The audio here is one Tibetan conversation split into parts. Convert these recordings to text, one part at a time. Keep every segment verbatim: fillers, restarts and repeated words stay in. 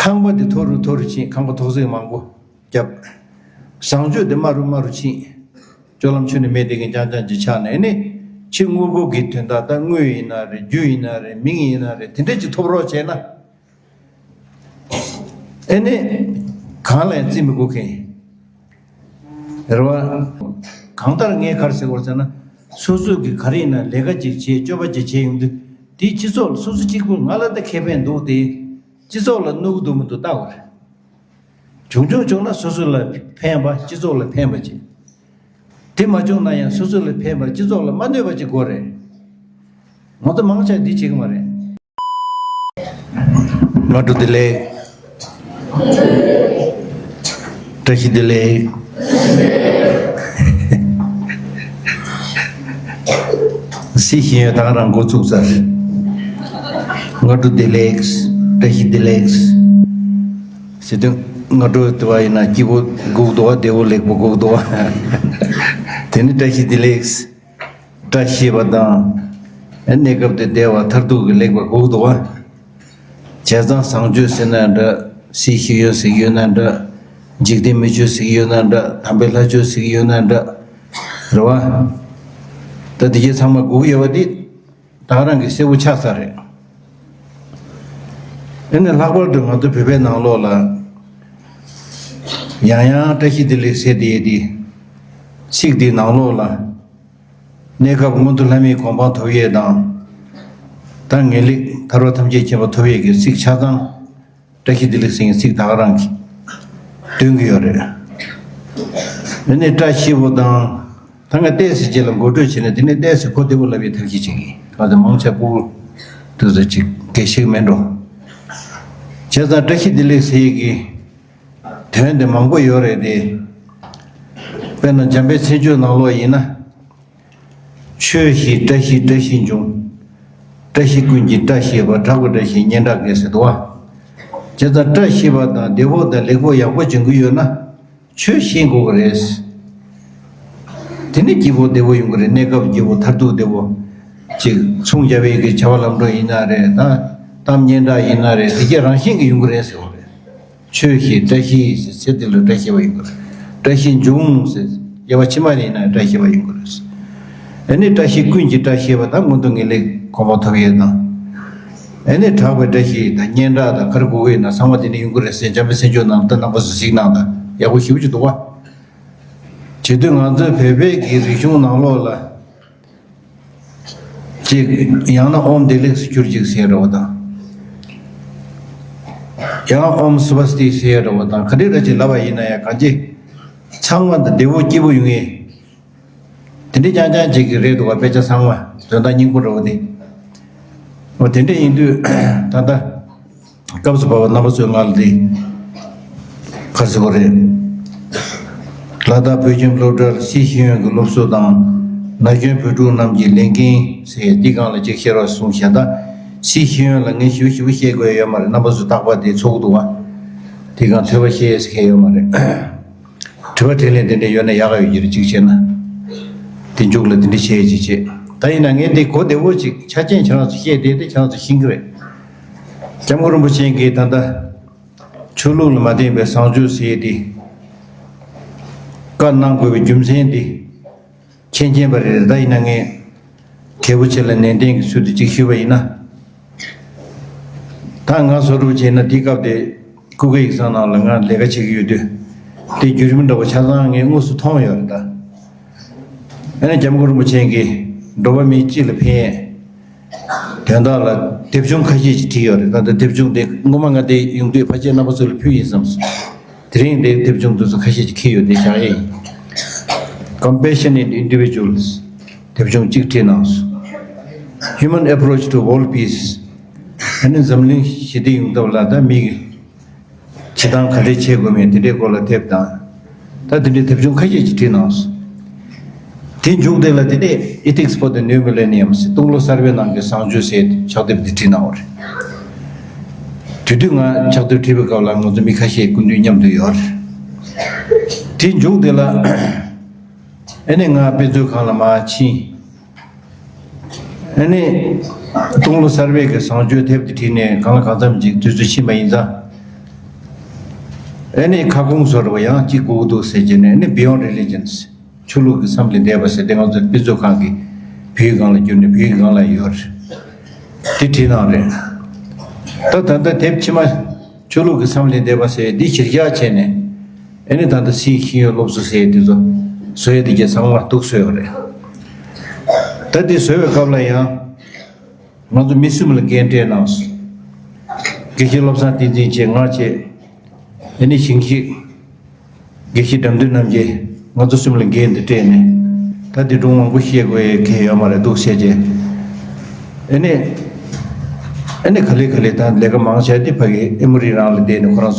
ཁང་པ་འདི་མཐོ་རུ་མཐོ་རུ་ཕྱིན། ཁང་པ་ཐོག་བརྩེགས་མང་པོ་བརྒྱབ། བཟང་སྤྱོད་འདི་དམའ་རུ་དམའ་རུ་ཕྱིན། སྤྱོད་ལམ་ཆོས་ནི་མེད་དེ་གི་འཇང་འཇང་ཅིག་ཆགས་ནས་ནི། ཕྱི་དངོས་པོ་གི་དོན་དག་ད་དངུལ་ཡིན་ན་རེད། རྒྱུ་ཡིན་ན་རེད། མིང་ཡིན་ན་རེད། དེ་འདྲ་ཅིག་ཐོབ་རོགས་བྱས་ན། ཨེ་ནི། གང་ལ་ཡང་བརྩི་མི་དགོས་མཁན། རེད་བ། གང་ལྟར་ངས་ག་རེ་ཟེར་དགོས་ཟེར་ན། སོ་སོ་གི་ག་རེ་ཡིན་ན་ལས་ཀ་ཅིག་བྱས། སྤྱོད་པ་ཅིག་བྱས་ཡོང་དུས། དེའི་སྤྱི་ཚོགས་ལ། སོ་སོ་གཅིག་པུ་ང་ལ་ད་ཁེ་ཕན་འདུག་སྟེ། སྤྱི་ཚོགས་ལ་གནོད་གི་འདུག་མི་འདུག་བལྟ་དགོས་རེད། བྱུང་བྱུང་བྱུང་ན་སོ་སོ་ལ་ཕན་པ། སྤྱི་ཚོགས་ལ་ཕན་པ་ཅིག་དེ་མ་བྱུང་ན་ཡང་སོ་སོ་ལ་ཕན་པ། སྤྱི་ཚོགས་ལ་མ་གནོད་པ་ཅིག་དགོས་རེད། ང་ཚོ་མང་ཆེ་འདི་བྱེད་ཀྱི་མ་རེད། སྔ་དྲོ་བདེ་ལེགས། བཀྲ་ཤིས་བདེ་ལེགས། སྲིད་ཤེས་ཡོན་ད་ག་རང་འགོ་ཚུགས་ཚར། སྔ་དྲོ་བདེ་ལེགས། བཀྲ་ཤིས་བདེ་ལེགས། ཟེར་དུས་སྔ་དྲོ་དེ་བ་ཡིན་ན་སྐྱིད་པོ་སྒུག་འདུག་བ། བདེ་པོ་ལེགས་པོ་སྒུག་འདུག་བ། དེ་ནི་བཀྲ་ཤིས་བདེ་ལེགས། བཀྲ་ཤིས་པ་དང་། གནས་སྐབས་དེ་བདེ་བ་མཐར་ཐུག་གི་ལེགས་པ་སྒུག་འདུག་བ། བྱས་ཙང་བཟང་སྤྱོད་ཟེར་ན་འདྲ། སྲིད་ཤེས་ཡོན་ཟེར་གྱི་ཡོད་ན་འདྲ། འཇིག་རྟེན་མི་ཆོས་ཟེར་གྱི་ཡོད་ན་འདྲ། དམ་པའི་ལྷ་ཆོས་ཟེར་གྱི་ཡོད་ན་འདྲ། རེད་བ། ད་དེ་གྱད་ཚང་མ་སྒུག་ཡོད་པ་འདི་ད་ག་རང་གི་གསལ་པོ་ཆགས་ཚར་རེད། ཨེ་ནི་ལྷག་པར་དུ་ང་ཚོ་བོད་པའི་ནང་ལོགས་ལ་ཡང་ཡང་བཀྲ་ཤིས་བདེ་ལེགས་ཟེར་བསྡད་ཡས་དེ། ཚིག་འདིའི་ནང་ལོགས་ལ། གནས་སྐབས་མངོན་མཐོ་ལྷ་མིའི་གོ་འཕང་ཐོབ་ཡས་དང་། ད་ངེས་ལེགས་ཐར་པ་ཐམས་ཅད་མཁྱེན་པ་ཐོབ་ཡས་ཀྱི་ཚིག་ཆ་ཚང་། བཀྲ་ཤིས་བདེ་ལེགས་ཟེར་མཁན་ཚིག་ད་ག་རང་གིས་འདོན་གྱི་ཡོད་རེད། ཨེ་ནི་བཀྲ་ཤིས་པོ་དང་། ད་ང་ཏོག་ཙམ་རྗེས་ལ་འགོ་སྤྲོད་བྱས་ནས། དེ་ནས་ཏོག་ཙམ་གོ་བདེ་པོ་ལབ་པའི་ཐབས་ཤེས་བྱེད་ཀྱི། གང་ལྟར་མང་ཆེ་ཕྲུ་གུ་དེ་ཚོ་ཅིག་དགེ་ཤེས་མེད་འགྲོ། བྱས་ཙང་བཀྲ་ཤིས་བདེ་ལེགས་ཟེར་ཡས་ཀྱི་དོན་དེ་མང་པོ་ཡོད་རེད་དེ། དཔེར་ན་འཇམ་དཔལ་མཚན་བརྗོད་ནང་ལོགས་ཡིན་ན། ཆོས་ཤིག་བཀྲ་ཤིས་བཀྲ་ཤིས་འབྱུང་། བཀྲ་ཤིས་ཀུན་གྱི་བཀྲ་ཤིས་པ། གྲགས་པའི་བཀྲ་ཤིས་སྙན་གྲགས་རྒྱས་ཟེར་འདུག་བ། བྱས་ཙང་བཀྲ་ཤིས་པ་དང་བདེ་པོ་དང་ལེགས་པོ་ཡག་པོ་འབྱུང་གི་ཡོད་ན། ཆོས་ཤེས་དགོས་ཀྱི་རེད། དེ་ནི་སྐྱིད་པོ་བདེ་པོ་ཡོང་གི་རེད། གནས་སྐབས་སྐྱིད་པོ་མཐར་ཐུག་བདེ་པོ། ཅིག་ཚོང་རྒྱག་པའི་གི་བྱ་བ་ལམ་འགྲོ་ཡིན་ན་རེད། ད་གཏམ་སྙན་གྲགས་ཡིན་ན་རེད། དེ་གྱད་རང་བཞིན་གྱིས་ཡོང་གི་རེད་ཟེར་བ་རེད། ཆོས་ཤིག་བཀྲ་ཤིས་ཟེར་ཚེ་འདི་ལ་བཀྲ་ཤིས་པ་ཡོང་གི་རེད། བཀྲ་ཤིས་འབྱུང་ཟེར་དབྱེ་བ་ཕྱི་མ་ལ་ཡིན་ན་བཀྲ་ཤིས་པ་ཡོང་གི་རེད། ཨ་ནི་བཀྲ་ཤིས་ཀུན་གྱི་བཀྲ་ཤིས་པ་དང་། མངོན་མཐོ་ངེས་ལེགས་གོ་འཕང་ཐོབ་ཡས་དང་། ཨ་ནི་གྲགས་པའི་བཀྲ་ཤིས་དང་། སྙན་གྲགས་དང་། ག་རེ་དགོས་ཀྱི་ཡིན་ན་ཚང་མ་དེ་ནས་ཡོང་གི་རེད་ཟེར། འཇམ་དཔལ་མཚན་བརྗོད་ནང་ད་རྣམ་པ་ཚོ་གཟིགས་གནང་དང་། ཡག་པོ་ཞེ་པོ་ཅིག་འདུག་བ། བྱེད་དུས་ང་ཚོའི་བོད་པའི་གི་རིག་གཞུང་ནང་ལོགས་ལ། ཅིག་ཡང་ན་ཨོཾ་བདེ་ལེགས་སུ་གྱུར་ཅིག་ཟེར་རེད་བ་དང་། ཡང་ཨོཾ་སྭ་སྟི་ཟེར་རེད་བ་དང་། ག་འདྲ་འདྲ་ཅིག་ལབ་པ་ཡིན་ན་ཡང་གང་ཅི། ཚང་མ་འདི་བདེ་པོ་སྐྱིད་པོ་ཡོང་ངེས། དེ་འདྲ་རྐྱང་རྐྱང་ཅིག་གི་རེད་འདུག་བ། དཔེ་ཆ་ཚང་མ་དོན་དག་སྙིང་པོ་འདྲ་བོ་དེ། འོ་དེ་འདྲ་ཡིན་དུས་ད་ལྟ། སྐབས་སུ་བབས་པ་རྣམ་པ་ཚོའི་ངག་ལ་འདི་ག་རེ་ཟེར་དགོས་རེད། ལ་དྭགས་བོད་ཁྱིམ་སློབ་གྲྭར་སྲིད་ཤེས་ཡོན་གྱི་སློབ་གསོ་དང་། ན་གཞོན་བོད་ཕྲུག་རྣམས་ཀྱི་ལས་འགན་ཟེར་འདི་སྒང་ལ་ཅིག་བཤད་རོགས་གསུངས་བཞག་ད་སྲིད་ཤེས་ཡོན་ལ་ངས་ཞིབ་ཞིབ་བཤད་དགོས་ཡོད་མ་རེད། རྣམ་པ་ཚོ་རྟག་པར་དེ་ཚོར་གི་འདུག་བ། དེ་སྒང་ཐོས་པ་བཤད་ཟེར་མཁན་ཡོད་མ་རེད། དྲི་བ་དྲིས་ལན་དེ་འདྲ་ཡོད་ན་ཡག་ག་ཡོད་ཀྱི་རེད། གཅིག་བྱས་ན། དེ་མཇུག་ལ་དེ་འདྲ་བྱས་ཅིག་བྱས། ད་ཡིན་ན་ངས་དེ་གོ་བདེ་པོ་ཅིག་ཆ་རྐྱེན་ཁྱེད་རང་ཚོ་བཤད་བསྡད་དེ་ཁྱེད་རང་ཚོ་ཤེས་ཀྱི་རེད། སྐྱབས་མགོན་རིན་པོ་ཆེ་གིས་ད་ལྟ་ཆོས་ལུགས་ལ་མ་བརྟེན་པའི་བཟང་སྤྱོད་ཟེར་ཡས་དེ་བཀའ་གནང་དགོས་པའི་རྒྱུ་མཚན་དེ་མཁྱེན་མཁྱེན་པ་རེད། ད་ཡིན་ན་ངས་གལ་པོ་ཆེ་ལ་ནན་ཏན་གྱི་ཚུལ་དུ་གཅིག་ཞུས་པ་ཡིན་ན། ད་ང་བཟོ་སྒྲུབ་བྱས་ན་དེའི་སྐབས་དེ་ཀུ་ཀུ་ཡིག་ཚང་ནང་ལ་ང་ལས་ཀ་བྱེད་ཀྱི་ཡོད་དུས། དེ་བརྒྱུད་རིམ་འདྲ་པོ་ཆ་ཚང་ངས་དངོས་སུ་མཐོང་ཡོད་རེད་ད། ཨ་ནི་སྐྱབས་མགོན་རིན་པོ་ཆེ་གིས་འགྲོ་བ་མི་སྤྱི་ལ་ཕན་ཡས་དོན་དག་ལ་དེབ་ཆུང་ཁ་ཤས་ཅིག་བྲིས་ཡོད་རེད། ད་ལྟ་དེབ་ཆུང་དེ་སྔོན་མ་ང་དེ་ཡོང་དུས་ཕལ་ཆེར་རྣམ་པ་ཚོ་ལ་ཕུལ་ཡིན་བསམས་སོང་། དེ་རིང་དེ་དེབ་ཆུང་དེ་ཚོ་ཁ་ཤས་ཅིག་འཁྱེར་ཡོད། དེ་བཞག་ཡས་ཡིན། Compassionate Individuals། དེབ་ཆུང་གཅིག་བྲིས་གནང་སོང་། Human Approach to World Peace། ཨ་ནི་འཛམ་གླིང་ཞི་བདེ་ཡོང་ཐབས་ལ་ད་མིའི་བྱེད་སྟངས་ག་འདྲས་བྱེད་དགོས་མིན་དེ་འདྲའི་སྐོར་ལ་དེབ་དང་། ད་དེ་འདྲའི་དེབ་ཆུང་ཁ་ཤས་ཅིག་བྲིས་གནང་སོང་། དེ་མཇུག་དེ་ལ་དེ་ནས་Ethics for the New Millennium། སྟོང་ལོ་གསར་པའི་ནང་གི་བཟང་སྤྱོད་ཟེར་ཕྱག་དེབ་དེ་བྲིས་གནང་བ་རེད། དེ་དུས་ང་ཕྱག་དེབ་བྲིས་པའི་སྐབས་ལ་ང་ཚོ་མི་ཁ་ཤས་སྐུ་མདུན་མཉམ་དུ་ཡོད་རེད། དེ་མཇུག་དེ་ལ་ཨ་ནི་ང་དཔེ་མཛོད་ཁང་ལ་མར་ཕྱིན། ཨ་ནི་སྟོང་ལོ་གསར་པའི་གི་བཟང་སྤྱོད་དེབ་དེ་བྲིས་ནས་གང་ལ་གང་འཚམ་ཅིག་དུས་ཚོད་ཕྱིན་པ་ཡིན་ཙང་། ཨ་ནི་ཁ་སྐོང་བཟོ་འདྲ་བ་ཡང་གཅིག་དགོས་ཀྱི་འདུག་ཟེར་གྱི་ནས། ཨ་ནི་Beyond Religions། ཆོས་ལུགས་ཀྱི་མཚམས་ལས་འདས་པ་ཟེར་དེ་ང་ཚོ་དཔེ་མཛོད་ཁང་གི་བོད་ཡིག་སྒང་ལ་བསྒྱུར་ནས་བོད་ཡིག་སྒང་ལ་ཡོད་རེད། དེ་བྲིས་གནང་རེད། ད་ད་ལྟ་དེབ་ཕྱི་མ་ཆོས་ལུགས་ཀྱི་མཚམས་ལས་འདས་པ་ཟེར་འདི་གཞིར་བཞག་བྱས་ནས། ཨ་ནི་ད་ལྟ་སིའི་ཤེས་ཡོན་སློབ་གསོ་ཟེར་དེ་ཚོ་བཟོ་ཡས་དེ་གྱད་ཚང་མ་འདུག་བཟོས་ཡོད་རེད། ད་དེ་བཟོས་པའི་སྐབས་ལ་ཡང་། ང་ཚོ་མི་གསུམ་ལ་འགན་སྤྲད་གནང་སོང་། དགེ་བཤེས་བློ་བཟང་བསྟན་འཛིན་བཅས། ང་བཅས། ཨ་ནི་ཞིང་གཤེགས་དགེ་བཤེས་དགྲ་འདུལ་རྣམ་རྒྱལ། ང་ཚོ་གསུམ་ལ་འགན་འདི་སྤྲད་ནས། ད་འདི་སྒྲུང་མང་པོ་བཤད་དགོས་ཡས་གལ་ཡོད་མ་རེད་འདུག་བཤད་རྗེས། ཨ་ནི། ཨ་ནི་ག་ལེ་ག་ལེ་ད་ལས་ཀ་མང་ཆེ་བ་འདི་ཕ་གི་ཨེ་མོ་རི་རང་ལ་བསྡད་ནས་ཁོ་རང་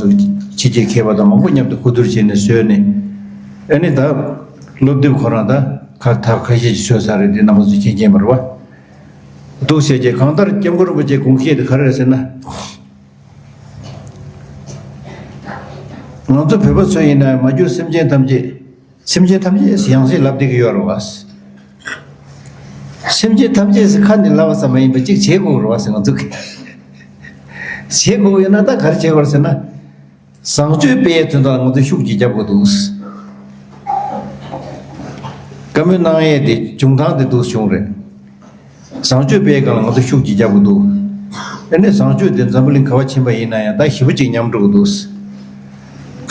ཚོ་ཕྱི་རྒྱལ་མཁས་པ་དང་མང་པོ་མཉམ་དུ་གོ་བསྡུར་བྱས་ནས་བཟོས་ནས། ཨ་ནི་ད་སློབ་དེབ་ཁོ་རང་ད་ཁ་ཐག་ཁ་ཤས་ཤིག་བཟོས་ཚར་རེད། འདི་རྣམ་པ་ཚོ་མཁྱེན་མཁྱེན་པ་རེད་བ། འདུག་བཤད་རྗེས་གང་ལྟར་སྐྱབས་མགོན་རིན་པོ་ཆེའི་དགོངས་བཞེད་དེ་ག་རེ་རེད་ཟེར་ན། ང་ཚོ་བོད་པ་ཚོ་ཡིན་ན་མ་གྱུར་སེམས་ཅན་ཐམས་ཅད། སེམས་ཅན་ཐམས་ཅད་ཡང་སེ་ལབ་བསྡད་ཀྱི་ཡོད་རེད་བ། སེམས་ཅན་ཐམས་ཅད་ཟེར་ཁ་ནས་ལབ་པ་ཙམ་མ་ཡིན་པ་གཅིག་བྱེད་དགོས་རེད་བ་ཟེར་ང་ཚོ་གི། བྱེད་དགོས་ཡོད་ན་ད་ག་རེ་བྱེད་དགོས་རེད་ཟེར་ན། བཟང་སྤྱོད་སྤེལ་ཡས་དོན་དག་ང་ཚོས་ཤུགས་ཀྱིས་རྒྱབ་དགོས་འདུག། བཀའ་མོལ་གནང་ཡས་དེ་འབྱུང་ཐང་དེ་འདུག་བྱུང་རེད། བཟང་སྤྱོད་སྤེལ་སྒང་ལ་ང་ཚོ་ཤུགས་ཀྱིས་རྒྱབ་དགོས་འདུག། ཨ་ནི་བཟང་སྤྱོད་དེ་འཛམ་བུ་གླིང་ག་བ་ཕྱིན་པ་ཡིན་ན་ཡང་ད་ཞེ་པོ་ཅིག་ཉམས་འགྲོ་གི་འདུག།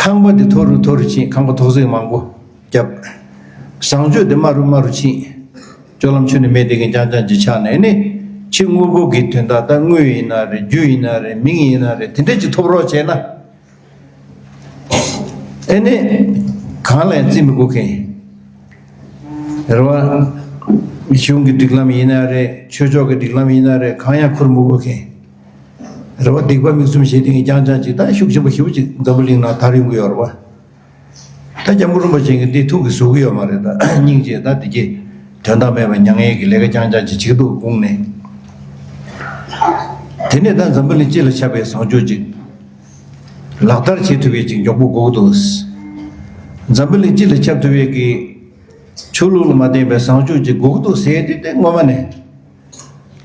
ཁང་པ་དེ་མཐོ་རུ་མཐོ་རུ་ཕྱིན། ཁང་པ་ཐོག་བརྩེགས་མང་པོ་བརྒྱབ། བཟང་སྤྱོད་དེ་དམའ་རུ་དམའ་རུ་ཕྱིན། སྤྱོད་ལམ་ཆུ་ནས་མེད་དེ་གི་རྐྱང་རྐྱང་ཅིག་ཆགས་ནས། ཨ་ནི་ཕྱི་དངོས་པོ་གི་དོན་དག་ད་དངུལ་ཡིན་ན་རེད། རྒྱུ་ཡིན་ན་རེད། མིང་ཡིན་ན་རེད། དེ་འདྲས་ཅིག་ཐོབ་རོགས་བྱས་ན། ཨེ་ནི། གང་ལ་ཡང་བརྩི་མི་དགོས་མཁན། རེད་བ། གཞུང་གི་སྒྲིག་ལམ་ཡིན་ན་རེད། ཆོས་ཕྱོགས་ཀྱི་སྒྲིག་ལམ་ཡིན་ན་རེད། གང་ཡང་འཁུར་མི་དགོས་མཁན། རེད་བ། སྡིག་པ་མིག་བཙུམ་བྱེད་མཁན་རྐྱང་རྐྱང་ཅིག་ད་ཤུགས་ཆེན་པོ་ཞེ་པོ་ཅིག་འཛམ་བུ་གླིང་ནང་དར་ཡོང་གི་ཡོད་རེད་བ། ད་སྐྱབས་མགོན་རིན་པོ་ཆེ་གིས་འདི་ཐུགས་ཀྱིས་བཟོ་གི་ཡོད་མ་རེད། ད་སྙིང་རྗེ། ད་འདི་གི་དོན་དག་མེད་པ་མྱངས་ཡས་ཀྱི་ལས་ཀ་རྐྱང་རྐྱང་ཅིག་བྱེད་འདུག་དགོངས་ནས། དེ་ནས་ད་འཛམ་བུ་གླིང་སྤྱི་ལ་ཁྱབ་པའི་བཟང་སྤྱོད་ཅིག་ལག་བསྟར་བྱེད་ཐུབ་པའི་ཅིག་མགྱོགས་པོ་དགོས་འདུག། འཛམ་བུ་གླིང་སྤྱི་ལ་ཁྱབ་ཐུབ་པའི་གི་ཆོས་ལུགས་ལ་མ་བརྟེན་པའི་བཟང་སྤྱོད་ཅིག་དགོས་འདུག་ཟེར་དེ་དེ་སྔོན་མ་ནས།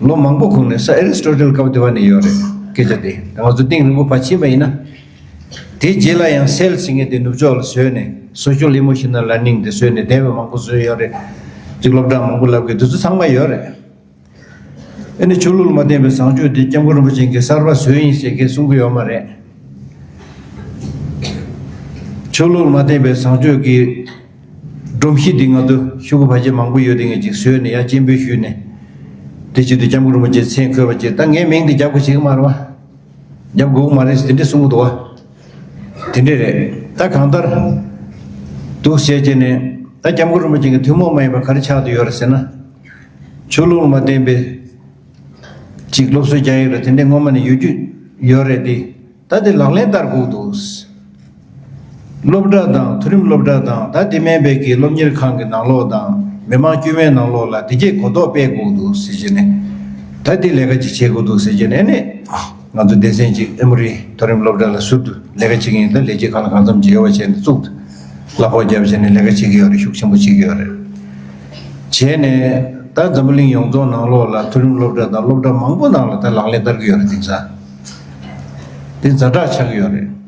ལོ་མང་པོ་གོང་ནས་ས་ཨེ་རི་སི་ཊོ་ཊལ་སྐབས་དེ་བ་ནས་ཡོད་རེད། སྐད་ཆ་དེ་ད་ང་ཚོ་གཏིང་རིང་པོ་ཕར་ཕྱིན་པ་ཡིན་ན། དེ་རྗེས་ལ་ཡང་སེལ་ཟེར་མཁན་དེ་ནུབ་ཕྱོགས་ལ་བཟོས་ནས་སོ་ཤལ་ཨི་མོ་ཤི་ནལ་ལར་ནིང་དེ་བཟོས་ནས་དེབ་མང་པོ་བཟོས་ཡོད་རེད། ཅིག་སློབ་གྲྭ་མང་པོ་བསླབ་མཁན་དེ་ཚོ་ཚང་མ་ཡོད་རེད། ཨ་ནི་ཆོས་ལུགས་ལ་མ་བརྟེན་པའི་བཟང་སྤྱོད་དེ་སྐྱབས་མགོན་རིན་པོ་ཆེ་གིས་གསར་པ་བཟོས་ཡིན་ཟེར་མཁན་གསུང་གི་ཡོད་མ་རེད། ཆོས་ལུགས་ལ་མ་བརྟེན་པའི་བཟང་སྤྱོད་ཀྱི་སྒྲོམ་གཞི་འདི་ང་ཚོ་ཤོག་གུ་ཕལ་ཆེར་མང་པོ་ཡོད་དེ་ངས་ཅིག་བཟོས་ནས་ཡར་སྤྱན་འབུལ་ཞུས་ནས། དེ་བྱེད་དུས་སྐྱབས་མགོན་རིན་པོ་ཆེའི་མཚན་འཁོད་པ་ཅིག་ད་ངའི་མིང་འདི་རྒྱབ་དགོས་བྱེད་ཀྱི་མ་རེད་བ། རྒྱབ་དགོས་ཀྱི་མ་རེད་ཟེར་དེ་འདྲས་གསུང་གི་འདུག་བ། དེ་འདྲས་རེད། ད་གང་ལྟར་འདུག་བྱས་བྱས་ནས་ད་སྐྱབས་མགོན་རིན་པོ་ཆེ་གི་ཐུན་མོང་མ་ཡིན་པ་ག་རེ་ཆགས་བསྡད་ཡོད་རེད་ཟེར་ན། ཆོས་ལུགས་ལ་མ་བརྟེན་པའི་ཅིག་སློབ་གསོ་རྒྱག་ཡས་རེད། དེ་འདྲས་སྔོན་མ་ནས་ཡོད་རྒྱུ་ཡོད་རེད་དེ། ད་དེ་ལག་ལེན་བསྟར་དགོས་འདུག། སློབ་གྲྭ་དང་མཐོ་རིམ་སློབ་གྲྭ་དང་ད་དེ་མིན་པའི་གི་སློབ་གཉེར་ཁང་གི་ནང་ལོགས་དང་མི་མང་དཀྱུས་མའི་ནང་ལོགས་ལ་དེ་གྱད་གོ་རྟོགས་སྤེལ་དགོས་འདུག་ཟེར་བྱས་ནས། ད་དེ་ལས་ཀ་ཅིག་བྱེད་དགོས་འདུག་ཟེར་བྱས་ནས་ནི། ང་ཚོ་སྡེ་ཚན་ཅིག་ཨེ་མོ་རི་མཐོ་རིམ་སློབ་གྲྭ་ལ་ཟུར་དུ་ལས་ཀ་བྱེད་མཁན་ཡིན། ད་ལས་བྱེད་ཁང་ལ་གང་འཚམ་ཅིག་ཡོད་པ་བྱས་ནས་བཙུགས། གླ་ཕོགས་བརྒྱབ་བྱས་ནས་ལས་ཀ་བྱེད་ཀྱི་ཡོད་རེད། ཤུགས་ཆེན་པོ་བྱེད་ཀྱི་ཡོད་རེད། བྱས་ནས་ད་འཛམ་བུ་གླིང་ཡོངས་རྫོགས་ནང་ལོགས་ལ་མཐོ་རིམ་སློབ་གྲྭ་དང་སློབ་གྲྭ་མང་པོ་ནང་ལ་ད་ལག་ལེན་བསྟར་གྱི་ཡོད་རེད། དེང་སང་དེ་ཛ་དྲག་ཆགས་ཀྱི་ཡོད་རེད།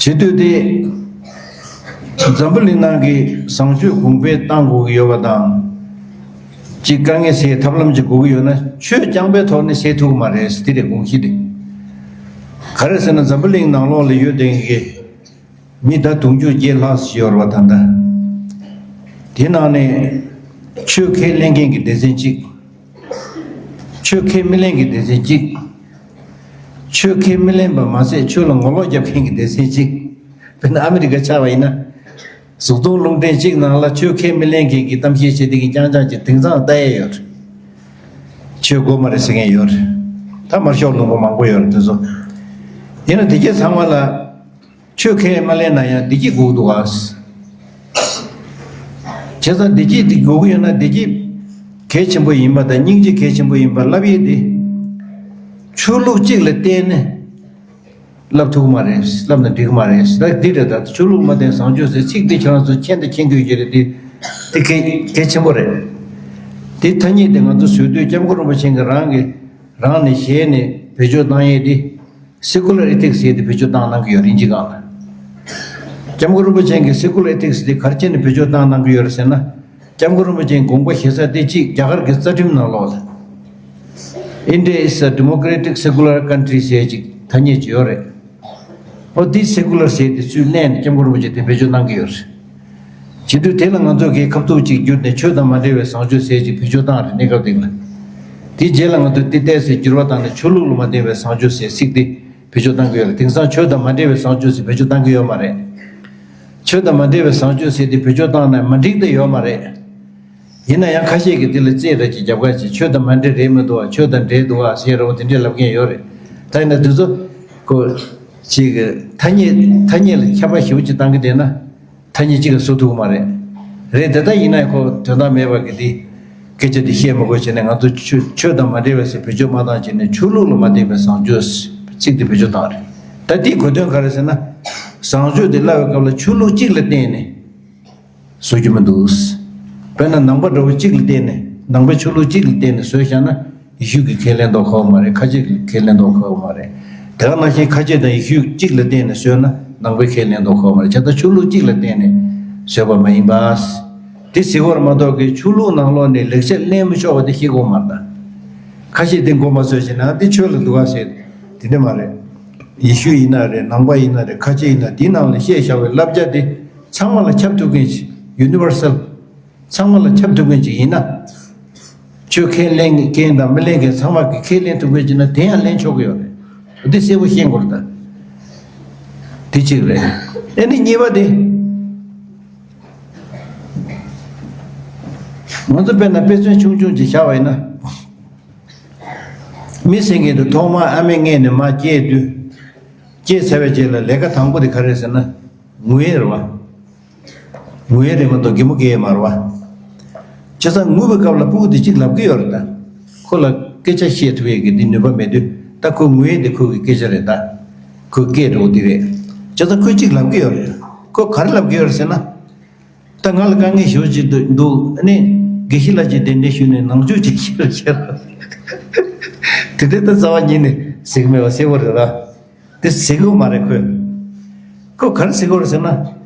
བྱེད་དུས་དེ། འཛམ་བུ་གླིང་ནང་གི་བཟང་སྤྱོད་གོང་འཕེལ་གཏང་དགོས་ཀྱི་ཡོད་པ་དང་། གཅིག་དཀའ་ངལ་སེལ་ཐབས་ལམ་ཅིག་དགོས་ཀྱི་ཡོད་ན་ཆོས་རྐྱང་པའི་ཐོག་ནས་སེལ་ཐུབ་ཀྱི་མ་རེད། དེ་རེད་དགོངས་གཞི་དེ། ག་རེ་ཟེར་ན་འཛམ་བུ་གླིང་ནང་ལོགས་ལ་ཡོད་བསྡད་མཁན་གྱི་མི་ད་དུང་ཕྱུར་བརྒྱད་ལྷག་ཞིག་ཡོད་རེད་བ། ད་ལྟ་དེ་ནང་ནས་ཆོས་ཁས་ལེན་མཁན་གྱི་སྡེ་ཚན་གཅིག། ཆོས་ཁས་མི་ལེན་གྱི་སྡེ་ཚན་གཅིག། ཆོས་ཁས་མི་ལེན་པ་མ་ཟད་ཆོས་ལ་ངོ་ལོག་རྒྱབ་མཁན་གྱི་སྡེ་ཚན་གཅིག། དཔེར་ན་ཨ་མི་རི་ཀ་ཆགས་པ་ཡིན་ན། གཟུགས་མཐོང་རླུང་འཕྲིན་གཅིག་ནང་ལ་ཆོས་ཁས་མི་ལེན་མཁན་གྱི་གཏམ་བཤད་བྱེད་བསྡད་མཁན་རྐྱང་རྐྱང་གཅིག་དེང་སང་ལྟ་ཡས་ཡོད་རེད། ཆོས་དགོས་མ་རེད་ཟེར་མཁན་ཡོད་རེད། ད་དམར་ཤོག་ལུང་པ་མང་པོ་ཡོད་རེད་དེ་ཚོ། ཡིན་ན་དེ་གྱད་ཚང་མ་ལ། ཆོས་ཁས་མ་ལེན་ན་ཡང་བདེ་སྐྱིད་དགོས་འདུག་ཨ། བྱས་ཙང་བདེ་སྐྱིད་འདི་དགོས་ཀྱི་ཡོད་ན་བདེ་སྐྱིད་གལ་ཆེན་པོ་ཡིན་པ་དང་སྙིང་རྗེ་གལ་ཆེན་པོ་ཡིན་པ་ལབ་ཡས་དེ། ཆོས་ལུགས་གཅིག་ལ་བརྟེན་ནས་ལབ་ཐུབ་ཀྱི་མ་རེད། ལབ་ན་འགྲིག་གི་མ་རེད། ད་འདི་རེད། ད་ཆོས་ལུགས་མ་བརྟེན་བཟང་སྤྱོད་ཟེར་ཚིག་འདི་ཁྱེད་རང་ཚོ་མཁྱེན་དང་མཁྱེན་དགོས་ཀྱི་རེད་དེ། དེ་གལ་གལ་ཆེན་པོ་རེད། དེ་ཐ་སྙད་དེ་ང་ཚོ་བཟོས་དུས་སྐྱབས་མགོན་རིན་པོ་ཆེ་གིས་རང་གིས་རང་ནས་གཞན་ནས་བེད་སྤྱོད་བཏང་ཡས་དེ། སེ་ཀུ་ལར་ཨི་ཐིག་སི་ཟེར་དེ་བེད་སྤྱོད་བཏང་གནང་གི་ཡོད་རེད། དབྱིན་ཇི་སྒང་ལ། སྐྱབས་མགོན་རིན་པོ་ཆེ་གིས་སེ་ཀུ་ལར་ཨི་ཐིག་སི་དེ་ག་རེ་བྱས་ནས་བེད་སྤྱོད་བཏང་གནང་གི་ཡོད་རེད་ཟེར་ན། སྐྱབས་མགོན་རིན་པོ་ཆེའི་དགོངས་པ་ཞེ་ས་དེ་གཅིག་རྒྱ་གར་གྱི་རྩ་ཁྲིམས་ནང་ལོགས་ལ། India is a democratic secular country ཟེར་ཅིག་ཐ་སྙད་ཅིག་ཡོད་རེད། ཨོ་དེ་སེ་ཀུ་ལར་ཟེར་དེ་ཚུར་བསྣན་ནས་སྐྱབས་མགོན་རིན་པོ་ཆེ་དེ་བེད་སྤྱོད་གནང་གི་ཡོད་རེད། བྱེད་དུས་དེ་ལ་ང་ཚོ་གིས་ཁ་ཐུག་ཅིག་བསྒྱུར་ནས་ཆོས་དང་མ་འབྲེལ་བའི་བཟང་སྤྱོད་ཟེར་ཅིག་བེད་སྤྱོད་བཏང་རེད། གནས་སྐབས་དེ་ལ། དེའི་རྗེས་ལ་ང་ཚོས་དེ་ཏོག་ཙམ་འགྱུར་བ་བཏང་ནས་ཆོས་ལུགས་ལ་མ་བརྟེན་པའི་བཟང་སྤྱོད་ཟེར་ཚིག་དེ་བེད་སྤྱོད་བཏང་གི་ཡོད་རེད། དེང་སང་ཆོས་དང་མ་འབྲེལ་བའི་བཟང་སྤྱོད་ཟེར་བེད་སྤྱོད་བཏང་གི་ཡོད་མ་རེད། ཆོས་དང་མ་འབྲེལ་བའི་བཟང་སྤྱོད་ཟེར་དེ་བེད་སྤྱོད་བཏང་ན་མ་འགྲིག་ད་ཡོད་མ་རེད། ཡིན་ན་ཡང་ཁ་ཤས་ཀྱིས་དེ་ལ་རྩིས་འདྲ་ཅིག་རྒྱབ་ག་ཅིག་ཆོས་དང་མ་འབྲེལ་རེད་མི་འདུག་བ། ཆོས་དང་འབྲེལ་འདུག་བ་ཟེར་རོ་དེ་འདྲས་ལབ་མཁན་ཡོད་རེད། ད་ཡིན་ན་དེ་ཚོ་ཁོ་ཅིག་ཐ་སྙད་ཐ་སྙད་ལ་ཁྱབ་པ་ཞེ་པོ་ཅིག་བཏང་གི་བསྡད་ན། ཐ་སྙད་གཅིག་ལ་བཟོ་ཐུབ་ཀྱི་མ་རེད། རེད་དེ་ལྟ་ཡིན་ན་ཁོ་དོན་དག་མེད་པ་གི་དེ། སྐད་ཆ་དེ་བཤད་མི་དགོས་བྱས་ནས་ང་ཚོ་ཆོས་ཆོས་དང་མ་འབྲེལ་བའི་ཟེར་བེད་སྤྱོད་མ་བཏང་བྱས་ནས་ཆོས་ལུགས་ལ་མ་བརྟེན་པའི་བཟང་སྤྱོད་ཚིག་དེ་བེད་སྤྱོད་བཏང་རེད། ད་དེའི་གོ་དོན་ག་རེ་ཟེར་ན། བཟང་སྤྱོད་དེ་བསླབ་པའི་སྐབས་ལ་ཆོས་ལུགས་གཅིག་ལ་བརྟེན་ནས་བཟོ་རྒྱུ་མི་འདུག་དཔེར་ན་ནང་པ་འདྲ་བོ་གཅིག་ལ་བརྟེན་ནས་ནང་པའི་ཆོས་ལུགས་གཅིག་ལ་བརྟེན་ནས་བཟོས་བཞག་ན། ཡེ་ཤུ་གི་ཁས་ལེན་མདོག་ཁ་པོ་མ་རེད། ཁ་ཆེ་གི་ཁས་ལེན་མདོག་ཁ་པོ་མ་རེད། དེ་ག་ནང་བཞིན་ཁ་ཆེ་དང་ཡེ་ཤུ་གཅིག་ལ་བརྟེན་ནས་བཟོས་ན་ནང་པའི་ཁས་ལེན་མདོག་ཁ་པོ་མ་རེད། བྱས་ཙང་ཆོས་ལུགས་གཅིག་ལ་བརྟེན་ནས་བཟོས་པ་མ་ཡིན་པ། དེ་ཟེར་དགོས་རེད་མ་གཏོགས་ཀྱི་ཆོས་ལུགས་ནང་ལོགས་ནས་ལེགས་ཆ་ལེན་མི་ཆོག་པ་དེ་ཤེས་དགོས་མ་རེད་ད། ཁ་ཆེ་དེ་མགོ་མ་ཚོས་བྱས་ན་དེ་ཆོས་ལ་འདུག་ག་ཟེར། དེ་འདྲ་མ་རེད། ཡེ་ཤུ་ཡིན་ན་རེད། ནང་པ་ཡིན་ན་རེད། ཁ་ཆེ་ཡིན་ན་དེའི་ནང་ལ་བཤད་བཞག་པའི་བསླབ་བྱ་དེ་ཚང་མ་ལ་ཁྱབ་ཐུབ་མཁན་ཞིག་ཡུ་ནི་ཝར་སལ། ཚང་མ་ལ་ཁྱབ་ཐུབ་མཁན་ཅིག་ཡིན་ན། ཆོས་ཁས་ལེན་མཁན་དང་མི་ལེན་མཁན་ཚང་མ་གིས་ཁས་ལེན་ཐུབ་མཁན་ཅིག་ན་དེ་ཡང་ལེན་ཆོག་གི་ཡོད་རེད། འདི་གསལ་པོ་ཤེས་དགོས་རེད་ད། དེ་གཅིག་རེད། ཨ་ནི་གཉིས་པ་དེ། ང་ཚོ་དཔེར་ན་དཔེ་མཚོན་ཆུང་ཆུང་ཅིག་བཞག་པ་ཡིན་ན། མི་ཟེར་མཁན་དེ་ཐོག་མར་ཨ་མའི་མངལ་ནས་མར་སྐྱེས་དུས། སྐྱེས་ཚར་བའི་རྗེས་ལ་ལས་ཀ་དང་པོ་དེ་ག་རེ་རེད་ཟེར་ན། ངུ་ཡས་རེད་བ། ངུ་ཡས་རེད་མ་གཏོགས་གད་མོ་བགད་ཡས་མ་རེད་བ། བྱས་ཙང་ངུ་བའི་སྐབས་ལ་སྤུ་གུ་དེ་གཅིག་ལབ་ཀྱི་ཡོད་རེད་ད། ཁོ་ལ་སྐད་ཆ་བཤད་ཐུབ་ཡས་ཀྱི་དེ་ནུས་པ་མེད་དུས་ད་ཁོ་ངུ་ཡས་དེ་ཁོ་གི་སྐད་ཆ་རེད་ད། ཁོའི་སྐད་འདྲ་བོ་དེ་རེད། བྱས་ཙང་ཁོས་གཅིག་ལབ་ཀྱི་ཡོད་རེད། ཁོ་ག་རེ་ལབ་ཀྱི་ཡོད་རེད་ཟེར་ན། ད་ང་ལ་དཀའ་ངལ་ཞེ་པོ་ཅིག་འདུག་ཨ་ནི་དགེ་བཤེས་ལགས་ཀྱིས་གདན་འདྲེན་ཞུས་ནས་ནང་ཆོས་ཅིག་ཤེས་རོགས་བྱེད་རོགས། དེ་འདྲའི་ད་རྩ་བ་ཉིད་ནས་ཟེར་གྱི་མེད་པ་གསལ་པོ་རེད་ར། དེ་ཟེར་གྱི་ཡོད་མ་རེད་ཁོས། ཁོས་ག་རེ་ཟེར་གྱི་ཡོད་རེད་ཟེར་ན།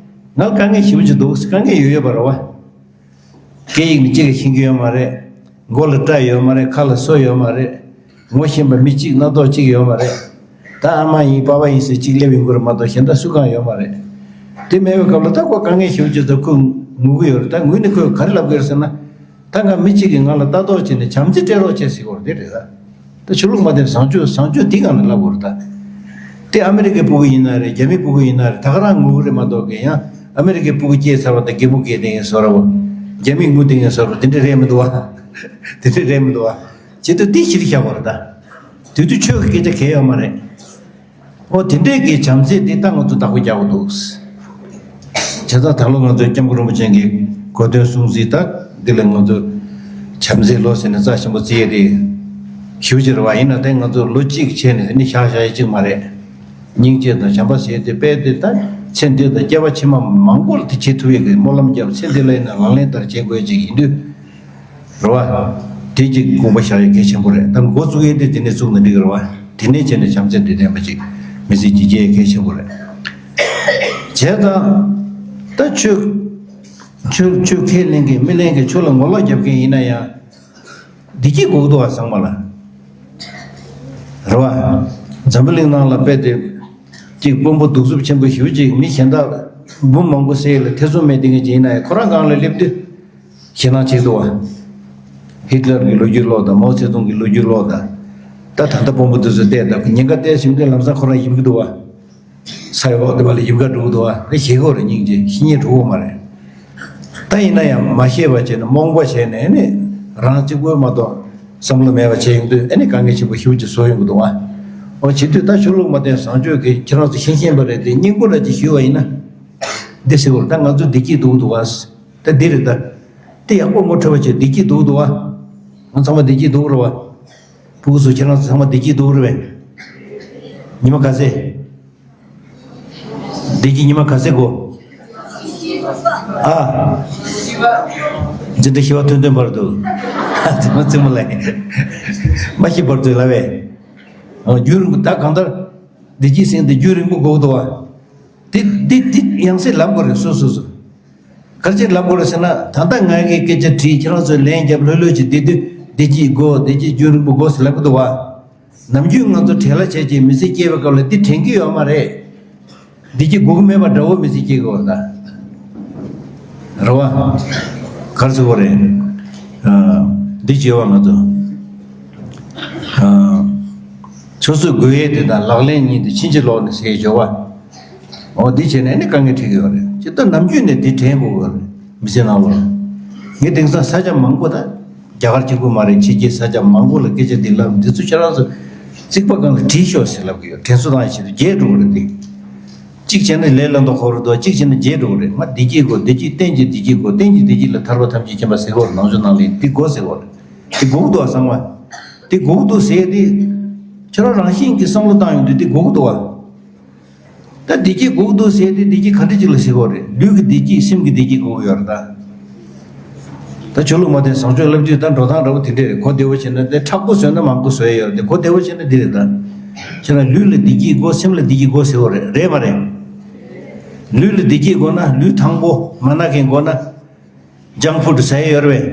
ང་ལ་དཀའ་ངལ་ཞེ་པོ་ཅིག་འདུག་དཀའ་ངལ་ཡོད་ཡོད་པ་རེད་བ། སྐད་ཡིག་ནི་གཅིག་ཀྱང་ཤེས་ཀྱི་ཡོད་མ་རེད། མགོ་ལ་སྐྲ་ཡོད་མ་རེད། ཁ་ལ་སོ་ཡོད་མ་རེད། ངོ་ཤེས་པ་མི་གཅིག་སྣ་ཐོག་གཅིག་ཡོད་མ་རེད། ད་ཨ་མ་ཡིན་པ་ཕ་ཡིན་ཟེར་གཅིག་སླེབས་ཡོང་གི་རེད་མ་གཏོགས་གཞན་དག་སུ་གང་ཡོད་མ་རེད། དེ་མེད་པའི་སྐབས་ལ་ད་ཁོ་དཀའ་ངལ་ཞེ་པོ་ཅིག་འདུག་ཁོ་ངུ་གི་ཡོད་རེད། ད་ངུས་ནས་ཁོས་ག་རེ་ལབ་ཀྱི་ཡོད་རེད་ཟེར་ན། ད་ང་མི་གཅིག་གིས་ང་ལ་ལྟ་རྟོག་བྱས་ནས་བྱམས་བརྩེ་སྤྲད་རོགས་བྱས་ཟེར་གྱི་ཡོད་རེད། དེ་རེད་ད། ད་ཆོས་ལུགས་མ་བསྟེན་བཟང་སྤྱོད་བཟང་སྤྱོད་འདི་སྒང་ནས་བསླབ་དགོས་རེད་ད། དེ་ཨ་མི་རི་ཀའི་སྤུ་གུ་ཡིན་ན་རེད། རྒྱ་མིའི་སྤུ་གུ་ཡིན་ན་རེད། ད་ག་རང་ངུ་གི་རེད་མ་གཏོགས་ཀྱི་ཡང་ཨ་མི་རི་ཀའི་སྤུ་གུ་སྐྱེས་ཚར་བ་དང་གད་མོ་བགད་བསྡད་མཁན་བཟོ་འདྲ་བོ། རྒྱ་མིས་ངུ་བསྡད་མཁན་བཟོ་འདྲ་བོ་དེ་འདྲ་རེད་མི་འདུག་བ། དེ་འདྲ་རེད་མི་འདུག་བ། བྱེད་དུས་དེ་གཞིར་བཞག་དགོས་རེད་ད། དེ་དུས་ཆོས་ཀྱི་སྐད་ཆ་གལ་ཡོད་མ་རེད། ཨོ་དེ་འདྲས་ཀྱི་བྱམས་བརྩེ་འདི་ད་ང་ཚོ་བདག་པོ་རྒྱག་དགོས་འདུག་བྱས་ཙང་ད་ལོ་ང་ཚོའི་སྐྱབས་མགོན་རིན་པོ་ཆེ་གི་གོ་སྟོན་སྲུང་བརྩི་ད་འདི་ལ་ང་ཚོ་བྱམས་བརྩེའི་ལོ་ཟེར་ནས་རྩ་ཆེན་པོ་བརྩི་ཡས་རེད། ཞུ་རྒྱུ་རེད་བ། ཡིན་ན་དེ་ང་ཚོ་ལོ་གཅིག་བྱས་ནས་ནི་བཞག་བཞག་ཡས་གཅིག་མ་རེད། སྙིང་རྗེ་དང་བྱམས་པ་ཟེར་དེ་དཔེ་དེ་ད་ཚེ་འདི་དང་སྐྱེ་བ་ཕྱི་མ་མང་པོ་ལ་དེ་བྱེད་ཐུབ་ཡས་ཀྱི་སྨོན་ལམ་བརྒྱབ། ཚེ་འདི་ལ་ཡིན་ན་ལག་ལེན་བསྟར་བྱེད་དགོས་ཡས་གཅིག་ཡིན་དུས། རེད་བ། དེ་གཅིག་དགོངས་པ་བཞག་ཡས་གལ་ཆེན་པོ་རེད། ད་འགོ་བཙུགས་ཡས་དེ་དེ་ནས་བཙུགས་ན་འགྲིག་གི་རེད་བ། དེ་ནས་བྱས་ནས་བྱམས་བརྩེ་འདྲེས་ལྡན་པ་ཅིག་མི་ཚེ་གཅིག་སྐྱེལ་ཡས་གལ་ཆེན་པོ་རེད། བྱས་ཙང་། ད་ཆོས། ཆོས་ཆོས་ཁས་ལེན་མཁན་མི་ལེན་མཁན་ཆོས་ལ་ངོ་ལོག་རྒྱབ་མཁན་ཡིན་ན་ཡང་། བདེ་སྐྱིད་དགོས་ཀྱི་འདུག་བ་ཚང་མ་ལ། རེད་བ། འཛམ་བུ་གླིང་ནང་ལ་དཔེ་དེ། གཅིག་དཔོན་པོ་གདུག་རྩུབ་ཆེན་པོ་ཞེ་པོ་ཅིག་མི་གཞན་དག་འབུམ་མང་པོ་བསད་ལ་ཐེ་ཚོམ་མེད་དེ་ངེས་ཅིག་ཡིན་ན་ཡང་ཁོ་རང་སྒང་ལ་སླེབས་དུས། ཞེད་སྣང་བྱེད་ཀྱི་འདུག་བ། ཧི་ཏི་ལར་གྱི་ལོ་རྒྱུས་ཀློག་དང་མའོ་ཙེ་ཏུང་གི་ལོ་རྒྱུས་ཀློག་དང་། ད་ད་ལྟ་དཔོན་པོ་དེ་ཚོ་བལྟས་དང་ཉེན་ཁ་བལྟས་ཟིན་དུས་ལམ་སང་ཁོ་རང་ཡིབ་ཀྱི་འདུག་བ། ས་འོག་དེ་བ་ལ་ཡིབ་ཁ་འགྲོ་གི་འདུག་བ། དེ་ཞེད་ཀྱི་ཡོད་རེད། སྙིང་རྗེ་ཤི་ཉེན་འགྲོ་གི་མ་རེད། ད་ཡིན་ན་ཡང་མ་ཤེས་པ་བྱས་ནས་རྨོངས་པ་བྱས་ནས་ནི་རང་གཅིག་པོའི་མ་གཏོགས་བསམ་བློ་མེད་པ་བྱས་ཡོང་དུས་ཨ་ནི་དཀའ་ངལ་ཆེན་པོ་ཞེ་པོ་ཅིག་བཟོ་ཡོང་གི་འདུག་བ། འོ་བྱེད་དུས་ད་ཆོས་ལུགས་མ་བསྟེན་བཟང་སྤྱོད་ཀྱི་ཁྱེད་རང་ཚོ་ཤེས་ཤེས་པ་རེད་དེ་སྙིང་པོ་འདྲ་ཅིག་ཞུས་པ་ཡིན་ན། འདི་ཟེར་བར་ད་ང་ཚོ་བདེ་སྐྱིད་འདུག་འདུག་བ། ད་འདི་རེད་ད། དེ་ཡག་པོ་ངོ་འཕྲོད་པ་བྱས་བདེ་སྐྱིད་འདུག་འདུག་བ། ང་ཚང་མ་བདེ་སྐྱིད་འདུག་རེད་བ། ཕྲུ་གུ་ཚོ་ཁྱེད་རང་ཚོ་ཚང་མ་བདེ་སྐྱིད་འདུག་རེད་བས། ཉི་མ་ག་ཚད། བདེ་སྐྱིད་ཉི་མ་ག་ཚད་དགོས། ཨ། འཛིན་གྲྭ་བཞི་པ་ཐོན་ཐོན་བར་དུ། ཨ་རྩེད་མོ་རྩེད་མོ་ལ། མ་ཤི་བར་དུ་ལབ་པས། རྒྱུན་རིང་པོ་ད་གང་ལྟར། བདེ་སྐྱིད་ཟེར་མཁན་དེ་རྒྱུན་རིང་པོ་དགོས་འདུག་བ། དེ་དེ་དེ་ཡང་སེ་ལབ་དགོས་རེད། སོ་སོ་སོ། ག་རེ་བྱས་ལབ་དགོས་རེད་ཟེར་ན། ད་ལྟ་ང་གིས་སྐད་ཆ་དྲིས། ཁྱེད་རང་ཚོས་ལན་རྒྱབ། ལྷོད་ལྷོད་ཅིག་བསྡད་དུས་བདེ་སྐྱིད་དགོས། བདེ་སྐྱིད་རྒྱུན་རིང་པོ་དགོས་ཟེར་ལབ་ཀྱི་འདུག་བ། ནམ་རྒྱུན་ང་ཚོ་བྲེལ་བ་བྱས་བྱས་མི་ཚེ་སྐྱེལ་བའི་སྐབས་ལ་འདི་དྲན་གྱི་ཡོད་མ་རེད། བདེ་སྐྱིད་དགོས་ཀྱི་མེད་པ་འདྲ་བོ་མི་ཚེ་སྐྱེལ་གྱི་ཡོད་རེད་ད། རེད་བ། ག་རེ་ཟེར་དགོས་རེད། ཨ། འདི་བྱས་པ་ང་ཚོ། ཨ། སོ་སོའི་དགོས་ཡས་དེ་དང་ལག་ལེན་གཉིས་དེ་ཕྱིན་ཅི་ལོག་ནས་ཟེར་བྱས་པ། འོ། འདི་བྱས་ནས་ནི་དཀའ་ངལ་འཕྲད་ཀྱི་ཡོད་རེད། ཇི་ལྟར་ནམ་རྒྱུན་ནས་འདི་དྲན་དགོས་ཀྱི་ཡོད་རེད། མི་ཚེ་ནང་ལོགས་ལ། ངས་དེང་སང་ས་ཆ་མང་པོ་ད། རྒྱ་གར་གཅིག་པུ་མ་རེད། ཕྱི་རྒྱལ་ས་ཆ་མང་པོ་ལ་སྐད་ཆ་འདི་ལབ། འདི་ཚོ་ཁྱེད་རང་ཚོ་རྩིག་པ་སྒང་ལ་བྲིས་ཤོག་ཟེར་ལབ་ཀྱི་ཡོད། དྲན་གསོ་བཏང་ཡ་ཆེད་དུ་བརྗེད་འགྲོ་གི་རེད་འདི། གཅིག་བྱས་ན་ལས་སླ་མདོག་ཁ་པོ་རེད་འདུག་གཅིག་བྱས་ན་བརྗེད་འགྲོ་གི་རེད། ང་བདེ་སྐྱིད་དགོས། བདེ་སྐྱིད་གཏན་གྱི་བདེ་སྐྱིད་དགོས། གཏན་གྱི་བདེ་སྐྱིད་ལ་ཐར་པ་ཐམས་ཅད་མཁྱེན་པ་ཟེར་གྱི་ཡོད་རེད། ནང་ཆོས་ནང་ལ་འདི་དགོས་ཟེར་གྱི་ཡོད་རེད། འདི་དགོས་ཀྱི་འདུག་བསམ་པ། འདི་དགོས་ཀྱི་འདུག་ཟེར་ཡ་འདི། ཁྱེད་རང་རང་བཞིན་གྱིས་བསམ་བློ་བཏང་ཡོང་དུས་འདི་དགོས་ཀྱི་འདུག་བ། ད་བདེ་སྐྱིད་དགོས་ཀྱི་འདུག་ཟེར་དེ། བདེ་སྐྱིད་ག་འདྲ་ཅིག་ལ་ཟེར་དགོས་རེད། ལུས་ཀྱི་བདེ་སྐྱིད། སེམས་ཀྱི་བདེ་སྐྱིད་དགོས་ཀྱི་ཡོད་རེད་ད། ད་ཆོས་ལུགས་མ་བསྟེན་བཟང་སྤྱོད་བསླབ་དུས་ད་འགྲོ་སྟངས་འདྲ་བོ་དེ་འདྲ་རེད། གོ་བདེ་བོ་བྱས་ན་དེ། མཁྲེགས་པོ་བཟོས་ན་མང་པོ་བཟོ་ཡ་ཡོད་རེད་དེ། གོ་བདེ་བོ་བྱས་ན་འདི་རེད་ད། ཁྱེད་རང་ལུས་ལ་བདེ་སྐྱིད་དགོས། སེམས་ལ་བདེ་སྐྱིད་དགོས་ཟེར་བ་རེད། རེད་མ་རེད། ལུས་ལ་བདེ་སྐྱིད་དགོས་ན་ལུས་ཐང་པོ་མ་ན་མཁན་དགོས་ན། ཇང་ཕུཌ་ཟ་ཡ་ཡོད་རེད་པས།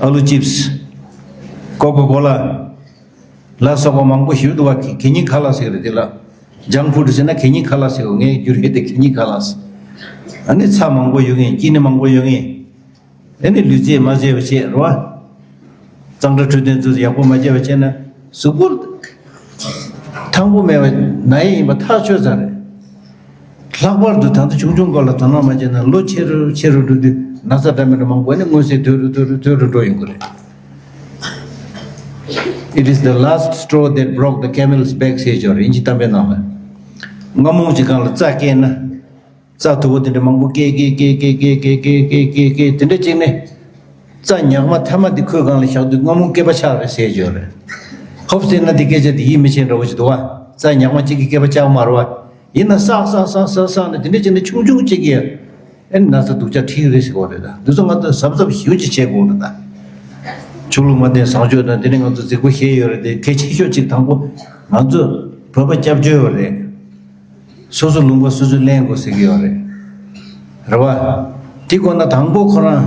ཨ་ལུ་ཅིབ་སི། ཀོ་ཀོ་ཀོ་ལ། ལ་སོགས་པ་མང་པོ་ཞིག་འདུག་བ། གད་སྙིགས་ཁ་ལག་ཟེར་གྱི་རེད་དེ་ལ། ཇང་ཕུཌ་ཟེར་ན་གད་སྙིགས་ཁ་ལག་ཟེར་གྱི་ཡོད། ངས་བསྒྱུར་ཡས་དེ་གད་སྙིགས་ཁ་ལག་ཟེར། ཨ་ནི་ཚྭ་མང་པོ་ཡོད་མཁན། ཅི་ནི་མང་པོ་ཡོད་མཁན། ཨ་ནི་ལུས་རྩལ་མ་རྩེ་བ་བྱས་རེད་བ། གཙང་སྦྲ་འཕྲོད་བསྟེན་ཚོས་ཡག་པོ་མ་བྱས་པ་བྱས་ན་གཟུགས་པོ་ཐང་པོ་མེད་པ་ན་ཡས་ཡིན་པ་ཐག་ཆོད་ས་རེད། ལྷག་པར་དུ་ད་ལྟ་ཆུང་ཆུང་སྐབས་ལ་དོ་སྣང་མ་བྱས་ན་ལོ་ཆེ་རུ་ཆེ་རུ་འགྲོ་དུས་ན་ཚ་འདྲ་མི་འདྲ་མང་པོ་ནི་མངོན་གསལ་དོད་རུ་དོད་རུ་དོད་རུ་འགྲོ་ཡོང་གི་རེད། It is the last straw that broke the camel's back ཟེར་ཡོད་རེད། དབྱིན་ཇི་གཏམ་དཔེའི་ནང་ལ། རྔ་མོང་གི་སྒང་ལ་རྩྭ་བཀལ་ན། རྩྭ་མཐུག་པོ་དེ་འདྲ་མང་པོ་བཀལ་བཀལ་བཀལ་བཀལ་དེ་འདྲ་བྱས་ནས། རྩྭ་ཉག་མ་ཐ་མ་དེ་ཁོའི་སྒང་ལ་བཞག་དུས་རྔ་མོང་སྐེད་པ་ཆག་རེད་ཟེར་གྱི་ཡོད་རེད། ཧོབ་སྟེ་ན་དེ་སྐད་ཆ་དེ་ཡིད་མི་ཆེས་འདྲ་བོ་ཞིག་འདུག་བ། རྩྭ་ཉག་མ་གཅིག་གི་སྐེད་པ་ཆག་མ་རེད་བ། ཡིན་ན་བསགས་བསགས་བསགས་བསགས་བསགས་ནས་དེ་འདྲ་བྱས་ནས་ཆུང་ཆུང་གཅིག་གིས་ཨེ་ན་ཚ་སྡུག་ཅག་ཁྲིད་རེད་ཟེར་གྱི་ཡོད་རེད་ད། འདི་ཚོ་ང་ཚོ་གཟབ་གཟབ་ཞེ་པོ་ཅིག་བྱེད་དགོས་རེད་ད། ཆོས་ལུགས་མ་བསྟེན་བཟང་སྤྱོད་དང་དེ་ནི་ང་ཚོ་རྫིག་པོ་བཤད་ཡོད་རེད་དེ། གལ་ཆེ་ཤོས་གཅིག་དང་པོ་ང་ཚོ་བོད་པ་སྐྱབས་བཅོལ་བ་རེད། སོ་སོ་ལུང་པ་སོ་སོས་ལེན་དགོས་ཟེར་གྱི་ཡོད་རེད། རེད་བ། དེ་དགོས་ན་དང་པོ་ཁོ་རང་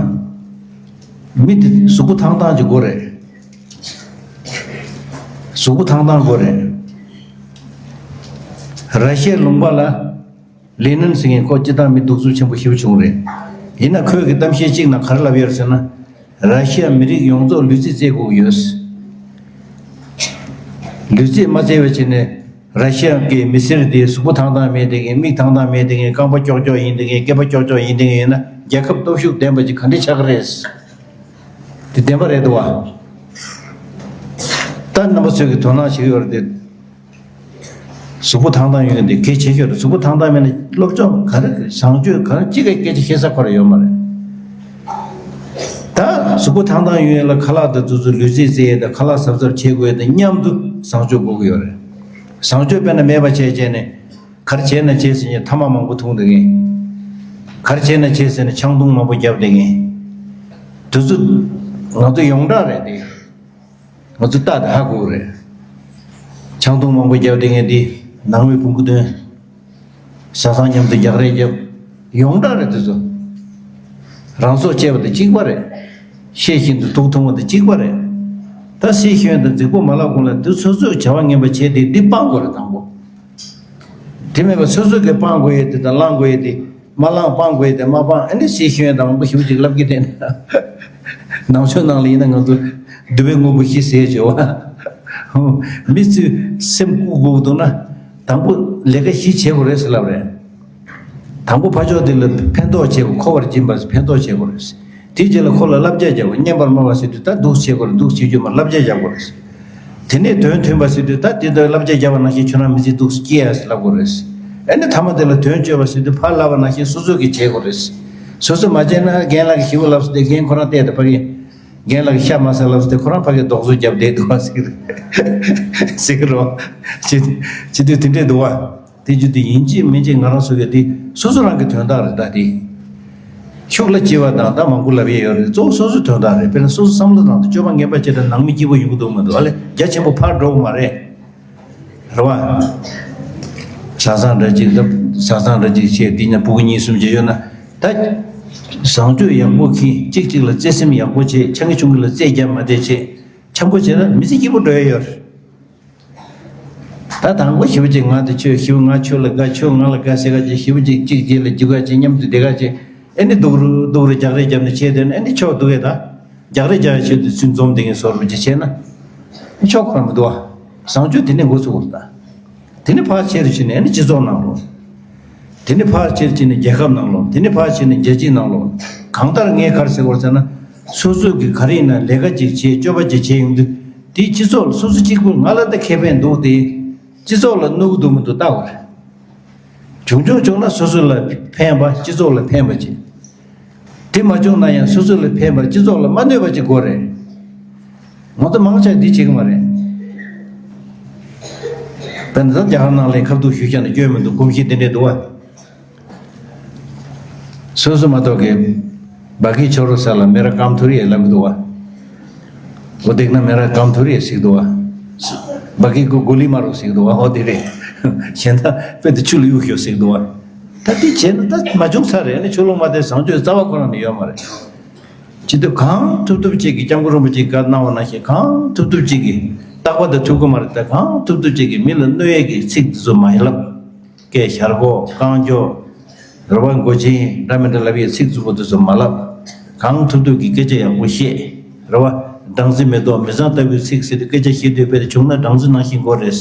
མི་དེ་གཟུགས་པོ་ཐང་ཐང་ཅིག་དགོས་རེད། གཟུགས་པོ་ཐང་ཐང་དགོས་རེད། ར་ཤི་ཡའི་ལུང་པ་ལ་ལེ་ནིན་ཟེར་མཁན་ཁོ་སྤྱིར་བཏང་མི་གདུག་རྩུབ་ཆེན་པོ་ཞེ་པོ་བྱུང་རེད། ཡིན་ན་ཁོས་གི་གཏམ་བཤད་གཅིག་ནང་ག་རེ་ལབ་ཡོད་ཟེར་ན། ར་ཤི་ཡ་མི་རིགས་ཡོངས་རྫོགས་ལུས་རྩལ་རྩེད་དགོས་ཀྱི་ཡོད། ལུས་རྩལ་མ་རྩེ་བ་བྱས་ནས་ར་ཤི་ཡ་གི་མི་སེར་དེ་གཟུགས་པོ་ཐང་ཐང་མེད་དེ་མཁན། མིག་ཐང་ཐང་མེད་དེ་མཁན། རྐང་པ་ཀྱོག་ཀྱོག་ཡིན་དེ་མཁན། སྐེད་པ་ཀྱོག་ཀྱོག་ཡིན་དེ་མཁན་ཡིན་ན་རྒྱལ་ཁབ་སྟོབས་ཤུགས་ལྡན་པ་ཅིག་ག་འདྲས་ཆགས་ཀྱི་རེད། དེ་བདེན་པ་རེད་འདུག་བ། ད་རྣམ་པ་ཚོས་ཀྱི་དོ་སྣང་བྱེད་ཀྱི་ཡོད་རེད་དེ། གཟུགས་པོ་ཐང་ཐང་ཡོད་མཁན་དེ་གལ་ཆེ་ཤོས་རེད། གཟུགས་པོ་ཐང་ཐང་མེད་ན་སློབ་སྦྱོང་ག་རེ་བཟང་སྤྱོད་ག་རེ་གཅིག་གི་སྐད་ཆ་བཤད་ས་ཁོ་རང་ཡོད་མ་རེད། ད་གཟུགས་པོ་ཐང་ཐང་ཡོད་ཡ་ལ་ཁ་ལག་དང་དུས་ཚོད་ལུས་རྩལ་རྩེ་ཡས་དང་ཁ་ལག་གཟབ་གཟབ་བྱེད་དགོས་ཡ་དང་མཉམ་དུ་བཟང་སྤྱོད་དགོས་ཀྱི་ཡོད་རེད། བཟང་སྤྱོད་དཔེར་ན་མེད་པ་བྱས་བྱས་ནས་ག་རེ་བྱས་ན་བྱས་ཟེར་ནས་ཐ་མག་མང་པོ་འཐུང་བསྡད་མཁན། ག་རེ་བྱས་ན་བྱས་ཟེར་ནས་ཆང་འཐུང་མང་པོ་བརྒྱབ་བསྡད་མཁན། དུས་ཚོད་ང་ཚོ་ཡོངས་གྲགས་རེད་དེ། ང་ཚོ་ལྟ་དེ་ཧ་གོ་གི་རེད། ཆང་འཐུང་མང་པོ་བརྒྱབ་བསྡད་མཁན་དེ་ནང་མི་བོང་གུ་འདོན། བཟའ་ཚང་མཉམ་དུ་རྒྱག་རེས་བརྒྱབ། ཡོངས་གྲགས་རེད་དེ་ཚོ། རང་སྲོག་བཅད་པ་དང་གཅིག་པ་རེད། ཤེས་བཞིན་དུ་དུག་འཐུང་བ་དང་གཅིག་པ་རེད། ད་སྲིད་གཞུང་དང་རྫིག་པོ་མ་ལབ་གོང་ལ་འདི་སོ་སོས་བྱ་བ་ངན་པ་བྱས་ཏེ་འདི་སྤང་དགོས་རེད་དང་པོ། དེ་མེད་པ་སོ་སོ་གིས་སྤང་དགོས་ཡས་དེ་དང་བླང་དགོས་ཡས་དེ་མ་བླངས། སྤང་དགོས་ཡས་དེ་མ་སྤངས། ཨ་ནི་སྲིད་གཞུང་དང་མང་པོ་ཞེ་པོ་ཅིག་ལབ་ཀྱི་བསྡད་ན། ནང་ཆོས་ནང་ལ་ཡིན་ན་ང་ཚོ་འདུལ་བའི་དངོས་པོ་བཞི་ཟེར་བྱས་པ། མི་ཚོས་སེམས་བཀུག་དགོས་འདུག་ན། དང་པོ་ལས་ཀ་བཞི་བྱེད་དགོས་རེད་ཟེར་ལབ་རེད། དང་པོ་ཕ་ཕྱོགས་དེ་ལ་ཕན་ཐོགས་བྱེད་དགོས། མཁོ་བར་སྦྱིན་པ་ཕན་ཐོགས་བྱེད་དགོས་རེད། དེའི་རྗེས་ལ་ཁོ་ལ་བསླབ་བྱ་རྒྱག་དགོས། སྙན་པར་སྨྲ་བ་ཟེར་དུས་ད་འདུག་བྱེད་དགོས་རེད། འདུག་བྱེད་རྒྱུ་མ་བསླབ་བྱ་རྒྱག་དགོས་རེད། དེ་ནས་དོན་མཐུན་པ་ཟེར་དུས་ད་དེ་ལྟར་བསླབ་བྱ་བརྒྱབ་པ་ནང་བཞིན་ཁྱོད་རང་མི་ཚེ་འདུག་སྐྱེལ་ཡ་ཟེར་ལབ་དགོས་རེད། ཨ་ནི་ཐ་མ་དེ་ལ་དོན་སྤྱོད་པ་ཟེར་དུས་ཕར་ལབ་པ་ནང་བཞིན་སོ་སོ་གིས་བྱེད་དགོས་རེད། སོ་སོས་མ་བྱས་ན་རྒན་ལགས་ཀྱིས་ཞུ་བ་ལབ་ཟེར་ཏེ་རྒན་ཁོ་རང་བལྟས་ཏེ་ཕ་གི། རྒན་ལགས་ཀྱིས་ཤ་མ་ཟ་ལབ་ཟེར་ཏེ་ཁོ་རང་ཕ་གི་རྡོག་བཟོ་བརྒྱབ་བསྡད་འདུག་བ་ཟེར་གི་རེད། ཟེར་གི་རེད་བ། བྱེད་བྱེད་དུས་དེ་འདྲས་འདུག་བ། དེ་རྒྱུ་དེ་ཡིན་གཅིག་མིན་གཅིག་ང་རང་ཚོ་གི་དེ་སོ་སོ་རང་གི་དོན་དག་རེད་ད་དེ། ཤུགས་ལ་སྐྱེ་བ་དང་ད་མང་པོ་ལབ་ཡས་ཡོད་རེད། གཙོ་བོ་སོ་སོའི་དོན་དག་རེད། དཔེར་ན་སོ་སོ་བསམ་བློ་བཏང་དུས་སྤྱོད་པ་ངན་པ་བྱས་ན་ནང་མི་སྐྱིད་པོ་ཡོང་གི་འདུག་མི་འདུག་ཨ་ལེ་རྒྱ་ཆེན་པོ་ཕར་འགྲོ་གི་མ་རེད། རེད་བ། བཟའ་ཚང་འདྲ་གཅིག་ད་བཟའ་ཚང་འདྲ་གཅིག་བྱས་འདི་ཉ་ཕྲུ་གུ་གཉིས་གསུམ་བྱས་ཡོད་ན་ད། བཟང་སྤྱོད་ཡག་པོ་གིས་གཅིག་གཅིག་ལ་བརྩེ་སེམས་ཡག་པོ་བྱས། ཆ་གི་ཆུང་གི་ལ་རྩེད་རྒྱབ་མ་བསྡད་བྱས། འཆམ་པོ་བྱས་ན་མི་ཚེ་སྐྱིད་པོ་འགྲོ་ཡ་ཡོད་རེད། ད་དང་པོ་ཞེ་པོ་ཅིག་ང་དེ་ཁྱོད་ཞེ་པོ་ང་ཁྱོད་ལ་དགའ། ཁྱོད་ང་ལ་དགའ་ཟེར་ག་ཅིག་ཞེ་པོ་ཅིག་གཅིག་གཅིག་ལ་རྒྱུག་ག་ཅིག་མཉམ་དུ་བསྡད་ག་ཅིག་ཨེ་ནི་སྡུག་རུ་སྡུག་རུ་རྒྱག་རེས་རྒྱབ་ནས་བྱས་དེ་ནི་ཨེ་ནི་ཆོག་འདུག་གས། ད་རྒྱག་རེས་རྒྱག་ཡ་ཆེད་དུ་ཚུན་འཛོམས་དེ་ངས་ཟོར་མི་ཅིག་བྱས་ན་ཨེ་ཆོག་གོ་ར་མི་འདུག་བ། བཟང་སྤྱོད་དེ་ནས་འགོ་ཚུགས་དགོས་རེད་ད། དེ་ནི་ཕར་ཆེར་ཕྱིན་ནས་ཨེ་ནི་སྤྱི་ཚོགས་ནང་ལོགས། དེ་ནི་ཕར་ཆེར་ཕྱིན་ནས་རྒྱལ་ཁབ་ནང་ལོགས། དེ་ནི་ཕར་ཕྱིན་ནས་རྒྱལ་སྤྱི་ནང་ལོགས། གང་ལྟར་ངས་ག་རེ་ཟེར་དགོས་རེད་ཟེར་ན། སོ་སོ་གི་ག་རེ་ཡིན་ན་ལས་ཀ་ཅིག་བྱེད་སྤྱོད་པ་ཅིག་བྱེད་ཡོང་དུས་དེའི་སྤྱི་ཚོགས་ལ་སོ་སོ་གཅིག་པུ་ང་ལ་ད་ཁེ་ཕན་འདུག་སྟེ། སྤྱི་ཚོགས་ལ་གནོད་གི་འདུག་མི་འདུག་ལྟ་དགོས་རེད། བྱུང་བྱུང་བྱུང་ན་སོ་སོ་ལ་ཕན་པ་སྤྱི་ཚོགས་ལ་ཕན་པ་ཅིག་དེ་མ་བྱུང་ན་ཡང་སོ་སོ་ལ་ཕན་པ་སྤྱི་ཚོགས་ལ་མ་གནོད་པ་ཅིག་དགོས་རེད། ང་ཚོ་མང་ཆེ་འདི་བྱེད་ཀྱི་མ་རེད། དཔེར་ན་ད་རྒྱ་གར་ནང་ལ་ཁ་ཐུག་ཞུ་བྱས་ན་སྐྱོན་མི་འདུག་གོམས་གཤིས་འདི་འདྲས་འདུག་བ། སོ་སོ་མ་གཏོགས་ཀྱི། བ་གི་ཆོ་རོ་ས་ལ་མེ་ར་ཀམ་ཐུ་རི་ཡ་ལབ་ཀྱི་འདུག་བ། འོ་དེ་ན་མེ་ར་ཀམ་ཐུ་རི་ཡ་ཟེར་གྱི་འདུག་བ། བ་གི་གུ་གུ་ལི་མ་རོ་ཟེར་གྱི་འདུག་བ། འོ་དེ་རེད། གཞན་དག་དཔེ་དེ་ཆུ་ལ་གཡུག་ཤོག་ཟེར་གྱི་འདུག་བ། ད་དེ་བྱས་ན་ད་མ་བྱུང་ས་རེད། ནི་ཆོས་ལུགས་མ་དེ་བཟང་སྤྱོད་རྩ་བ་ཁོ་རང་ནས་ཡོད་མ་རེད། ཇི་ལྟར་གང་ཐུབ་ཐུབ་ཅིག་གིས་སྐྱབས་མགོན་རིན་པོ་ཆེས་བཀའ་གནང་བ་ནང་བཞིན་གང་ཐུབ་ཐུབ་ཅིག་གིས་རྟག་པར་དུ་ཐུབ་ཀྱི་མ་རེད། ད་གང་ཐུབ་ཐུབ་ཅིག་གིས་མི་ལ་གནོད་ཡས་ཀྱི་ཚིག་དེ་ཚོ་མ་ལབ། སྐད་ཞར་གོ་རྐང་ཀྱོག་རེ་བ་མགོ་ཆེན་འདྲ་མི་འདྲ་ལབ་ཡས་ཚིག་རྩུབ་པོ་དེ་ཚོ་མ་ལབ། གང་ཐུབ་ཐུབ་ཀྱིས་སྐད་ཆ་ཡག་པོ་བཤད། རེ་བ། སྦྲང་རྩི་མེ་ཏོག་མི་བཟང་ལྟ་བུའི་ཚིག་ཟེར་དུས་སྐད་ཆ་བཤད་དུས་དཔེ་དེ་བྱུང་ན་སྦྲང་རྩི་ནང་བཞིན་དགོས་རེད།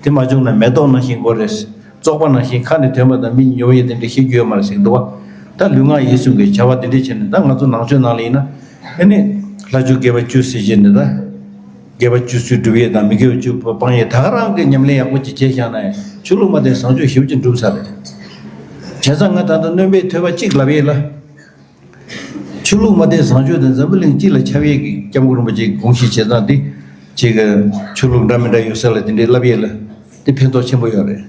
དེ་མ་བྱུང་ན་མེ་ཏོག་ནང་བཞིན་དགོས་རེད། བཙོག་པ་ནང་བཞིན་ཁ་ནས་ཐོན་པ་དང་མི་ཉོ་ཡས་དེ་འདྲ་བཤད་རྒྱུ་ཡོད་མ་རེད་ཟེར་གྱི་འདུག་བ། ད་ལུས་ངག་ཡིད་གསུམ་གྱི་བྱ་བ་དེ་འདྲ་བྱས་ནས་ད་ང་ཚོ་ནང་ཆོས་ནང་ལ་ཡིན་ན། ཨ་ནི། ལྷ་ཆོས་དགེ་བ་བཅུ་ཟེར་བྱས་ནས་ད། དགེ་བ་བཅུ་ཚུལ་སྒྲུབ་ཡས་དང་མི་དགེ་བ་བཅུ་སྤང་ཡས་ད་ག་རང་གི་ཉམས་ལེན་ཡག་པོ་ཅིག་བྱས་བཞག་ན་ཡང་ཆོས་ལུགས་མ་བསྟེན་བཟང་སྤྱོད་ཞེ་པོ་ཅིག་འགྲུབ་ཚར་རེད། བྱས་ཙང་ང་ད་ལྟ་སྣོན་པའི་ཐོས་པ་གཅིག་ལབ་ཡས་ལ། ཆོས་ལུགས་མ་བསྟེན་བཟང་སྤྱོད་དེ་འཛམ་བུ་གླིང་སྤྱི་ལ་ཁྱབ་ཡས་ཀྱི་སྐྱབས་མགོན་རིན་པོ་ཆེའི་དགོངས་གཞི་བྱས་ཙང་འདི་ཅིག་གི་ཆོས་ལུགས་འདྲ་མི་འདྲ་ཡོད་ས་ལ་དེ་འདྲའི་ལབ་ཡས་ལ་དེ་ཕན་ཐོགས་ཆེན་པོ་ཡོད་རེད།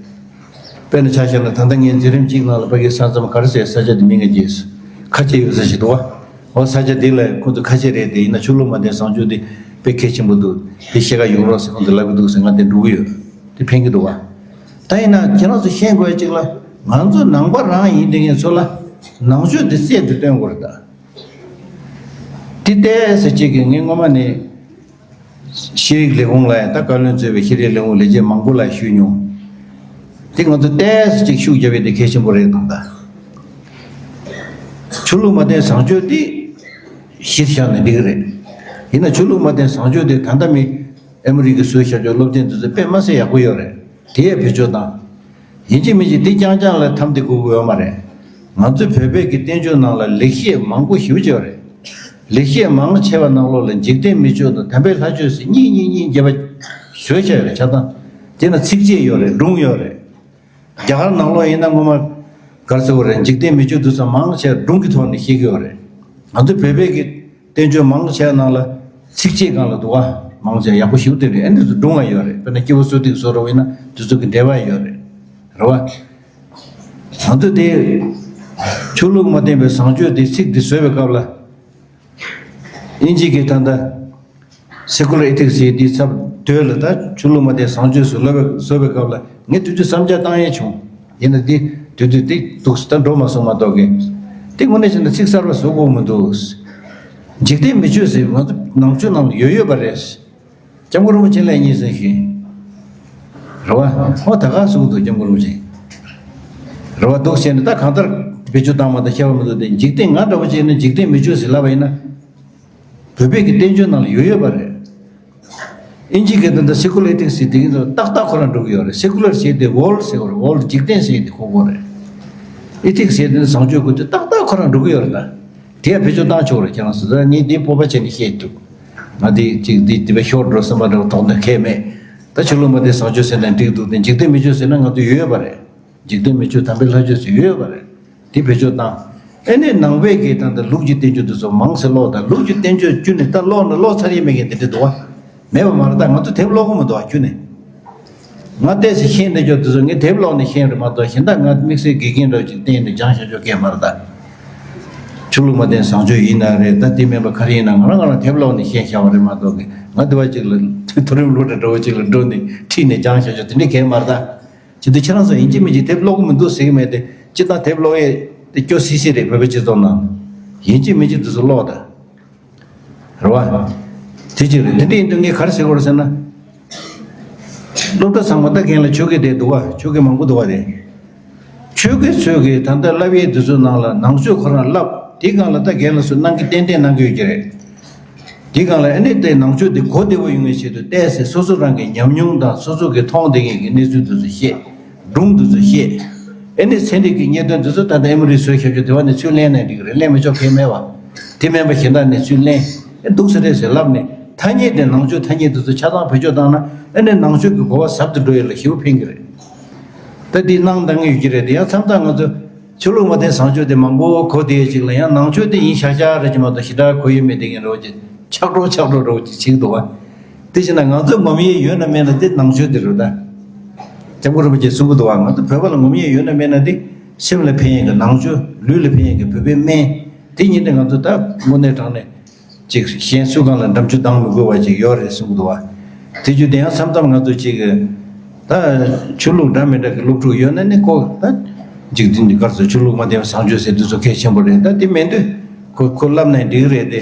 དཔེར་ན་ཆ་བཞག་ན་ད་ལྟ་ངའི་མཛད་རིམ་གཅིག་ནང་ལ་ཕ་གིའི་ས་མཚམས་ག་རེ་ཟེར་ས་ཆ་དེ་མིང་ང་བརྗེད་སོང་། ཁ་ཆེ་ཡོད་ས་ཞིག་འདུག་བ། འོ་ས་ཆ་འདི་ལ་ཁོང་ཚོ་ཁ་ཆེ་རེད་དེ་ཡིན་ན་ཆོས་ལུགས་མ་བསྟེན་བཟང་སྤྱོད་འདི་དཔེ་གལ་ཆེན་པོ་འདུག་འདི་ཤེས་ཀ་ཡོང་རོགས་ཟེར་ཁོང་ཚོ་ལབ་ཀྱི་འདུག་ཟེར་ང་དེ་འགྲོ་གི་ཡོད། དེ་ཕན་གྱི་འདུག་བ། ད་ཡིན་ན་ཁྱེད་རང་ཚོ་ཤེས་དགོས་ཡ་གཅིག་ལ་ང་ཚོ་ནང་པ་རང་ཡིན་དེ་ངས་ཚོ་ལ་ནང་ཆོས་འདི་རྩལ་དུ་སྟོན་དགོས་རེད་ད། དེ་ལྟས་ཟེར་གཅིག་གི་ངས་སྔོན་མ་ནས་ཤེས་རིག་ལས་ཁུངས་ལ་ཡང་ད་བཀའ་བློན་གཙོས་པའི་ཤེས་རིག་ལས་ཁུངས་ལས་བྱེད་མང་པོ་ལ་ཞུས་མྱོང་། དེ་ང་ཚོ་ལྟས་ཟེར་གཅིག་ཤུགས་རྒྱབ་ཡས་དེ་གལ་ཆེན་པོ་རེད་དང་ད། ཆོས་ལུགས་མ་བསྟེན་བཟང་སྤྱོད་དེ་གཞིར་བཞག་ནས་འགྲིག་གི་རེད། ཡིན་ན་ཆོས་ལུགས་མ་བསྟེན་བཟང་སྤྱོད་དེ་ད་ལྟ་མི་ཨ་མི་རི་ཀའི་བཟོས་བཞག་ཆོག་སློབ་ཚན་དེ་ཚོ་དཔེ་མ་སྲིད་ཡག་པོ་ཡོད་རེད། དེ་ཡས་བེད་སྤྱོད་བཏང་། ཡིན་གཅིག་མིན་གཅིག་འདི་རྐྱང་རྐྱང་ལ་འཐམ་སྟེ་སྒུག་དགོས་ཡོད་མ་རེད། ང་ཚོའི་བོད་པའི་གི་བསྟན་བཅོས་ནང་ལ་ལེགས་བཤད་མང་པོ་ཞེ་པོ་ཅིག་ཡོད་རེད། ལེགས་བཤད་མང་ཆེ་བ་ནང་ལོགས་ལ་འཇིག་རྟེན་མི་ཆོས་དང་དམ་པའི་ལྷ་ཆོས་ཟེར་གཉིས་གཉིས་གཉིས་བརྒྱབ་པ་བཟོས་བྱས་ཡོད་རེད། ཆ་ཚང་། དེ་ན་ཚིགས་བཅད་ཡོད་རེད། སྒྲུང་ཡོད་རེད། རྒྱ་གར་ནང་ལོགས་ཡིན་ན་སྔོན་མ་ག་རེ་ཟེར་དགོས་རེད། འཇིག་རྟེན་མི་ཆོས་འདི་ཚོ་མང་ཆེ་སྒྲུང་གི་ཐོག་ནས་བཤད་ཀྱི་ཡོད་རེད། ང་ཚོ་བོད་པའི་གི་བསྟན་བཅོས་མང་ཆེ་ནང་ལ་ཚིགས་བཅད་སྒང་ལ་འདུག་ག་མང་ཆེ་ཡག་པོ་ཞིག་བསྟན་རེད། ཨ་ནི་སྒྲུང་ང་ཡོད་རེད། དཔེར་ན་སྐྱེས་བུ་གསོ་སྟེགས་བཟོ་འདྲ་ཡིན་ན་དེ་ཚོ་གི་འགྲེལ་པ་ཡོད་རེད། རེད་བ། ང་ཚོ་དེ་ཆོས་ལུགས་མ་བསྟེན་པའི་བཟང་སྤྱོད་དེ་ཚིག་འདི་བཟོས་པའི་སྐབས་ལ། དབྱིན་ཇི་གི་ད་ལྟ་Secular Ethics ཡི་འདི་ཚབ་དོད་ལ་ད་ཆོས་ལུགས་མ་བསྟེན་བཟང་སྤྱོད་ཟེར་ལབ་པའི་བཟོ་བའི་སྐབས་ལ་ངས་དུས་ཚོད་བསམ་འཆར་བཏང་ཡས་བྱུང་། ཡིན་ན་འདི་དུས་ཚོད་འདི་འདུག་སེ་ད་འགྲོ་མ་སོང་མ་གཏོགས་གི། འདི་དངོས་གནས་བྱས་ན་ཚིག་གསར་པ་བཟོ་དགོས་མི་འདུག་འཇིག་རྟེན་མི་ཆོས་ཟེར་ང་ཚོ་ནང་ཆོས་ནང་ལ་ཡོད་ཡོད་པ་རེད། སྐྱབས་མགོན་རིན་པོ་ཆེ་ལས་གཉིས་ཟེར་ཞིང་། རེད་བ། ཧོ་ད་ག་གསུངས་འདུག་སྐྱབས་མགོན་རིན་པོ་ཆེ། རེད་བ་འདུག་ཟེར་ནས་ད་གང་ལྟར་བེད་སྤྱོད་བཏང་མ་ད་ཤེས་པ་མི་འདུག་སྟེ། འཇིག་རྟེན་ང་འདྲ་བོ་བྱས་ན་འཇིག་རྟེན་མི་ཆོས་ཟེར་ལབ་པ་ཡིན་ན། བོད་པའི་གི་བསྟན་བཅོས་ནང་ལ་ཡོད་ཡོད་པ་རེད། ཨིན་ཇི་སྐད་དུ་འདི་Secular Ethics ཟེར་དེ་གི་ཏག་ཏག་ཁོ་རང་འགྲོ་གི་ཡོད་རེད། Secular ཟེར་དེ་World ཟེར་བ་རེད། World འཇིག་རྟེན་ཟེར་དེ་ཁོ་གོ་རེད། Ethics ཟེར་དེ་ནི་བཟང་སྤྱོད་ཀུན་དེ་ཏག་ཏག་ཁོ་རང་འགྲོ་གི་ཡོད་རེད་ད། དེ་ཡང་བེད་སྤྱོད་བཏང་ཆོག་རེད། ཁྱེད་རང་ཚོ་ད་ངས་འདི་སྤོབས་པ་བྱས་ནས་བཤད་འདུག་ང་འདི་ཅིག་འདི་འདི་བས་ཤོར་འགྲོ་བསམ་པ་འདྲ་བོ་དོགས་ནས་ཁེལ་མེད། ད་ཆོས་ལུགས་མ་བསྟེན་བཟང་སྤྱོད་ཟེར་ན་འགྲིག་འདུག་སྟེ། འཇིག་རྟེན་མི་ཆོས་ཟེར་ན་ང་ཚོ་ཡོད་ཡོད་པ་རེད། འཇིག་རྟེན་མི་ཆོས་དམ་པའི་ལྷ་ཆོས་ཟེར་ཡོད་ཡོད་པ་རེད། དེ་བེད་སྤྱོད་བཏང་། ཨེ་ནས་ནང་པའི་གི་ད་ལྟ་ལུགས་ཀྱི་བསྟན་བཅོས་འདི་ཚོ་མང་ཙམ་ཀློག་དང་། ལུགས་ཀྱི་བསྟན་བཅོས་བཅུ་ནས་ད་ཀློག་ནས་ཀློག་ཚར་ཡས་མེད་མཁན་དེ་འདྲ་འདུག་བ། མེད་པ་མ་རེད་ད། ང་ཚོ་དེབ་ཀློག་གི་མི་འདུག་བ་ཁྱོན་ནས། ང་ཏོག་ཙམ་ཤེས་འདི་ཆོ་དེ་ཚོ་ངས་དེབ་ཀློག་ནས་ཤེས་རེད་མ་གཏོགས་གཞན་དག་ང་དམིགས་བསལ་དགེ་རྒན་འདྲ་ཅིག་བསྟེན་ནས་སྦྱང་བྱ་ཆོག་མཁན་མ་རེད་ད། ཆོས་ལུགས་མ་བསྟེན་བཟང་སྤྱོད་ཡིན་ན་རེད་ད། དེ་མིན་པ་ག་རེ་ཡིན་ན་ང་རང་ང་རང་དེབ་ཀློག་ནས་ཤེས་བྱ་བ་རེད་མ་གཏོགས་གི་ ང་དེ་བ་ཅིག་ལ་མཐོ་རིམ་སློབ་གྲྭ་འདྲ་བོ་ཅིག་ལ་འགྲོ་ནས་ཁྲིད་ནས་སྦྱངས་བཞག་ཆོག་དེ་འདྲའི་གལ་མ་རེད་ད། ཇི་ལྟར་ཁྱེད་རང་ཚོ་ཡིན་གཅིག་མིན་གཅིག་དེབ་ཀློག་གི་མི་འདུག་ཟེར་གི་མེད་དེ། སྤྱིར་བཏང་དེབ་ཀློག་ཡས་དེ་སྐྱོ་སི་སི་རེད། བོད་པའི་སྤྱི་ཚོགས་ནང་ཡིན་གཅིག་མིན་གཅིག་དེ་ཚོ་ཀློག་ད། རེད་བ། དེ་གཅིག་རེད། དེ་འདྲ་ཡིན་དུས་ངས་ག་རེ་ཟེར་དགོས་རེད་ཟེར་ན། སློབ་གྲྭ་ཚང་མ་ད་རྒན་ལགས་ཆོས་དགེ་དེ་འདུག་བ། ཆོས་དགེ་མང་པོ་འདུག་བ་རེད། ཆོས་དགེ་ཚོས་གི་ད་ལྟ་བསླབ་ཡས་དེ་ཚོའི་ནང་ལ་ནང་ཆོས་ཁོ་རང་བསླབ། དེའི་སྒང་ལ་ད་རྒན་ལགས་ཚོས་གནང་གི་ཏན་ཏན་གནང་གི་ཡོད་ཀྱི་རེད། དེའི་སྒང་ལ་ཨ་ནི་དེ་ནང་ཆོས་དེ་གོ་བདེ་བོ་ཡོང་བའི་ཆེད་དུ་བལྟས་ཚེ་སོ་སོ་རང་གི་ཉམས་མྱོང་དང་སོ་སོ་གི་མཐོང་བསྡད་མཁན་གྱི་གནས་ཚུལ་དེ་ཚོ་བཤད། སྒྲུང་དེ་ཚོ་བཤད། ཨ་ནི་ཚན་རིག་གི་རྙེད་དོན་དེ་ཚོ་ད་ལྟ་ཨེ་མོ་རི་བཟོས་བཞག་རྒྱུ་དེ་བ་ནས་ཚུར་ལེན་ན་འགྲིག་གི་རེད། ལེན་མི་ཆོག་གལ་མེད་བ། དེ་མིན་པ་གཞན་དག་ནས་ཚུར་ལེན། ཨེ་འདུག་ས་རེད་ཟེར་ལབ་ནས་ཐ་སྙད་དེ་ནང་ཆོས་ཐ་སྙད་དེ་ཚོ་ཆ་ཚང་བེད་སྤྱོད་བཏང་ན་ཨ་ནི་ནང་ཆོས་ཀྱི་གོ་བ་ཟབ་ཏུ་འགྲོ་ཡས་ལ་ཞེ་པོ་ཕན་གྱི་རེད། ད་འདི་གནང་བཏང་གི་ཡོད་ཀྱི་རེད། དེ་ཡང་མཚམས་མཚམས་ང་ཚོ་ཆོས་ལུགས་མ་བསྟེན་བཟང་སྤྱོད་དེ་མང་པོ་གོ་བསྡད་ཅིག་ལ་ཡང་ནང་ཆོས་དེ་ཡིན་ཤག་ཤག་རེད་ཀྱི་མ་གཏོགས་ཞེ་དྲག་གོ་ཡོད་མེད་དེ་ཡིན་རོགས་ཀྱི་ཆག་གྲོགས་ཆག་གྲོགས་རོགས་ཀྱི་ཅིག་འདུག་བ། དེ་བྱས་ན་ང་ཚོ་ངོམ་ཡས་ཡོད་ན་མེད་ན་དེ་ནང་ཆོས་དེ་རེད་ད། སྐྱབས་མགོན་རིན་པོ་ཆེས་གསུང་གི་འདུག་བ། ང་ཚོ་བོད་པ་ལ་ངོམ་ཡས་ཡོད་ན་མེད་ན་དེ་སེམས་ལ་ཕན་ཡས་ཀྱི་ནང་ཆོས། ལུས་ལ་ཕན་ཡས་ཀྱི་བོད་པའི་སྨན། དེ་ཉིད་དེ་ང་ཚོ་ད་དངོས་གནས་དྲང་གནས། ཅིག་གཞན་སུ་གང་ལ་འགྲམ་ཆུ་ལྡང་མི་དགོས་པ་ཅིག་ཡོད་རེད་གསུངས་འདུག་བ། དེ་རྒྱུ་དེ་ཡང་མཚམས་མཚམས་ང་ཚོ་ཅིག་ད་ཆོས་ལུགས་འདྲ་མི་འདྲ་གི་སློབ་ཕྲུག་ཡོད་ན་ནི་ཁོ་ད་ཅིག་དེ་འདི་གར་སོ་ཆོས་ལུགས་མ་བསྟེན་པ་བཟང་སྤྱོད་ཟེར་དུས་ཚོ་གལ་ཆེན་པོ་རེད། ད་དེ་མེད་དུས་ཁོ་ཁོ་བསླབ་ནས་འགྲིག་རེད་དེ།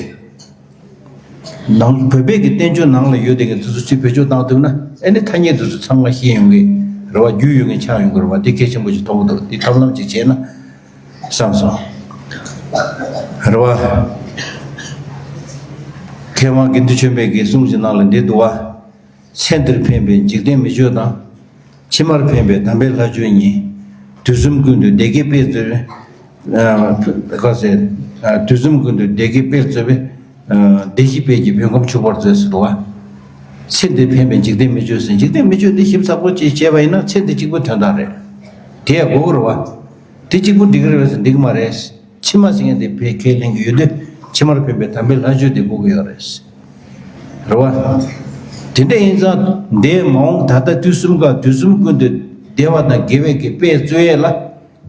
ནང་བོད་པའི་གི་བསྟན་བཅོས་ནང་ལ་ཡོད་དེ་གི་དེ་ཚོ་ཚུར་བེད་སྤྱོད་བཏང་ཐུབ་ན་ཨེ་ནི་ཐ་སྙད་དེ་ཚོ་ཚང་མ་ཤེས་ཡོང་གི་རེད་བ། རྒྱུས་ཡོད་མཁན་ཆགས་ཡོང་གི་རེད་བ། དེ་གལ་ཆེན་པོ་ཅིག་མཐོང་གི་འདུག་དེ་ཐབས་ལམ་ཅིག་བྱས་ན། བསམ་སོང་། རེད་བ། མཁས་དབང་དགེ་འདུན་ཆོས་འཕེལ་གྱི་གསུང་གི་ནང་ལ་འདི་འདུག་བ། ཚེ་འདིར་ཕན་པའི་འཇིག་རྟེན་མི་ཆོས་དང་། ཕྱི་མར་ཕན་པའི་དམ་པའི་ལྷ་ཆོས་ཉིད། དུས་གསུམ་ཀུན་ཏུ་བདེ་སྐྱིད་སྤེལ་སྩོལ་བའི། ཨ་ག་ཟེར། ཨ་དུས་གསུམ་ཀུན་ཏུ་བདེ་སྐྱིད་སྤེལ་སྩོལ་བའི། ཨ་བདེ་སྐྱིད་སྤེལ་གྱི་བོད་ཁམས་ཕྱུག་པར་མཛོད་ཟེར་འདུག་བ། ཚེ་འདིར་ཕན་པའི་འཇིག་རྟེན་མི་ཆོས་ཟེར། འཇིག་རྟེན་མི་ཆོས་འདི་ཞིབ་ཚགས་པོ་ཅིག་བྱས་པ་ཡིན་ན་ཚེ་འདི་གཅིག་པུ་དོན་དག་རེད། དེ་ཡང་དགོས་ཀྱི་རེད་བ། དེ་གཅིག་པུ་འགྲིག་གི་རེད་པས་ཟེར་འགྲིག་གི་མ་རེད། ཕྱི་མ་ཟེར་མཁན་དེ་ཕལ་ཁས་ལེན་གྱི་ཡོད་དུས་ཕྱི་མར་ཕན་པའི་དམ་པའི་ལྷ་ཆོས་དེ་དགོས་ཀྱི་ཡོད་རེད། རེད་བ། དེ་འདྲ་ཡིན་ཙང་འདས་མ་འོངས་ད་ལྟ་དུས་གསུམ་ཀ་དུས་གསུམ་ཀུན་ཏུ་བདེ་བ་དང་དགེ་བའི་གི་དཔལ་སྩོལ་ཡས་ལ་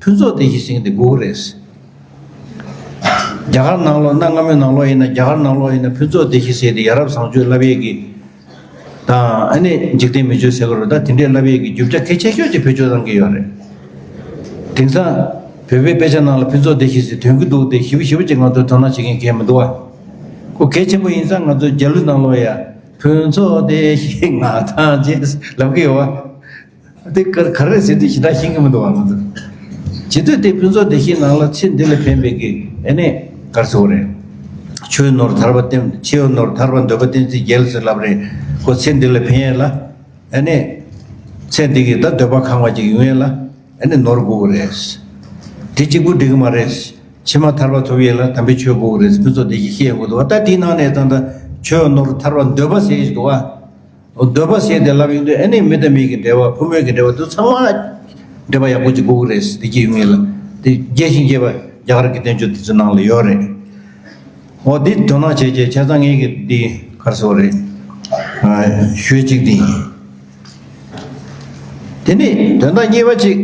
ཕུན་ཚོགས་བདེ་གཤེགས་ཟེར་མཁན་དེ་དགོས་ཀྱི་རེད། རྒྱ་གར་ནང་ལོགས་གནའ་སྔ་མོའི་ནང་ལོགས་ཡིན་ན། རྒྱ་གར་ནང་ལོགས་ཡིན་ན་ཕུན་ཚོགས་བདེ་གཤེགས་ཟེར་དེ་ཡ་རབས་བཟང་སྤྱོད་བསླབ་ཡས་ཀྱི་དང་ཨ་ནི་འཇིག་རྟེན་མི་ཆོས་ཟེར་གི་རེད། ད་དེ་འདྲའི་བསླབ་ཡས་ཀྱི་རྒྱུ་ཆ་གལ་ཆེ་ཤོས་ཅིག་བེད་སྤྱོད་གཏང་གི་ཡོད་རེད། དེང་སང་བོད་པའི་དཔེ་ཆ་ནང་ལ་ཕུན་ཚོགས་བདེ་གཤེགས་ཟེར་དོན་གྱི་འདུག་སྟེ། ཞིབ་ཞིབ་ཅིག་ང་ཚོས་དོ་སྣང་བྱེད་མཁན་གང་ཡང་མི་འདུག་བ། ཁོ་གལ་ཆེན་པོ་ཡིན་ཙང་ང་ཚོ་རྒྱ་གླུ་ནང་ལོགས་ཡ་ཕུན་ཚོགས་བདེ་གཤེགས་ང་ཐམས་ཅད་ལབ་ཀྱི་ཡོད་བ། དེ་ག་ག་རེ་ཟེར་དུས་ཞེ་དྲག་ཤེས་ཀྱི་མི་འདུག་བ་ང་ཚོ། བྱེད་དུས་དེ་ཕུན་ཚོགས་བདེ་གཤེགས་ནང་ལ་ཚེ་འདི་ལ་ཕན་པའི་གི་ཨ་ནི་ག་རེ་ཟེར་དགོས་རེད། ཆོས་ནོར་ཐར་པ་བསྟན། ཆོས་ནོར་ཐར་པ་འདོད་པ་བསྟན་འཛིན་རྒྱལ་ཟེར་ལབ་རེད། ཁོ་ཚེ་འདི་ལ་ཕན་ཡས་ལ། ཨ་ནི། ཚེ་འདི་གི་ད་འདོད་པ་ཁེངས་པ་ཅིག་ཡོང་ཡས་ལ། ཨ་ནི་ནོར་དགོས་ཀྱི་རེད། དེ་གཅིག་པུ་འགྲིག་གི་མ་རེད། ཕྱི་མ་ཐར་པ་ཐོབ་ཡས་ལ་དམ་པའི་ཆོས་དགོས་ཀྱི་རེད། ཕུན་ཚོགས་བདེ་གཤེགས་ཤེས་དགོས་འདུག་བ། ད་དེའི་ནང་ནས་ད་ལྟ་ཆོས་ནོར་ཐར་པ་འདོད་པ་ཟེར་གྱི་འདུག་བ། འདོད་པ་ཟེར་དེ་ལབ་ཡོང་དུས་ཨ་ནི་མི་དང་མི་གི་འབྲེལ་བ། བུ་མོ་གི་འབྲེལ་བ་དེ་ཚང་མ་འབྲེལ་བ་ཡག་པོ་ཅིག་དགོས་ཀྱི་རེད། དེ་གཅིག་ཡོང་ཡས་ལ། དེ་རྒྱས་ཤིང་རྒྱས་པ་རྒྱ་གར་གྱི་བསྟན་བཅོས་དེ་ཚོའི་ནང་ལ་ཡོད་རེད། འོ་འདི་དོ་སྣང་བྱས་བྱས་བྱས་ཙང་ངས་ཀྱི་འདི་ག་རེ་ཟེར་དགོས་རེད། ཨ་ཞུས་གཅིག་འདི་ཡིན། དེ་ནས་དོན་དག་གཉིས་པ་གཅིག་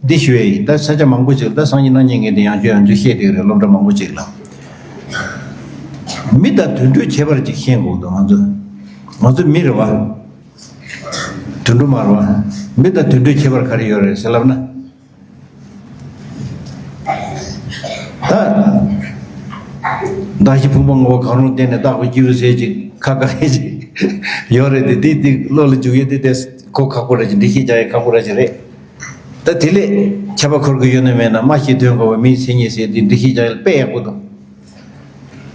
འདི་ཞུ་ཡས་ཡིན། ད་ས་ཆ་མང་པོ་ཅིག་ལ་ད་སང་ཉིན་གནངས་ཉིན་ངས་འདི་ཡང་བསྐྱར་ཡང་བསྐྱར་བཤད་བསྡད་ཀྱི་རེད། སློབ་གྲྭ་མང་པོ་ཅིག་ལ། མི་དང་དུད་འགྲོའི་ཁྱད་པར་ཅིག་ཤེས་དགོས་འདུག་ང་ཚོ། ང་ཚོ་མི་རེད་བ། དུད་འགྲོ་མ་རེད་བ། མི་དང་དུད་འགྲོའི་ཁྱད་པར་ག་རེ་ཡོད་རེད་ཟེར་ལབ་ན། ད། མདའ་བཞི་ཕུང་པོ་ལྔ་པོ་གང་རུང་བསྟན་ནས་བཏགས་པའི་སྐྱེས་བུ་ཟེར་ཅིག་ཁ་ཁ་ཧེ་ཅིག་ཡོད་རེད་དེ། དེ་དེ་བློ་ལ་འཇུག་ཡས་དེ་དེ་གོ་ཁག་པོ་ར་ཅིག་འགྲེལ་བཤད་རྒྱག་ཡས་ཁག་པོ་ར་ཅིག་རེད། ད་དེ་ལས་ཁྱད་པར་འཁོར་གི་ཡོད་ན་མེད་ན། སྨྲ་ཤེས་དོན་གོ་བ་མིའི་མཚན་ཉིད་ཟེར་དེ་འགྲེལ་བཤད་རྒྱག་ཡས་ལ་དཔེ་ཡག་པོ་འདུག་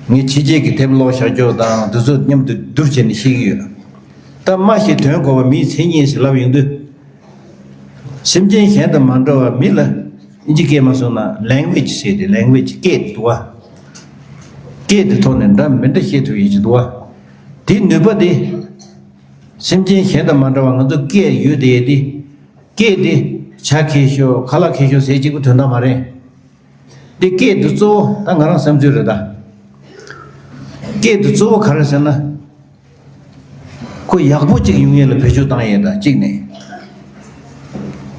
ངས་ཕྱི་རྒྱལ་གྱི་དེབ་ཀློག་བཞག་ཀྱོག་དང་དེ་ཚོ་མཉམ་དུ་བསྡུར་བྱས་ནས་ཤེས་ཀྱི་ཡོད། ད་སྨྲ་ཤེས་དོན་གོ་བ་མིའི་མཚན་ཉིད་ཟེར་ལབ་ཡོང་དུས། སེམས་ཅན་གཞན་དང་མ་འདྲ་བ་མི་ལ་ཨིན་ཇི་སྐད་མ་སོང་ན་ལེང་གུ་ཨེ་ཇི་ཟེར་ཏེ། ལེང་གུ་ཨེ་ཇི་སྐད་དེ་འདུག་བ། སྐད་དེ་ཐོག་ནས་འདྲ་མི་འདྲ་བཤད་ཐུབ་ཡས་ཅིག་འདུག་བ། དེའི་ནུས་པ་དེ། སེམས་ཅན་གཞན་དང་མ་འདྲ་བ་ང་ཚོ་སྐད་ཡོད་དེ་ཡས་དེ། སྐད་དེ་བྱ་མཁས་ཤོས་ཁ་ལག་མཁས་ཤོས་ཟེར་གཅིག་པུ་དོན་དག་མ་རེད། འདི་སྐད་འདི་གཙོ་བོ་ད་ང་རང་བསམ་ཚུལ་རེད་ད། སྐད་འདི་གཙོ་བོ་ག་རེ་ཟེར་ན། ཁོ་ཡག་པོ་གཅིག་ཡོང་ཡས་ལ་བེད་སྤྱོད་བཏང་ཡས་ད་གཅིག་ནས།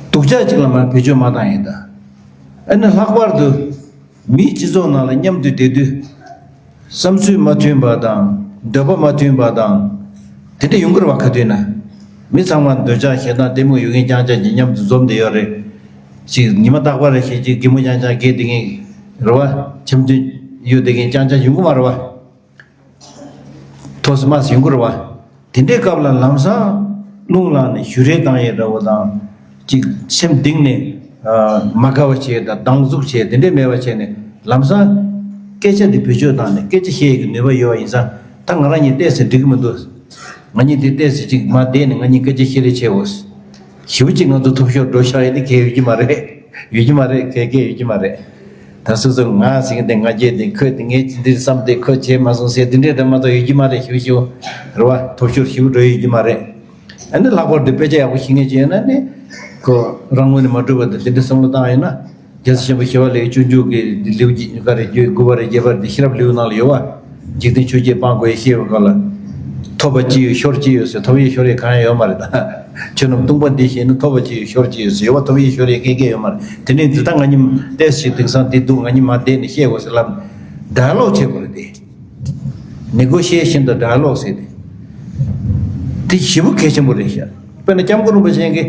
སྡུག་ཅག་གཅིག་ལ་མར་བེད་སྤྱོད་མ་བཏང་ཡས་ད། ཨ་ནི་ལྷག་པར་དུ་མིའི་སྤྱི་ཚོགས་ནང་ལ་མཉམ་དུ་བསྡད་དུས། བསམ་ཚུལ་མ་མཐུན་པ་དང་། འདོད་པ་མ་མཐུན་པ་དང་། དེ་འདྲ་ཡོང་གི་རེད་བ། ཁ་ཐུག་ན། མི་ཚང་མ་འདོད་ཆགས་ཞེ་སྡང་གཏི་མུག་ཡོད་མཁན་རྐྱང་རྐྱང་གིས་མཉམ་དུ་འཛོམས་བསྡད་ཡོད་རེད། ཅིག་ཉི་མ་རྟག་པར་ཞེ་ཅིག་གད་མོ་རྐྱང་རྐྱང་བགད་བསྡད་མཁན་རེད་བ། འཆམ་མཐུན་ཡོད་བསྡད་མཁན་རྐྱང་རྐྱང་ཡོང་གི་མ་རེད་བ། ཐོག་སི་མ་སི་ཡོང་གི་རེད་བ། དེ་འདྲའི་སྐབས་ལ་ལམ་སང་རླུང་ལངས་ནས་ཞུ་རེ་བཏང་ཡས་འདྲ་བོ་དང་། ཅིག་སེམས་གཏིང་ནས་མ་དགའ་བ་བྱས་དང་སྡང་ཟུག་བྱས་དེ་འདྲའི་མེད་པ་བྱས་ནས། ལམ་སང་སྐད་ཆ་འདི་བེད་སྤྱོད་བཏང་ནས་སྐད་ཆ་བཤད་ཡས་ཀྱི་ནུས་པ་ཡོད་པ་ཡིན་ཙང་། ད་ང་རང་གཉིས་བལྟས་ཟེར་འགྲིག་གི་མི་འདུག་ང་གཉིས་འདི་བལྟས་ཟེར་ཅིག་མ་བསྡད་ནས་ང་གཉིས་སྐད་ཆ་བཤད་རེས་བྱས་འོ། ཞེ་པོ་ཅིག་ང་ཚོ་ཐོབ་ཤོར་འགྲོ་ཤག་ཡིན་ན་གལ་ཡོད་ཀྱི་མ་རེད། ཡོད་ཀྱི་མ་རེད། གལ་གལ་ཡོད་ཀྱི་མ་རེད། ད་སོ་སོ་ང་ཟིན་དེ་ང་རྒྱལ་དེ་ཁོས་དེ་ངས་ཅི་འདིར་བསམ་དེ་ཁོས་བྱས་མ་སོང་ཟེར་དེ་འདྲས་འདྲ་མ་གཏོགས་ཡོད་ཀྱི་མ་རེད། ཞེ་པོ་ཞེ་པོ་རེད་བ། ཐོབ་ཤོར་ཞེ་པོ་འགྲོ་ཡོད་ཀྱི་མ་རེད། ཨ་ནི་ལྷག་པར་དུ་དཔེ་ཆ་ཡག་པོ་ཤེས་མཁན་ཅིག་ཡོད་ན་ནི། ཁོ་རང་ངོས་ནས་མ་གྲུབ་པ་དང་དེ་འདྲ་བསམ་བློ་བཏང་ཡོད་ན། རྒྱལ་སྲས་ཆེན་པོ་ཞི་བ་ལྷའི་སྤྱོད་འཇུག་གི་ལེའུ་གཅིག་ག་རེ་བརྒྱད་དགུ་པ་རེ་བརྒྱད་པ་རེ་དེ་ཤེས་རབ་ལེའུ་ནང་ལ་ཡོད་བ། འཇིག་རྟེན་ཆོས་བརྒྱད་སྤང་དགོས་ཞེས་པའི་སྐབས་ལ། ཐོབ་པ་ཅི་ཡོད་ཤོར་ཅི་ཡོད་ཟེར། ཐོབ་ཡས་ཤོར་ཡས་གང་ཡང་ཡོད་མ་རེད་ད། ཆོས་རྣམས་སྟོང་པ་འདི་ཤེས་ན། ཐོབ་པ་ཅི་ཡོད་ཤོར་ཅི་ཡོད་ཟེར། ཡོད་པ་ཐོབ་ཡས་ཤོར་ཡས་སྐད་སྐད་ཡོད་མ་རེད། དེ་ནས་འདི་ལྟ་ང་གཉིས་བལྟས་ཞིག་དེང་སང་འདི་འདུག་ང་གཉིས་མ་བསྡད་ནས་བཤད་དགོས་ཟེར་ལབ། ཌའི་ལོག་བྱེད་དགོས་རེད་དེ། ནེ་གོ་ཤི་ཨེ་ཤན་དང་ཌའི་ལོག་ཟེར་དེ། དེ་ཞེ་པོ་གལ་ཆེན་པོ་རེད་ཤག་དཔེར་ན་སྐྱབས་མགོན་རིན་པོ་ཆེ་གིས་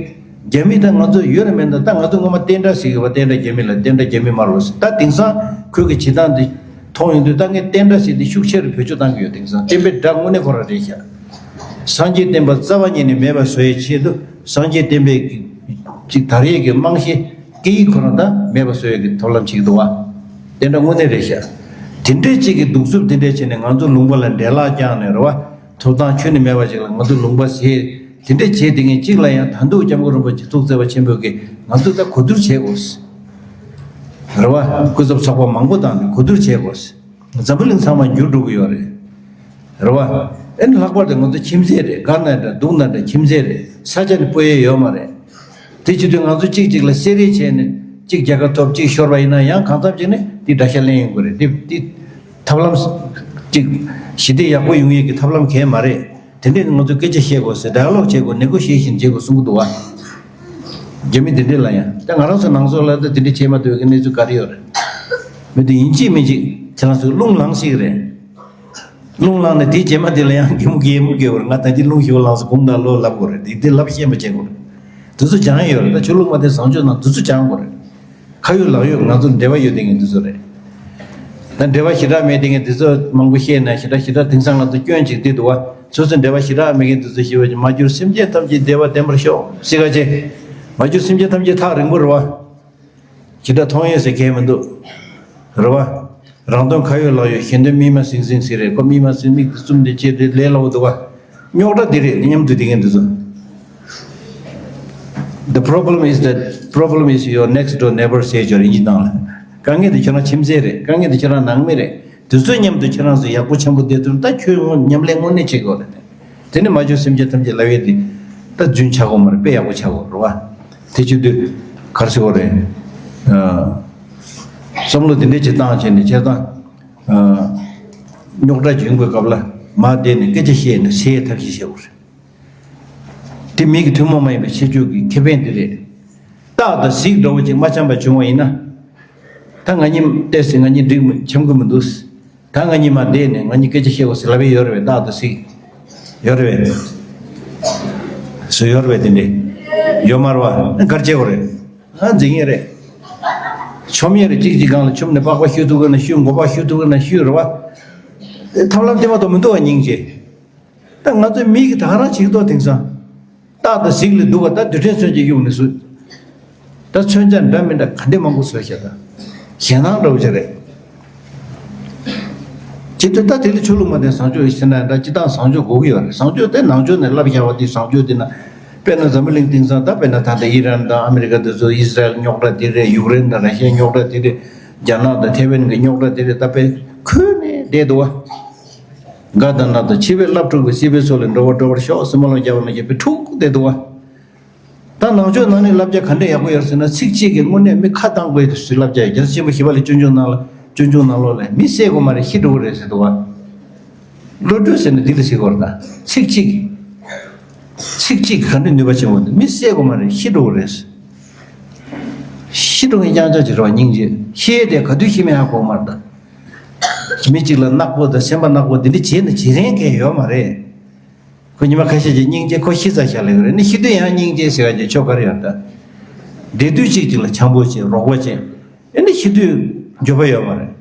རྒྱ་མི་དང་ང་ཚོ་ཡོད་རེད་མེད་འདྲ། ད་ང་ཚོ་སྔོན་མ་བསྟན་དགྲ་ཟེར་གི་བ། བསྟན་དགྲ་རྒྱ་མི་ལ་བསྟན་དགྲ་རྒྱ་མི་མ་རེད་ཟེར། ད་དེང་སང་ཁོས་གི་བྱེད་སྟངས་འདི་མཐོང་ཡོང་དུས་ད་ངས་བསྟན་དགྲ་ཟེར་དེ་ཤུགས་ཆེ་རུ་བེད་སྤྱོད་བཏང་གི་ཡོད། དེང་སང་བསྟན་པའི་དགྲ་དངོས་གནས་ཁོ་རང་རེད་ཤག་སངས་རྒྱས་བསྟན་པ་རྩ་བ་ཉིད་ནས་མེད་པ་བཟོ་ཡའི་ཆེད་དུ། སངས་རྒྱས་བསྟན་པའི་གི་ཅིག་དར་ཡས་ཀྱི་རྨང་གཞི་སྐད་ཡིག་ཁོ་རང་ད་མེད་པ་བཟོ་ཡས་ཀྱི་ཐབས་ལམ་བྱེད་ཀྱི་འདུག་བ། བསྟན་དགྲ་དངོས་གནས་རེད་ཤག་དེ་འདྲའི་ཅིག་གི་གདུག་རྩུབ་དེ་འདྲའི་བྱས་ནས་ང་ཚོ་ལུང་པ་ལ་འདྲེ་ལག་བརྐྱངས་ནས་རེད་བ། ཐོབ་ཐང་ཁྱོན་ནས་མེད་པ་ཅིག་ལ་ང་ཚོ་ལུང་པ་ཟེར། དེ་འདྲ་བྱས་དེ་ངས་གཅིག་ལ་ཡང་ད་འདུག་སྐྱབས་མགོན་རིན་པོ་ཆེ་ཐུགས་བརྩེ་བ་ཆེན་པོས་ཀྱིས་ང་ཚོ་ད་གོ་བསྡུར་བྱེད་དགོས། རེད་བ། སྐུ་ཚབ་ཚོགས་པ་མང་པོ་བཏང་ནས་གོ་བསྡུར་བྱེད་དགོས། འཛམ་བུ་གླིང་ཚང་མ་འགྱུར་འགྲོ་གི་ཡོད་རེད། རེད་བ། ཨེ་ནི་ལྷག་པར་དུ་ང་ཚོ་ཁྱིམ་མཚེས་རེད། དགའ་ན་འདྲ་སྡུག་ན་འདྲ་ཁྱིམ་མཚེས་རེད། ས་ཆ་ནི་སྤོ་ཡས་ཡོད་མ་རེད། དེ་བྱེད་དུས་ང་ཚོ་གཅིག་གཅིག་ལ་བསད་རེས་བྱས་ནས་གཅིག་རྒྱལ་ཁ་ཐོབ་གཅིག་ཤོར་བ་ཡིན་ན་ཡང་གང་འཚམ་ཅིག་ནས་དེ་དགྲ་ཤ་ལེན་ཡོང་གི་རེད། དེ་དེ་ཐབས་ལམ་གཅིག་ཞི་བདེ་ཡག་པོ་ཡོང་ཡས་ཀྱི་ཐབས་ལམ་གང་ཡང་མ་རེད། དེ་འདྲས་ང་ཚོས་སྐད་ཆ་བཤད་དགོས་ཟེར། ཌའི་ལོག་བྱེད་དགོས། ནེ་གོ་ཤི་ཨེ་ཤན་བྱེད་དགོས་གསུང་གི་འདུག་བ། རྒྱ་མི་དེ་འདྲས་ལ་ཡང་ད་ང་རང་ཚོ་ནང་སོག་ལ་ད་དེ་འདྲས་བྱེད་མ་ཐུབ་ཀྱི་གནས་ཚུལ་ག་རེ་ཡོད་རེད། མི་དེ་ཡིན་གཅིག་མིན་གཅིག་ཁྱེད་རང་ཚོས་རླུང་ལངས་ཤིག་རེད། རླུང་ལངས་ནས་དེའི་རྗེས་མ་དེ་ལ་ཡང་གད་མོ་གད་མོ་གད་བར་ང་ད་ཅི་རླུང་ཞིག་ལངས་སོང་གུང་ད་ལོ་ལབ་དགོས་རེད། དེ་དེ་ལབ་ཤེས་པ་བྱེད་དགོས་རེད། དེ་ཚོ་སྦྱང་ཡོད་རེད། ད་ཆོས་ལུགས་མ་དེ་བཟང་སྤྱོད་ནང་དེ་ཚོ་སྦྱང་དགོས་རེད། ཁ་ཡོད་ལག་ཡོད་ང་ཚོ་འབྲེལ་བ་ཡོད་དེ་ངས་འདི་ཚོ་རེད། ད་འབྲེལ་བ་ཞེ་དྲག་མེད་དེ་ངས་འདི་ཚོ་མང་པོ་བཤད་ན་ཞེ་དྲག་ཞེ་དྲག་དེང་སང་ང་ཚོ་སྐྱོན་ཅིག་འདི་འདུག་བ། སོ་སོ་འབྲེལ་བ་ཞེ་དྲག་མེད་མཁན་འདི་ཚོ་ཞེ་བ་ཅིག་མ་གྱུར་སེམས་ཅན་ཐམས་ཅད་བདེ་བ་ལྡན་པར་ཤོག་ཟེར་ག་ཅེ། མ་གྱུར་སེམས་ཅན་ཐམས་ཅད་ཐག་རིང་པོ་རེད་བ། ཞེ་དྲག་མཐོང་ཡས་ཟེར་མཁན་མི་འདུག་རེད་བ། རང་དོན་ཁ་ཡོད་ལག་ཡོད། གཞན་དོན་མིག་མ་ཟིང་ཟིང་ཟེར་རེད། ཁོ་མིག་མ་ཟིང་མིག་ཏུ་བཙུམ་དེ་ཅེ་དེ་ལས་སླ་བོ་འདུག་བ། རྙོག་དྲ་འདི་རེད། མཉམ་དུ་བསྡད་མཁན་འདི་ཚོ། The problem is that problem is your next door neighbor ཟེར་ཅོ་རིན་གྱི་ནང་ལ། དཀའ་ངལ་དེ་ཁྱོད་རང་ཁྱིམ་མཚེས་རེད། དཀའ་ངལ་དེ་ཁྱོད་རང་ནང་མི་རེད། དེ་ཚོའི་མཉམ་དུ་ཁྱེད་རང་ཚོ་ཡག་པོ་འཆམ་པོ་བསྡད་ཐུབ་ན་ད་ཁྱོད་མཉམ་ལས་དངོས་གནས་བྱེད་དགོས་རེད། དེ་ནི་མ་བྱུང་སེམས་ཅན་ཐམས་ཅད་ལབ་ཡས་དེ་ད་རྫུན་ཆགས་དགོས་མ་རེད། དཔེ་ཡག་པོ་ཆགས་དགོས་རེད་བ། དེ་བྱེད་དུས་ག་རེ་ཟེར་དགོས་རེད། བསམ་བློ་དེ་འདྲས་ཅིག་བཏང་བྱས་ནས་བྱས་ཙང་། རྙོག་དྲ་བྱུང་བའི་སྐབས་ལ་མ་བསྡད་ནས་སྐད་ཆ་བཤད་ནས་སེལ་ཐབས་ཤེས་བྱེད་དགོས་རེད། དེ་མི་གི་ཐུན་མོང་མ་ཡིན་པའི་ཁྱད་ཆོས་ཀྱི་ཁེ་ཕན་དེ་རེད། སྟག་དང་གཟིག་འདྲ་བོ་ཅིག་མ་འཆམ་པ་བྱུང་བ་ཡིན་ན། ད་ང་གཉིས་བལྟས་ཟིན་ང་གཉིས་འགྲིག་མི་འཆམ་གི་མི་འདུག་ད་ང་གཉིས་མ་བསྡད་ནས་ང་གཉིས་སྐད་ཆ་བཤད་དགོས་ཟེར་ལབ་པའི་ཡོད་རེད་པས། སྟག་དང་གཟིག་ཡོད་རེད་པས། སུ་ཡོད་རེད་པས་དེ་འདྲས། ཡོད་མ་རེད་བ། གར་བྱེད་དགོས་རེད། ཨ་འཛིང་ངེས་རེད། ཆོམ་ཡས་རེད། གཅིག་གཅིག་སྒང་ལ་ཆོམ་ནས་པགས་པ་གཞུ་ཐུབ་ཀྱི་ན་གཞུ། མགོ་པ་གཞུ་ཐུབ་ཀྱི་ན་གཞུ་རེད་བ། ཐབས་ལམ་དེ་མ་གཏོགས་མི་འདུག་བ་སྙིང་རྗེ། ད་ང་ཚོའི་མི་གི་ད་ག་རང་བྱེད་ཀྱི་འདུག་དེང་སང་། སྟག་དང་གཟིག་ལས་སྡུག་པ་ད་རྡུལ་ཕྲན་ཚོན་གྱིས་གཡུགས་ནས་སུ། ད་མཚོན་ཆ་འདྲ་མི་འདྲ་ག་འདྲས་མང་པོ་བཟོས་བཞག་ད། ཞེད་སྣང་འདྲ་བོ་ཅིག་རེད། ཇི་ལྟར་ད་དེ་ལ་ཆོས་ལུགས་མ་དེ་བཟང་སྤྱོད་ཡིན་ཟེར་ན་འདྲ། སྤྱི་བཏང་བཟང་སྤྱོད་དགོས་ཀྱི་ཡོད་རེད། བཟང་སྤྱོད་དེ་ནང་ཆོས་ནས་བསླབ་བཞག་པ་དེ་བཟང་སྤྱོད་དེ་ན། དཔེར་ན་འཛམ་བུ་གླིང་སྟེང་སང་ད་དཔེར་ན་ད་ལྟ་ཨི་རན་དང་ཨ་མི་རི་ཀ་དེ་ཚོ། ཨི་སི་རལ་རྙོག་དྲ་དེ་རེད། ཡུཀ་རེན་དང་ར་ཤི་ཡ་རྙོག་དྲ་དེ་རེད། རྒྱ་ནག་དང་ཐེ་ཝན་གྱི་རྙོག་དྲ་དེ་རེད། ད་དཔེ་ཁུལ་ནས་བསྡད་འདུག་བ། འགའ་དང་ན་དང་འཆི་བའི་རླབས་འཁྲུགས་པའི་སྲིད་པའི་སོ་ལས་འགྲོ་བར་འགྲོ་བར་ཤོག་ཟེར་སྨོན་ལམ་བརྒྱབ་པ་ནང་བཞིན་དཔེ་འཁྲུགས་བསྡད་འདུག་བ། ད་ནང་ཆོས་ནང་ནས་བསླབ་བྱ་ག་འདྲ་ཡག་པོ་ཡོད་ཟེར་ན། ཚིག་གཅིག་གིས་དངོས་གནས་མི་ཁ་གདངས་དགོས་དུས་སུ་བསླབ་བྱ་ཡོད། རྒྱལ་སྲས་ཆེན་པོ་ཞི་བ་ལྷས་སྤྱོད་འཇུག་ནང་ལ་སྤྱོད་འཇུག་ནང་ལོགས་ལ་མི་བསད་དགོས་མ་རེད། ཤི་འགྲོ་གི་རེད་ཟེར་འདུག་བ། བློ་གྲོས་ཟེར་ན་འདི་ལ་ཟེར་དགོས་རེད། ད་ཚིག་གཅིག་གིས། ཚིག་གཅིག་གིས་ག་འདྲ་ནུས་པ་ཆེན་པོ་འདུག་མི་བསད་དགོས་མ་རེད། ཤི་འགྲོ་གི་རེད། ཤི་འགྲོ་མཁན་རྐྱང་རྐྱང་ཅིག་རེད་བ། སྙིང་རྗེ། ཤི་ཡས་དེ་ག་དུས་ཤི་མིན་ཧ་གོ་མ་རེད་ད། མི་གཅིག་ལ་ནག་པོ་དང་སེམས་པ་ནག་པོ་འདི་འདྲ་བྱས་ན་བྱེད་རན་མཁན་ཡོད་མ་རེད། ཁོ་ཉི་མ་ཁ་ཤས་ཀྱི་སྙིང་རྗེ་ཁོ་ཤི་ཚར་ཤག་ལེ་རེད། ནི་ཤི་དུས་ཡང་སྙིང་རྗེ་ཟེར་བ་ཅིག་ཆོ་ག་རེ་ཡོད་ད། བདེ་དུས་གཅིག་གཅིག་ལ་འཆམ་པོ་བྱེད། རོགས་པ་བྱེད། ཨེ་ནི་ཤི་དུས་འགྱོད་པ་ཡོད་མ་རེད།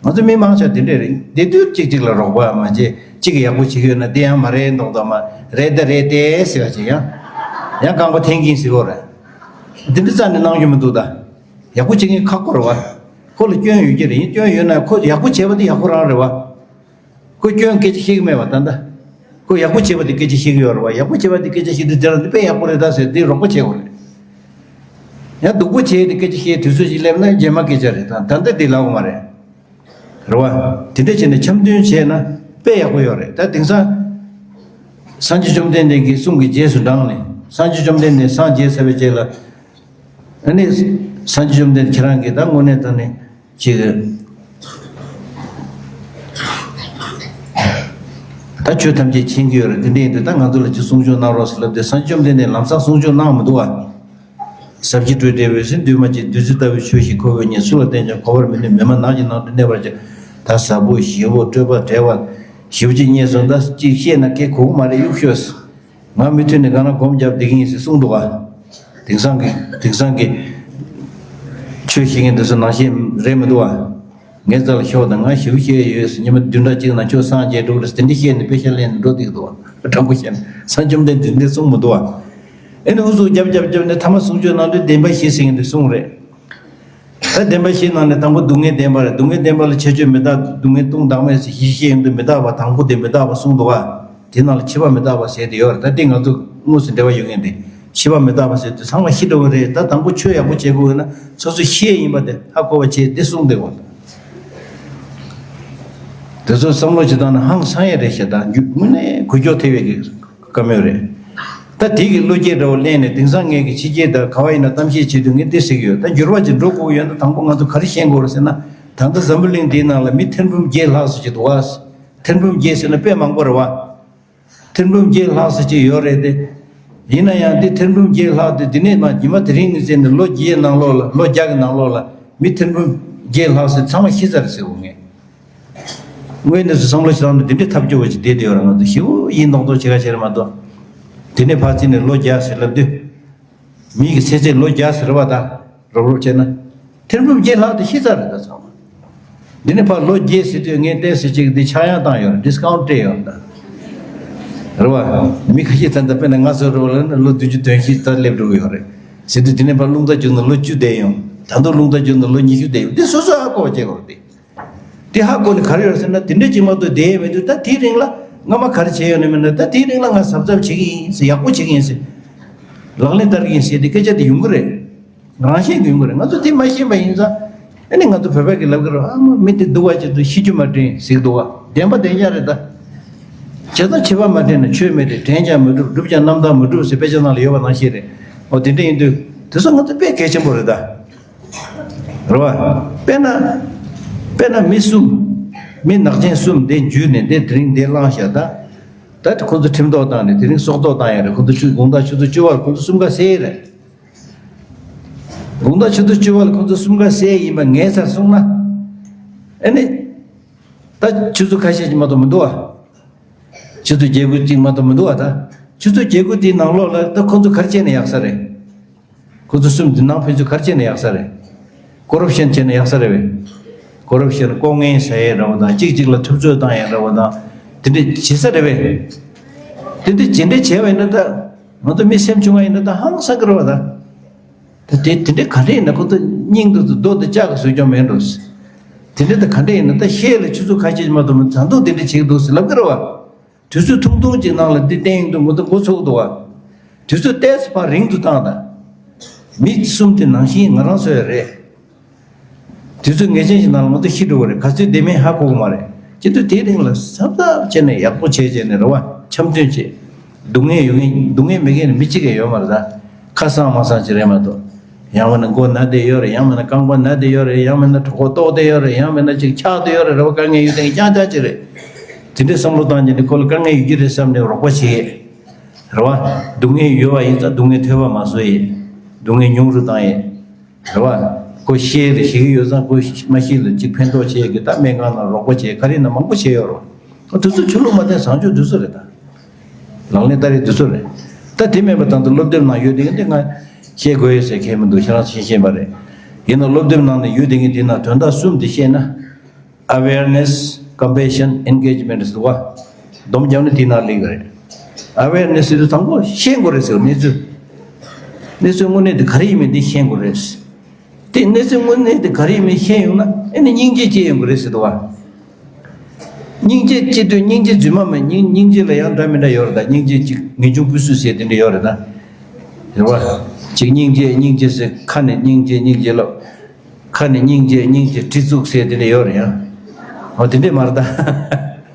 ང་ཚོ་མི་མང་ཆེ་དེ་འདྲས་རེད། བདེ་དུས་གཅིག་གཅིག་ལ་རོགས་པ་མ་བྱེད། གཅིག་གིས་ཡག་པོ་བྱེད་ཀྱི་ཡོད་ན་དེ་ཡང་མ་རེད་མདོག་མདོག་མ་རེད། ད་རེད་དེ་ཟེར་བ་ཅིག་ཡང་ཡང་རྐང་པ་འཐེན་གིན་ཟེར་གོ་རེད། དེ་འདྲ་རྩ་ནས་གནང་རྒྱུ་མི་འདུག་ད། ཡག་པོ་བྱེད་མཁན་ཁག་པོ་རེད་བ། ཁོ་ལ་སྐྱོན་ཡོད་ཀྱི་རེད། ཡིན་སྐྱོན་ཡོད་ན་ཁོ་ཡག་པོ་བྱས་པ་དེ་ཡག་པོ་རང་རེད་བ། ཁོ་སྐྱོན་སྐད་ཆ་བཤད་ཀྱི་མེད་པ་ད་ལྟ། ཁོ་ཡག་པོ་བྱས་པ་དེ་སྐད་ཆ་བཤད་ཀྱི་ཡོད་རེད་བ། ཡག་པོ་བྱས་པ་དེ་སྐད་ཆ་བཤད་དུས་དེ་རང་དེ་དཔེ་ཡག་པོ་རེད་ད་ཟེར་དེ་རོགས་པ་བྱེད་དགོས་རེད། ཡང་སྡུག་པོ་བྱས་དེ་སྐད་ཆ་བཤད་དུས་ཚོད་ཅིག་སླེབས་ན་རྗེས་མ་སྐད་ཆ་རེད། ད་ད་ལྟ་དེ་ལབ་དགོས་མ་རེད། རེད་བ། དེ་འདྲ་བྱས་ནས་འཆམ་མཐུན་བྱས་ན་དཔེ་ཡག་པོ་ཡོད་རེད། ད་དེང་སང་སངས་རྒྱས་བཅོམ་ལྡན་འདས་ཀྱི་གསུང་གི་རྗེས་སུ་འབྲངས་ནས་སངས་རྒྱས་བཅོམ་ལྡན་འདས་སངས་རྒྱས་ཚར་བའི་རྗེས་ལ་ཨ་ནི་སངས་རྒྱས་བཅོམ་ལྡན་འདས་ཁྱེད་རང་གིས་ད་དངོས་གནས་དྲང་གནས་ཅིག་ད་ཆོས་ཐམས་ཅད་མཁྱེན་གྱི་ཡོད་རེད། དེ་འདྲ་ཡིན་དུས་ད་ང་ཚོ་ལ་ཅིག་གསུང་ཆོས་གནང་རོགས་ཟེར་ལབ་དུས་སངས་རྒྱས་བཅོམ་ལྡན་འདས་ལམ་སང་གསུང་ཆོས་གནང་མི་འདུག་བ། ཟབ་ཞི་སྤྲོས་བྲལ་འོད་གསལ་འདུས་མ་བྱས། བདུད་རྩི་ལྟ་བུའི་ཆོས་ཤིག་ཁོ་བོས་ཉིད། སུ་ལ་བསྟན་ཀྱང་གོ་བར་མི་ནུས། མི་སྨྲ་ནགས་ཀྱི་ནང་དུ་གནས་པར་བྱ། ད་ཟབ་པོ་ཞི་བོ་སྤྲོས་པ་བྲལ་བ་ཞེ་པོ་ཅིག་རྙེད་སོང་། ད་ཅིག་བཤད་ན་སྐད་གོ་གི་མ་རེད། གཡུག་ཤོག་ང་མུ་མཐུད་ནས་གང་ན་སྒོམ་རྒྱབ་བསྡད་ཀྱི་ཡིན་ཟེར་གསུངས་འདུག་ག་དེང་སང་གི་དེང་སང་གི་ཆོས་བཤད་མཁན་དེ་ཚོ་ནང་བཤད་རེད་མི་འདུག་ག་ངའི་རྩ་ལ་ཤོག་དང་། ང་ཞེ་པོ་བཤད་ཡོད་ཟེར། ཉི་མ་བདུན་ཕྲག་གཅིག་ནང་ཁྱོད་སངས་རྒྱས་འགྲོ་གི་རེད་ཟེར། དེ་འདྲ་བཤད་ནས་དཔེ་ཤ་ལེན་ནས་འགྲོ་བསྡད་ཀྱི་འདུག་ག་དྲང་པོ་བཤད་ན་སངས་རྒྱས་བཅོམ་ལྡན་འདས་དེ་འདྲ་གསུངས་མི་འདུག་ག་ཨེ་ནི་ཨུ་ཚུགས་རྒྱབ་རྒྱབ་རྒྱབ་ནས་མཐའ་མ་གསུང་ཆོས་གནང་དུས་བདེན་པ་བཞི་ཟེར་མཁན་དེ་གསུངས་རེད། ད་བདེན་པ་བཞིའི་ནང་ནས་དང་པོ་སྡུག་བསྔལ་བདེན་པ་རེད། སྡུག་བསྔལ་བདེན་པ་ལ་ཁྱད་ཆོས་མི་རྟག་སྡུག་བསྔལ་སྟོང་བདག་མེད་ཟེར་བཞི་བཤད་ཡོང་དུས་མི་རྟག་པ་དང་པོ་དེ་མི་རྟག་པ་གསུངས་འདུག་ག་དེ་ནང་ལ་འཆི་བ་མི་རྟག་པ་ཟེར་དེ་ཡོད་རེད། ད་དེ་ང་ཚོ་དངོས་སུ་འབྲེལ་བ་ཡོད་མཁན་དེ་འཆི་བ་མི་རྟག་པ་ཟེར་དུས་ཚང་མ་ཤི་འགྲོ་གི་རེད། ད་དང་པོ་ཆོས་ཡག་པོ་བྱེད་དགོས་ན་སོ་སོ་ཤི་ཡས་ཡིན་པ་དེ་ཧ་གོ་བ་བྱས་དེ་གསུངས་བསྡད་དགོས། དེ་ཚོ་བསམ་བློ་བྱེད་སྟངས་ནི་ཧང་སང་ཡས་རེད་ཤག་ད་རྒྱུ་དངོས་གནས་འགུལ་སྐྱོད་ཐེབས་ཡས་ཀྱི་བཀའ་མོལ་རེད། ད་དེ་གི་བློ་སྐྱེད་འདྲ་བོ་གླེང་ནས་དེང་སང་ངས་ཀྱི་ཕྱི་རྒྱལ་དང་ག་བ་ཡིན་ན་གཏམ་བཤད་བྱེད་དུས་ངས་འདི་ཟེར་གྱི་ཡོད། ད་འགྱུར་བ་ཅིག་འགྲོ་དགོས་ཀྱི་ཡོད་ན་དང་པོ་ང་ཚོ་ག་རེ་ཤེས་དགོས་རེད་ཟེར་ན། ད་ལྟ་འཛམ་བུ་གླིང་འདིའི་ནང་ལ་མི་ཐེར་འབུམ་བརྒྱད་ལྷག་ཙམ་ཅིག་འདུག་བ། ཐེར་འབུམ་བརྒྱད་ཟེར་ན་དཔེ་མང་པོ་རེད་བ། ཐེར་འབུམ་བརྒྱད་ལྷག་ཙམ་ཅིག་ཡོད་རེད་དེ། ཡིན་ན་ཡང་འདི་ཐེར་འབུམ་བརྒྱད་ལྷག་དེ་འདི་ནས་མ་ཉི་མ་དེ་རིང་ནས་བཙལ་ནས་ལོ་བརྒྱད་ནང་ལོགས་ལ་ལོ་བརྒྱ་གི་ནང་ལོགས་ལ་མི་ཐེར་འབུམ་བརྒྱད་ལྷག་ཙམ་ཚང་མ་ཤི་ཚར་ཟེར་བ་ངས། དངོས་གནས་སུ་བསམ་བློ་བྱེད་སྟངས་དེ་འདྲའི་ཐབས་སྐྱོ་བོ་ཅིག་བསྡད་དེ་ཡོད་རེད། ང་ཚོ་ཞེ་པོ་ཡིད་མདོག་མདོག་བྱེད་ཀ་བྱེད་རེད་མ་གཏོགས། དེ་ནས་ཕར་ཕྱིན་ནས་ལོ་བརྒྱ་ཟེར་ལབ་དུས། མི་གི་ཚེ་ཚད་ལོ་བརྒྱ་ཟེར་བ་ད་རོབ་རོབ་བྱས་ན། ཐེར་འབུམ་བརྒྱད་ལྷག་དེ་ཤི་ཚར་རེད་ད་ཚང་མ། འདི་ནས་ཕར་ལོ་བརྒྱད་ཟེར་དུས་ངས་ཏོག་ཙམ་ཅིག་འདི་ཆག་ཡང་བཏང་ཡོད་རེད། ཌི་སི་ཀའུན་ཊི་སྤྲད་ཡོད་རེད་ད། རེད་བ། མི་ཁ་ཤས་ད་ལྟ་དཔེར་ན་ང་ཚོ་རེད་བ་ལབ་ན་ལོ་བདུན་ཅུ་དོན་བཞི་ད་སླེབས་འགྲོ་གི་ཡོད་རེད། ཟེར་དུས་འདི་ནས་ཕར་རླུང་རྟ་བསྒྱུར་ན་ལོ་བཅུ་བསྡད་ཡོང་། ད་དུང་རླུང་རྟ་བསྒྱུར་ན་ལོ་ཉི་ཤུ་བསྡད་ཡོང་། འདི་སོ་སོ་ཧ་གོ་བ་བྱེད་དགོས་རེད་དེ། དེ་ཧ་གོ་ནས་ག་རེ་ཡོད་ཟེར་ན་དེ་འདྲ་ཅིག་མ་གཏོགས་བསྡད་ཡས་མི་འདུག་ད་དེའི་རིང་ལ་སྔ་མ་ག་རེ་བྱས་ཡོད་ན་མིན་ན་ད་དེའི་རིང་ལ་ང་གཟབ་གཟབ་བྱེད་ཀྱི་ཡིན་ཟེར། ཡག་པོ་བྱེད་ཀྱི་ཡིན་ཟེར། ལག་ལེན་བསྟར་གྱི་ཡིན་ཟེར་དེ་སྐད་ཆ་དེ་ཡོང་གི་རེད། རང་བཞིན་གྱིས་ཡོང་གི་རེད། ང་ཚོ་དེ་མ་ཤེས་པ་ཡིན་ཙང་། ཨ་ནི་ང་ཚོ་བོད་པ་གི་ལབ་གི་རེད། ཨ་མ་མི་དེ་སྡུག་པ་བྱེད་དུས་ཤི་རྒྱུ་མ་དྲན་ཟེར་གི་འདུག་བ། བདེན་པ་བདེན་རྐྱང་རེད་ད། བྱས་ཙང་འཆི་བ་མ་དྲན་ན་ཆོས་མེད་དེ། དྲན་ཀྱང་མི་འགྲུབ། བསྒྲུབས་ཀྱང་རྣམ་དག་མི་འགྲུབ་ཟེར་དཔེ་ཆ་ནང་ལ་ཡོད་པ་ནང་བཞིན་རེད། འོ་དེ་འདྲ་ཡིན་དུས་དེ་ཚོ་ང་ཚོ་དཔེ་གལ་ཆེན་པོ་རེད་ད། རེད་བ། དཔེར་ན། དཔེར་ན་མི་གསུམ། མི་ནག་ཅན་གསུམ་འདི་འཇུས་ནས་འདི་དེ་རིང་འདི་བླངས་བཞག་ད། ད་ཁོ་ཚོ་ཁྲིམས་ཐོག་བཏང་ནས་དེ་རིང་སྲོག་ཐོག་བཏང་ཡ་རེད། ཁོ་ཚོ་ཆུ་དགོང་དག་ཆུ་ཚོད་བཅུ་པ་ལ་ཁོ་ཚོ་གསུམ་ཀ་བསད་ཡ་རེད། དགོང་དག་ཆུ་ཚོད་བཅུ་པ་ལ་ཁོ་ཚོ་གསུམ་ཀ་བསད་ཡིན་པ་ངེས་ཚར་སོང་ན། ཨ་ནི། ད་ཆུ་ཚོད་ཁ་ཤས་ཅིག་མ་གཏོགས་མི་འདུག་བ། ཆུ་ཚོད་བརྒྱད་དགུ་ཅིག་མ་གཏོགས་མི་འདུག་བ་ད། ཆུ་ཚོད་བརྒྱད་དགུ་དེའི་ནང་ལོགས་ལ་ད་ཁོ་ཚོ་ག་རེ་བྱས་ནས་ཡག་ས་རེད། ཁོ་ཚོ་གསུམ་དེ་ནང་ཕན་ཚུན་ག་རེ་བྱས་ནས་ཡག་ས་རེད། ཀོ་རབ་ཤན་བྱས་ནས་ཡག་ས་རེད་བས། ཀོ་རབ་ཤན་ལྐོག་རྔན་ཟ་ཡས་འདྲ་བོ་དང་གཅིག་གཅིག་ལ་ཐུབ་ཚོད་བཏང་ཡས་འདྲ་བོ་དང་། དེ་འདྲ་བྱེད་ས་རེད་བས། དེ་འདྲ་ཇི་འདྲ་བྱས་པ་ཡིན་ན་ད། ང་ཚོ་མི་སེམས་ཆུང་བ་ཡིན་ན་ད་ཧང་སང་གི་རེད་བ་ད། ད་དེ་དེ་འདྲ་ག་འདྲ་ཡིན་ན་ཁོ་ཚོ་སྙིང་དུ་རྡོ་དེ་ལྕགས་ཀྱི་བཟོས་ཀྱང་མེད་འགྲོ། དེ་འདྲ་ད་ག་འདྲ་ཡིན་ན་ད་ཤེས་ལ་ཆུ་ཚོད་ཁ་ཤས་མ་གཏོགས་མི་ད་འདུག་དེ་འདྲ་བྱེད་ཀྱི་འདུག་ཟེར་ལབ་ཀྱི་རེད་བ། དུས་ཚོད་ཐུང་ཐུང་ཅིག་ནང་ལ་འདི་བསྟན་ཡོང་དུས་ང་ཚོ་མགོ་ཚོས་འདུག་བ། དུས་ཚོད་ཏོག་ཙམ་ཕར་རིང་དུ་བཏང་དང་། མི་གསུམ་དེ་ནང་བཞིན་ང་རང་ཚོ་ཡང་རེད། དུས་ཚོད་ངེས་ཅན་ཞིག་ནང་ལ་ང་ཚོ་ཤི་འགྲོ་གི་རེད། ག་ཚོད་བསྡད་མིན་ཧ་གོ་གི་མ་རེད། སྤྱི་འཐུས་དེའི་རིང་ལ་གཟབ་གཟབ་བྱས་ནས་ཡག་པོ་བྱས་བྱས་ནས་རེད་བ། འཆམ་མཐུན་བྱས། སྡུག་བསྔལ་ཡོད་མཁན་སྡུག་བསྔལ་མེད་མཁན་ནི་མི་གཅིག་ཀྱང་ཡོད་མ་རེད་ད། ཁ་གསང་མ་གསང་ཅིག་རེད་མ་གཏོགས། ཡང་མིན་ན་མགོ་ན་བསྡད་ཡོད་རེད། ཡང་མིན་ན་རྐང་པ་ན་བསྡད་ཡོད་རེད། ཡང་མིན་ན་གྲོད་ཁོག་ལྟོགས་བསྡད་ཡོད་རེད། ཡང་མིན་ན་ཅིག་ཆག་བསྡད་ཡོད་རེད། རེད་བ། དཀའ་ངལ་ཡོད་དེ་རྐྱང་རྐྱང་ཅིག་རེད། དེ་འདྲའི་བསམ་བློ་བཏང་བྱས་ནས་ཁོ་ལ་དཀའ་ངལ་ཡོད་ཀྱི་རེད་བསམ་ནས་རོགས་པ་བྱེད། རེད་བ། སྡུག་བསྔལ་ཡོད་པ་ཡིན་ཙང་སྡུག་བསྔལ་ཐོལ་པ་མ་བཟོ་ཡས། སྡུག་བསྔལ་ཉུང་རུ་བཏང་ཡས། རེད་བ། ཁོ་ཤེས་རེད། ཤེས་ཀྱི་ཡོད་ཙང་ཁོ་མ་ཤེས་ལ་ཅིག་ཕན་ཐོགས་བྱེད་ཀྱི། ད་སྨན་ཁང་ནང་རོགས་པ་བྱེད། ག་རེ་ན་མང་པོ་བྱེད་ཡོད་རེད། ཁོ་དེ་ཚོ་ཆོས་ལུགས་མ་བསྟེན་བཟང་སྤྱོད་དེ་ཚོ་རེད་ད། ལག་ལེན་བསྟར་ཡས་དེ་ཚོ་རེད། ད་དེ་མེད་པ་དང་དུ་སློབ་དེབ་ནང་ཡོད་དེ་གི་འདི་ང་བཤད་དགོས་ཡོད་ཟེར་མཁན་མི་འདུག་ཁྱེད་རང་ཤེས་ཤེས་པ་རེད། ཡིན་ན་སློབ་དེབ་ནང་ནས་ཡོད་དེ་གི་དེ་ན་དོན་དག་གསུམ་དེ་བཤད་ན། Awareness, compassion, engagement ཟེར་བ། སྡོམ་རྒྱབ་ནས་དེ་ནང་སླེབས་ཀྱི་རེད། Awareness ཟེར་དུས་དང་པོ་ཤེས་དགོས་རེད་ཟེར་བ་གནས་ཚུལ། གནས་ཚུལ་དངོས་གནས་དེ་ག་རེ་ཡིན་མིན་དེ་ཤེས་དགོས་རེད། དེ་གནས་ཚུལ་དངོས་གནས་དེ་ག་རེ་ཡིན་མིན་ཤེས་ཡོང་ན་ཨེ་ནི་སྙིང་རྗེ་སྐྱེ་ཡོང་གི་རེད་ཟེར་དུ་བ། སྙིང་རྗེ་སྐྱེ་དུས་སྙིང་རྗེ་རྫུན་མ་མིན། སྙིང་སྙིང་རྗེ་ལ་ཡང་འདྲ་མི་འདྲ་ཡོད་རེད་ད། སྙིང་རྗེ་གཅིག་ངེས་འབྱུང་སྤུས་གསུམ་ཟེར་དེ་འདྲ་ཡོད་རེད་ད། རེད་བ། གཅིག་སྙིང་རྗེ་སྙིང་རྗེ་ཟེར་ཁ་ནས་སྙིང་རྗེ་སྙིང་རྗེ་ལབ། ཁ་ནས་སྙིང་རྗེ་སྙིང་རྗེ་གྲི་བཙུགས་ཟེར་དེ་འདྲ་ཡོད་རེད་ཡ། འོ་དེ་འདྲས་མ་རེད་ད།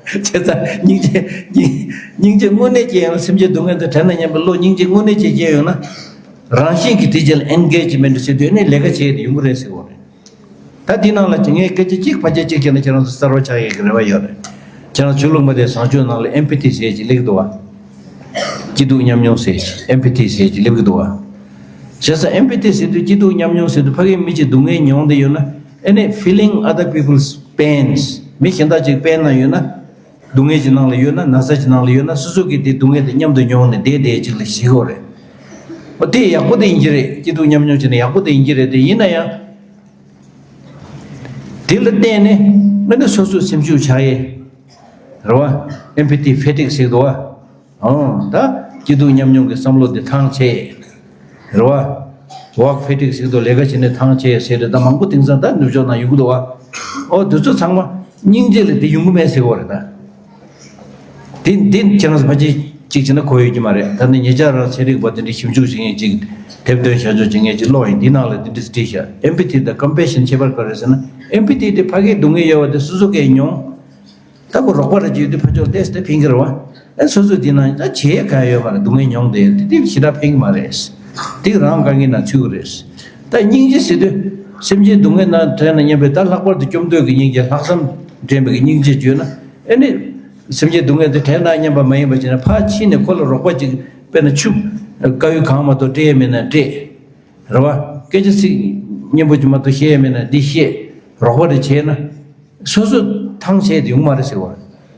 བྱས་ཙང་སྙིང་རྗེ་སྙིང་སྙིང་རྗེ་དངོས་གནས་སྐྱེ་ཡོང་ན་སེམས་ཅན་སྡུག་བསྔལ་དང་བྲལ་ན་སྙམ་པའི་བློ་སྙིང་རྗེ་དངོས་གནས་ཅིག་སྐྱེ་ཡོང་ན། རང་བཞིན་གྱིས་དེ་རྗེས་ལ་ཨེན་གེ་ཇི་མེན་ཊི་ཟེར་དུས་ནི་ལས་ཀ་བྱས་ཏེ་ཡོང་གི་རེད་ཟེར་བ་རེད། ད་འདི་ནང་ལ་ངས་སྐད་ཆ་གཅིག་ཕལ་ཆེར་གཅིག་བྱས་ན་ཁྱེད་རང་ཚོ་གསར་བ་ཆགས་ཡས་ཀྱི་རེ་བ་ཡོད་རེད། ཁྱེད་རང་ཆོས་ལུགས་མ་དེ་བཟང་སྤྱོད་ནང་ལ་ཨེམ་པ་ཐི་ཟེར་ཅིག་སླེབས་འདུག་བ། སྐྱིད་སྡུག་མཉམ་མྱོང་ཟེར་ཅིག་ཨེམ་པ་ཐི་ཟེར་ཅིག་སླེབས་ཀྱི་འདུག་བ། བྱས་ཙང་ཨེམ་པ་ཐི་ཟེར་དུས་སྐྱིད་སྡུག་མཉམ་མྱོང་ཟེར་དུས་ཕ་གིའི་མི་གཅིག་སྡུག་བསྔལ་མྱོང་བསྡད་ཡོད་ན་ཨེ་ནས་feeling other people's pains མི་གཞན་དག་ཅིག་དཔེར་ན་ཡོད་ན། སྡུག་བསྔལ་གྱི་ནང་ལ་ཡོད་ན་ན་ཚ་གྱི་ནང་ལ་ཡོད་ན་སོ་སོ་གིས་དེ་སྡུག་བསྔལ་དེ་མཉམ་དུ་མྱོང་ནས་བསྡད་བསྡད་ཅིག་ལ་ཤེས་དགོས་རེད། འོ་དེ་ཡག་པོ་དེ་ཡིན་གྱི་རེད། སྐྱིད་སྡུག་མཉམ་མྱོང་བྱས་ནས་ཡག་པོ་དེ་ཡིན་གྱི་རེད། དེ་ཡིན་ན་ཡང་། དེ་ལ་བརྟེན་ནས་ང་ནི་སོ་སོའི་སེམས་ཤུགས་ཆག་ཡས། རེད་བ། ཨེམ་པ་ཐི་ཕེ་ཊིག་ཟེར་འདུག་བ། ཨོ་ད། སྐྱིད་སྡུག་མཉམ་མྱོང་གི་བསམ་བློ་དེ་ཐང་ཆད། རེད་བ། ཝོརྐ་ཕེ་ཊིག་ཟེར་འདུག་ལས་ཀ་བྱས་ནས་ཐང་ཆད་ཟེར་རེད། ད་མང་པོ་དེང་སང་ད་ནུབ་ཕྱོགས་ནང་ཡོང་གི་འདུག་བ། ཨོ་དེ་ཚོ་ཚང་མ་སྙིང་རྗེ་ལ་དེ་ཡོང་གི་མེད་ཟེར་གོ་རེད་ད། དེ་འདི་ཁྱེད་རང་ཚོ་ཕལ་ཆེར་གཅིག་བྱས་ན་གོ་ཡོད་ཀྱི་མ་རེད། ད་ནི་ཉེ་ཆར་རང་ཚན་རིག་པ་དེ་འདྲའི་ཞིབ་འཇུག་བྱེད་མཁན་གཅིག་དེབ་ཐེར་བཞག་འཇོག་བྱེད་མཁན་གཅིག་ཀློག་ཡིན། འདི་ནང་ལ་འདི་འདྲས་བྲིས་ཤག་ཨེམ་པ་ཐི་དང་ཀམ་པེ་ཤན་ཁྱད་པར་ག་རེ་ཟེར་ན། ཨེམ་པ་ཐི་དེ་ཕ་གིའི་སྡུག་བསྔལ་ཡོད་པ་དེ་སོ་སོ་གིས་མྱོང་། ད་ཁོ་རོགས་པ་རེ་ཅིག་ཡོད་དུས་ཕར་ཕྱོགས་ལྟས་ཏེ་ཕན་གྱི་རེད་བ། ཨེ་སོ་སོས་འདི་ན་ད་བྱེད་ཡས་གང་ཡོད་མ་རེད། སྡུག་བསྔལ་མྱོང་བསྡད་ཡོད་དེ་དེ་ཞེ་དྲག་ཕན་གྱི་མ་རེད། དེ་རང་དཀའ་ངལ་ནང་ཚུད་ཀྱི་རེད། ད་སྙིང་རྗེ་ཟེར་དུས་སེམས་ཅན་སྡུག་བསྔལ་ནང་བྲལ་ན་སྙམ་པའི་ད་ལྷག་པར་དུ་སྐྱོབ་འདོད་ཀྱི་སྙིང་རྗེ། ལྷག་བསམ་དྲན་པའི་སྙིང་རྗེ་བརྗོད་ན་ཨེ་ནི། སེམས་ཅན་སྡུག་བསྔལ་དེ་བྲལ་ན་སྙམ་པ་མ་ཡིན་པ་བྱས་ན་ཕར་ཕྱིན་ནས་ཁོ་ལ་རོགས་པ་ཅིག་དཔེར་ན་ཆུ་དཀར་ཡོལ་གང་མ་གཏོགས་སྤྲད་ཡས་མེད་ན་སྤྲད། རེད་བ། སྐད་ཆ་ཚིག་སྙན་པོ་ཅིག་མ་གཏོགས་བཤད་ཡས་མེད་ན་འདི་བཤད། རོགས་པ་རེ་བྱས་ན། སོ་སོ་ཐང་ཆད་དེ་ཡོང་མ་རེད་ཟེར་བ།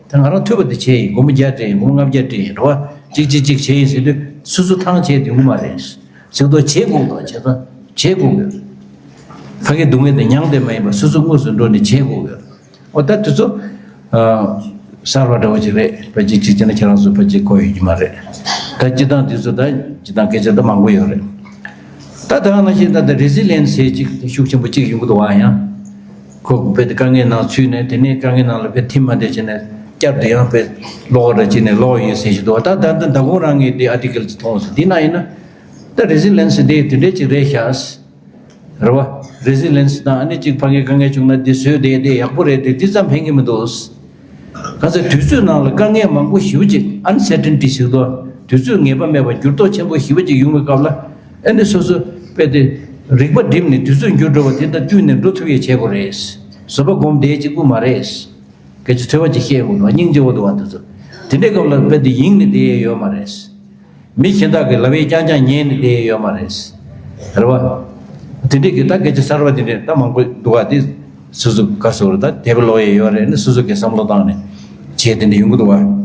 ད་ང་རང་ཐོས་པ་དེ་བྱས་ཡིན། སྒོར་མོ་བརྒྱ་སྤྲད་ཡིན། སྒོར་མོ་ལྔ་བརྒྱ་སྤྲད་ཡིན། རེད་བ། གཅིག་གཅིག་གཅིག་བྱས་ཡིན་ཟེར་དུས་སོ་སོ་ཐང་ཆད་དེ་ཡོང་མ་རེད། ཟེར་དུས་བྱེད་དགོས་དང་བྱེད་དང་བྱེད་དགོས་ཡོད། ཕ་གི་སྡུག་བསྔལ་དེ་མྱངས་ཏེ་མ་ཡིན་པར་སོ་སོ་དངོས་སུ་འགྲོ་ནས་བྱེད་དགོས་ཡོད། འོ་ད་དེ་ཚོ། གསར་བ་འདྲ་བོ་ཅིག་རེད། ཕལ་ཆེར་གཅིག་བྱས་ན་ཁྱེད་རང་ཚོ་ཕལ་ཆེར་གོ་ཡོད་ཀྱི་མ་རེད། ད་སྤྱི་བཏང་དེ་ཚོ་ད་སྤྱི་བཏང་སྐད་ཆ་ད་མང་པོ་ཡོད་རེད། ད་ད་ག་ནང་བཞིན་ད་ལྟ་རེ་སི་ལི་ཡན་སི་ཟེར་ཅིག་ཤུགས་ཆེན་པོ་ཅིག་ཡོང་གི་འདུག་བ། ཡང་ཁོ་དཔེ་དེ་དཀའ་ངལ་ནང་ཚུད་ནས་དེ་ནས་དཀའ་ངལ་ནང་ལ་དཔེ་ཐིམ་མ་བསྡད་བྱས་ནས་བསྐྱར་དུ་ཡང་དཔེ་ཀློག་འདྲ་བྱས་ནས་ཀློག་ཡོད་ཟེར་བཞིན་འདུག་བ། ད་ད་ལྟ་མདང་དགོང་རང་ངས་དེ་ཨར་ཊི་ཀལ་ཅིག་མཐོང་སོང་། དེ་ན་ཡིན་ན་ད་རེ་སི་ལི་ཡན་སི་དེ་དེ་འདྲས་ཅིག་རེད་ཤག་རེད་བ། རེ་སི་ལི་ཡན་སི་དང་ཨ་ནི་གཅིག་ཕ་གིའི་དཀའ་ངལ་བྱུང་ན་འདི་བཟོས་བསྡད་དེ་ཡག་པོ་རེད་དེ་འདི་ཙམ་ཕན་གྱི་མི་འདུག་གང་ཟེར་དུས་ཚོད་ནང་ལ་དཀའ་ངལ་མང་པོ་ཞེ་པོ་ཅིག་ཨན་སར་ཊན་ཊི་ཞིག་འདུག་དུས་ཚོད་ངེས་པ་མེད་པ་འགྱུར་ལྡོག་ཆེན་པོ་ཞེ་པོ་ཅིག་ཡོང་བའི་སྐབས་ལ་ཨ་ནི་སོ་སོ་དཔེ་དེ་རིག་པ་བསྒྲིམས་ནས་དུས་ཚོད་འགྱུར་འགྲོ་བ་དེ་དང་བསྟུན་ནས་འགྲོ་ཐུབ་ཡས་བྱེད་དགོས་རེད། བཟོད་པ་སྒོམ་བསྡད་གཅིག་པུ་མ་རེད། སྐད་ཆ་ཚོད་བ་ཅིག་བཤད་དགོས་འདུག་སྙིང་རྗེ་བོ་འདུག་བ་དེ་ཚོ། དེ་འདྲའི་སྐབས་ལ་དཔེ་དེ་ཡེངས་ནས་བསྡད་ཡས་ཡོད་མ་རེད། མི་གཞན་དག་གིས་ལབ་ཡས་རྐྱང་རྐྱང་ཉན་ནས་བསྡད་ཡས་ཡོད་མ་རེད། རེད་བ། དེ་འདྲས་ཀྱི་ད་སྐད་ཆ་གསར་བ་དེ་འདྲས་ད་མང་པོ་འདུག་ག་དེ་སོ་སོ་ག་སོ་རེད། ད་དེབ་ཀློག་ཡས་ཡོད་རེད། ནི་སོ་སོ་གིས་བསམ་བློ་བཏང་ནས་བྱས་དེ་འདྲས་ཡོང་གི་འདུག་བ།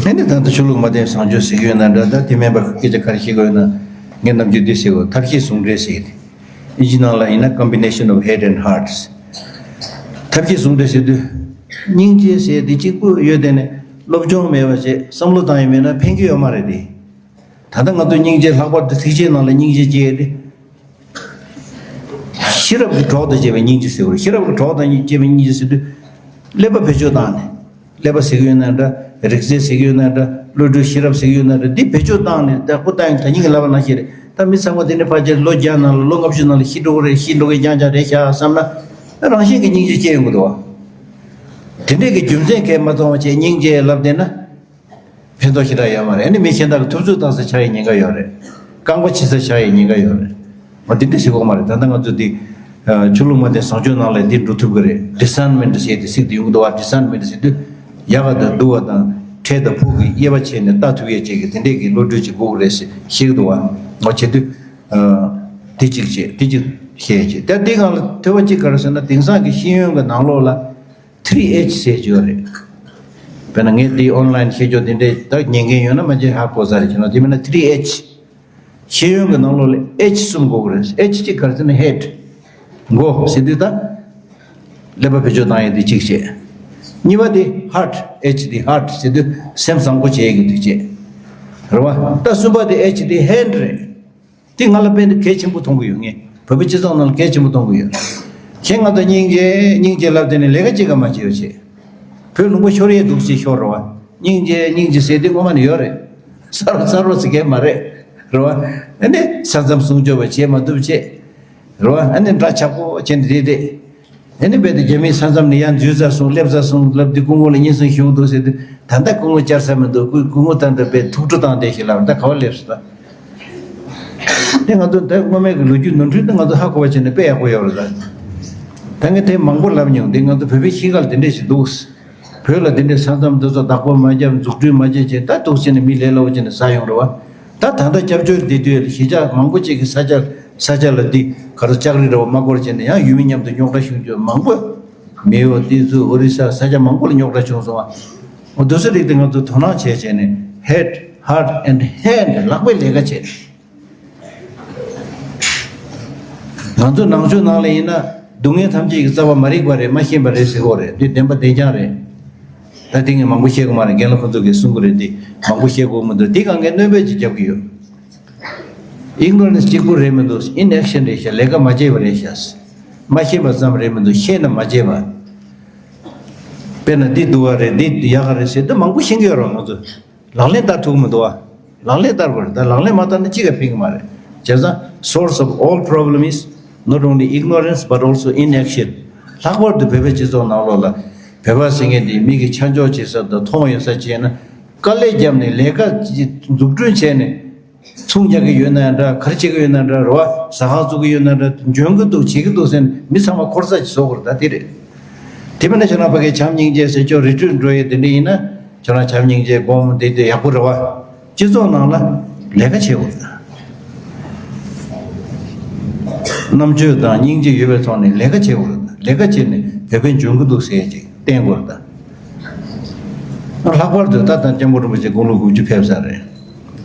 ཨ་ནི་ད་ལྟ་ཆོས་ལུགས་མ་བསྟེན་བཟང་སྤྱོད་ཟེར་གྱི་ཡོད་ན་འདྲ། ད་དེ་མིན་པ་སྐད་ཆ་ག་རེ་བཤད་ཀྱི་ཡོད་ན་ངས་ནམ་རྒྱུན་འདི་ཟེར་གོ་ཐབས་ཤེས་ཟུང་འབྲེལ་ཟེར་གི་དེ། ཨིན་ཇི་ནང་ལ་ཡིན་ན་combination of head and hearts། ཐབས་ཤེས་ཟུང་འབྲེལ་ཟེར་དུས། སྙིང་རྗེ་ཟེར་དེ་གཅིག་པུ་ཡོད་དེ་ནས་སློབ་སྦྱོང་མེད་པ་བྱས་བསམ་བློ་བཏང་ཡས་མེད་ན་ཕན་གྱི་ཡོད་མ་རེད་དེ། ད་ལྟ་ང་ཚོ་སྙིང་རྗེ་ལྷག་པར་དུ་ཐེག་ཆེན་ནང་ལ་སྙིང་རྗེ་སྐྱེ་ཡས་དེ། ཤེས་རབ་ཀྱི་གྲོགས་དང་བཅས་པའི་སྙིང་རྗེ་ཟེར་བ་རེད། ཤེས་རབ་ཀྱི་གྲོགས་དང་བཅས་པའི་སྙིང་རྗེ་ཟེར་དུས། ཀླད་པ་བེད་སྤྱོད་བཏང་ནས། ཀླད་པ་ཟེར་གྱི་ཡོད་ན་འདྲ། རིག་རྩལ་ཟེར་གྱི་ཡོད་ན་འདྲ། བློ་གྲོས་ཤེས་རབ་ཟེར་གྱི་ཡོད་ན་འདྲ། འདི་བེད་སྤྱོད་བཏང་ནས་ད་ཁོ་ད་ཡང་ད་ཉིན་གྱི་ལབ་པ་ནང་བཞིན་རེད། ད་མི་ཚང་མ་དེ་ནས་ཕལ་ཆེར་ལོ་བརྒྱ་ནང་ལ་ལོ་ལྔ་བཅུ་ནང་ལ་ཤི་འགྲོ་གི་རེད། ཤི་འགྲོ་གི་རྐྱང་རྐྱང་རེད་ཤག་བསམ་ན། རང་བཞིན་གྱི་སྙིང་རྗེ་སྐྱེ་ཡོང་གི་འདུག་བ། དེ་འདྲས་ཀྱི་རྒྱུ་མཚན་གང་ཡང་མ་མཐོང་བ་བྱས་སྙིང་རྗེ་ལབ་བསྡད་ན། ཕན་ཐོགས་ཞེ་དྲག་ཡོད་མ་རེད། ཨ་ནི་མི་གཞན་དག་གི་ཐུབ་ཚོད་བཏང་ས་ཆགས་ཡའི་ཉེན་ཁ་ཡོད་རེད། རྐང་པ་ཕྱི་ས་ཆགས་ཡའི་ཉེན་ཁ་ཡོད་རེད། འོ་དེ་འདྲ་ཞིག་དགོས་མ་རེད། ད་ལྟ་ང་ཚོ་འདི་ཆོས་ལུགས་མ་བསྟེན་བཟང་སྤྱོད་ནང་ལ་འདི་འགྲོ་ཐུབ་ཀྱི་རེད། ཌི་སརན་མེན་ཊི་ཟེར་དེ་ཚིག་དེ་ཡོང་གི་འདུག་བ། ཌི་སརན་མེན་ཊི་ཟེར་དུས་ཡག་ག་དང་སྡུག་ག་དང་འཕྲལ་དང་ཕུགས་ཀྱི་དབྱེ་བ་ཕྱེ་ནས་ལྟ་ཐུབ་ཡས་བཅས་ཀྱི་དེ་འདྲས་ཀྱི་བློ་གྲོས་ཅིག་དགོས་ཀྱི་རེད་ཟེར་བཤད་ཀྱི་འདུག་བ། འོ་བྱེད་དུས། དེ་གཅིག་བྱས། དེ་གཅིག་ ཤེས་བྱེད། ད་འདི་སྒང་ལ་ཐོས་པ་གཅིག་ག་རེ་ཟེར་ན། དེང་སང་གི་ཤེས་ཡོན་གྱི་ནང་ལོགས་ལ་ཐི་རི་ཨེཆ་ཟེར་གྱི་ཡོད་རེད། དཔེར་ན་ངས་འདི་ཨོན་ལན་ཤེས་ཀྱོག་འདི་འདྲས་ད་ཉན་མཁན་ཡོད་ན་མ་གཞི་ཧ་གོ་ས་རེད། ཁྱེད་རང་དེ་མིན་ན་ཐི་རི་ཨེཆ། ཤེས་ཡོན་གྱི་ནང་ལོགས་ལ་ཨེཆ་གསུམ་དགོས་ཀྱི་རེད། ཨེཆ་གཅིག་ག་རེ་ཟེར་ན་ཧེཌ། མགོ་ཟེར་དུས་ད། ཀླད་པ་བེད་སྤྱོད་བཏང་ཡས་དེ་གཅིག་བྱས། གཉིས་པ་དེ་ཧར་ཊི། ཨེཆ་དེ་ཧར་ཊི་ཟེར་དུས་སེམས་བཟང་པོ་བྱེད་ཀྱི་དུས་བྱས། རེད་བ། ད་གསུམ་པ་དེ་ཨེཆ་དེ་ཧེན་ཌི་རེད། དེ་ང་ལ་དཔེ་འདི་གལ་ཆེན་པོ་མཐོང་གི་ཡོད། ངས་བོད་པའི་སྤྱི་ཚོགས་ནང་ལ་གལ་ཆེན་པོ་མཐོང་གི་ཡོད། ཁྱེད་ང་ཚོ་སྙིང་རྗེ་སྙིང་རྗེ་ལབ་དེ་ནས་ལས་ཀ་གཅིག་ཀ་མ་བྱེད་ཡོད་བྱས། བོད་ལུང་པ་ཤོར་ཡས་འདུག་ཅེས་ཤོར་རེད་བ། སྙིང་རྗེ་སྙིང་རྗེ་ཟེར་དེ་ངོ་མ་ནས་ཡོད་རེད། གསར་པ་གསར་པ་ཟེར་མཁན་མ་རེད། རེད་བ། ཨ་ནི་ས་མཚམས་སྲུང་སྐྱོབ་པ་བྱེད་མ་ཐུབ་བྱས། རེད་བ། ཨ་ནི་འདྲ་ཆགས་པོ་བྱས་ནས་བསྡད་བསྡད། ཨ་ནི་རྦད་དེ་རྒྱ་མིའི་ས་མཚམས་ནས་ཡར་འཛུལ་ཚར་སོང་། སླེབས་ཚར་སོང་ལབ་དུས་སྐུ་ངོ་ལ་སྙན་སེང་ཞུ་འདུག་ཟེར་དུས་ད་ལྟ་སྐུ་ངོ་བཅར་ས་མི་འདུག་སྐུ་སྐུ་ངོ་ད་ལྟ་རྦད་ཐུགས་སྤྲོ་བཏང་བསྡད་ཤག་ལབ། ད་ག་པར་སླེབས་སོང་ད། དེ་ང་ཚོ་ད་སྔོན་མའི་གི་ལོ་རྒྱུས་ནོར་འཁྲུལ་དེ་ང་ཚོ་ཧ་གོ་བ་བྱས་ནས་དཔེ་ཡག་པོ་ཡོད་རེད་ད། ད་ངས་དེ་མང་པོ་ལབ་མྱོང་། དེ་ང་ཚོ་བོད་པའི་གཤིས་ཀ་ལ་དེ་འདྲས་ཞིག་འདུག་བོད་ལ་དེ་འདྲས་ས་མཚམས་འདི་ཚོ་བདག་པོ་མ་བརྒྱབ། འཛུགས་སྐྲུན་མ་བྱས་བྱས་ད་འདུག་བྱས་ནས་མི་ལས་སླ་པོ་བྱས་ནས་ཟ་ཡོང་རེད་བ། ད་ད་ལྟ་སྐྱབས་བཅོལ་བསྡད་དུས་གཞིས་ཆགས་མང་པོ་ཅིག་གི་ས་ཆ་ས་ཆ་ལ་འདི་ག་རེ་ལྕགས་རི་འདྲ་བོ་མ་བསྐོར་བྱས་ནས་ཡང་ཡུལ་མི་མཉམ་དུ་རྙོག་དྲ་བྱུང་རྒྱུ་མང་པོ། མེའོ། ཏི་ཛུ། ཨོ་རི་ས། ས་ཆ་མང་པོ་ལ་རྙོག་དྲ་བྱུང་སོང་བ། འོ་དེ་ཚོ་རིགས་དེ་ང་ཚོ་དོ་སྣང་བྱས་བྱས་ནས་head, heart and hand ལག་པའི་ལས་ཀ་བྱས། ང་ཚོ་ནང་ཆོས་ནང་ལ་ཡིན་ན་སྡུག་བསྔལ་ཐམས་ཅད་ཀྱི་རྩ་བ་མ་རིག་པ་རེད། མ་ཤེས་པ་རེད་ཟེར་གོ་རེད། འདི་བདེན་པ་བདེན་རྐྱང་རེད། ད་འདི་ངས་མང་པོ་བཤད་གོ་མ་རེད། རྒན་ལགས་ཁོང་ཚོ་གིས་གསུང་གི་རེད། འདི་མང་པོ་བཤད་དགོས་མི་འདུག་འདི་གང་གའི་སྣོན་པ་ཅིག་རྒྱབ་ཀྱི་ཡོད། Ignorance གཅིག་པུ་རེད་མི་འདུག Inaction རེད་ཤག་ལས་ཀ་མ་བྱས་པ་རེད་ཤག་མ་ཤེས་པ་ཙམ་རེད་མི་འདུག་ཤེས་ན་མ་བྱས་པ། དཔེར་ན་འདི་སྡུག་ག་རེད། འདི་ཡག་ག་རེད་ཟེར་དུས་མང་པོ་ཤེས་ཀྱི་ཡོད་རེད། ང་ཚོ་ལག་ལེན་བསྟར་ཐུབ་མི་འདུག་བ། ལག་ལེན་བསྟར་དགོས་རེད། ད་ལག་ལེན་མ་བསྟར་ན་ཅི་ག་ཕན་གི་མ་རེད། བྱས་ཙང་source of all problem is not only ignorance but also inaction. ལྷག་པར་དུ་བོད་པའི་སྤྱི་ཚོགས་ནང་ལོགས་ལ་བོད་པ་ཟེར་མཁན་འདི་མི་གི་ཆ་འཇོག་བྱེད་ས་དང་མཐོང་ཡོད་ས་བྱས་ན་དཀའ་ལས་བརྒྱབ་ནས་ལས་ཀ་ཅིག་འཛུགས་སྐྲུན་བྱས་ནས། ཚོང་རྒྱག་གི་ཡོད་ན་འདྲ། ག་རེ་བྱེད་ཀྱི་ཡོད་ན་འདྲ། རེད་བ། ཟ་ཁང་བཙུགས་ཀྱི་ཡོད་ན་འདྲ། འཇོན་གྱི་འདུག་བྱེད་ཀྱི་འདུག་ཟེར་ནས་མི་ཚང་མ་འཁོར་ས་ཅིག་བཟོ་དགོས་རེད། ད་དེ་རེད། དེ་མིན་ན་ཁྱོད་རང་ཕ་གིའི་བྱམས་སྙིང་རྗེ་ཟེར། ཁྱོད་རི་ཊི་རིཊ་འགྲོ་ཡས་དེ་འདྲ་ཡིན་ན་ཁྱོད་རང་བྱམས་སྙིང་རྗེ་སྒོམ་དེ་དེ་ཡག་པོ་རེད་བ། སྤྱི་ཚོགས་ནང་ལ་ལས་ཀ་བྱེད་དགོས་རེད། རྣམ་དཔྱོད་དང་སྙིང་རྗེ་ཡོད་པའི་ཐོག་ནས་ལས་ཀ་བྱེད་དགོས་རེད། ལས་ཀ་བྱས་ནས་བོད་པའི་འཇོན་གྱི་འདུག་ཟེར་ཡས་ཅིག་བསྟན་དགོས་རེད་ད། ལྷག་པར་དུ་ད་ལྟ་སྐྱབས་མགོན་རིན་པོ་ཆེ་དགུང་ལོ་དགུ་བཅུ་ཕེབས་ས་རེད།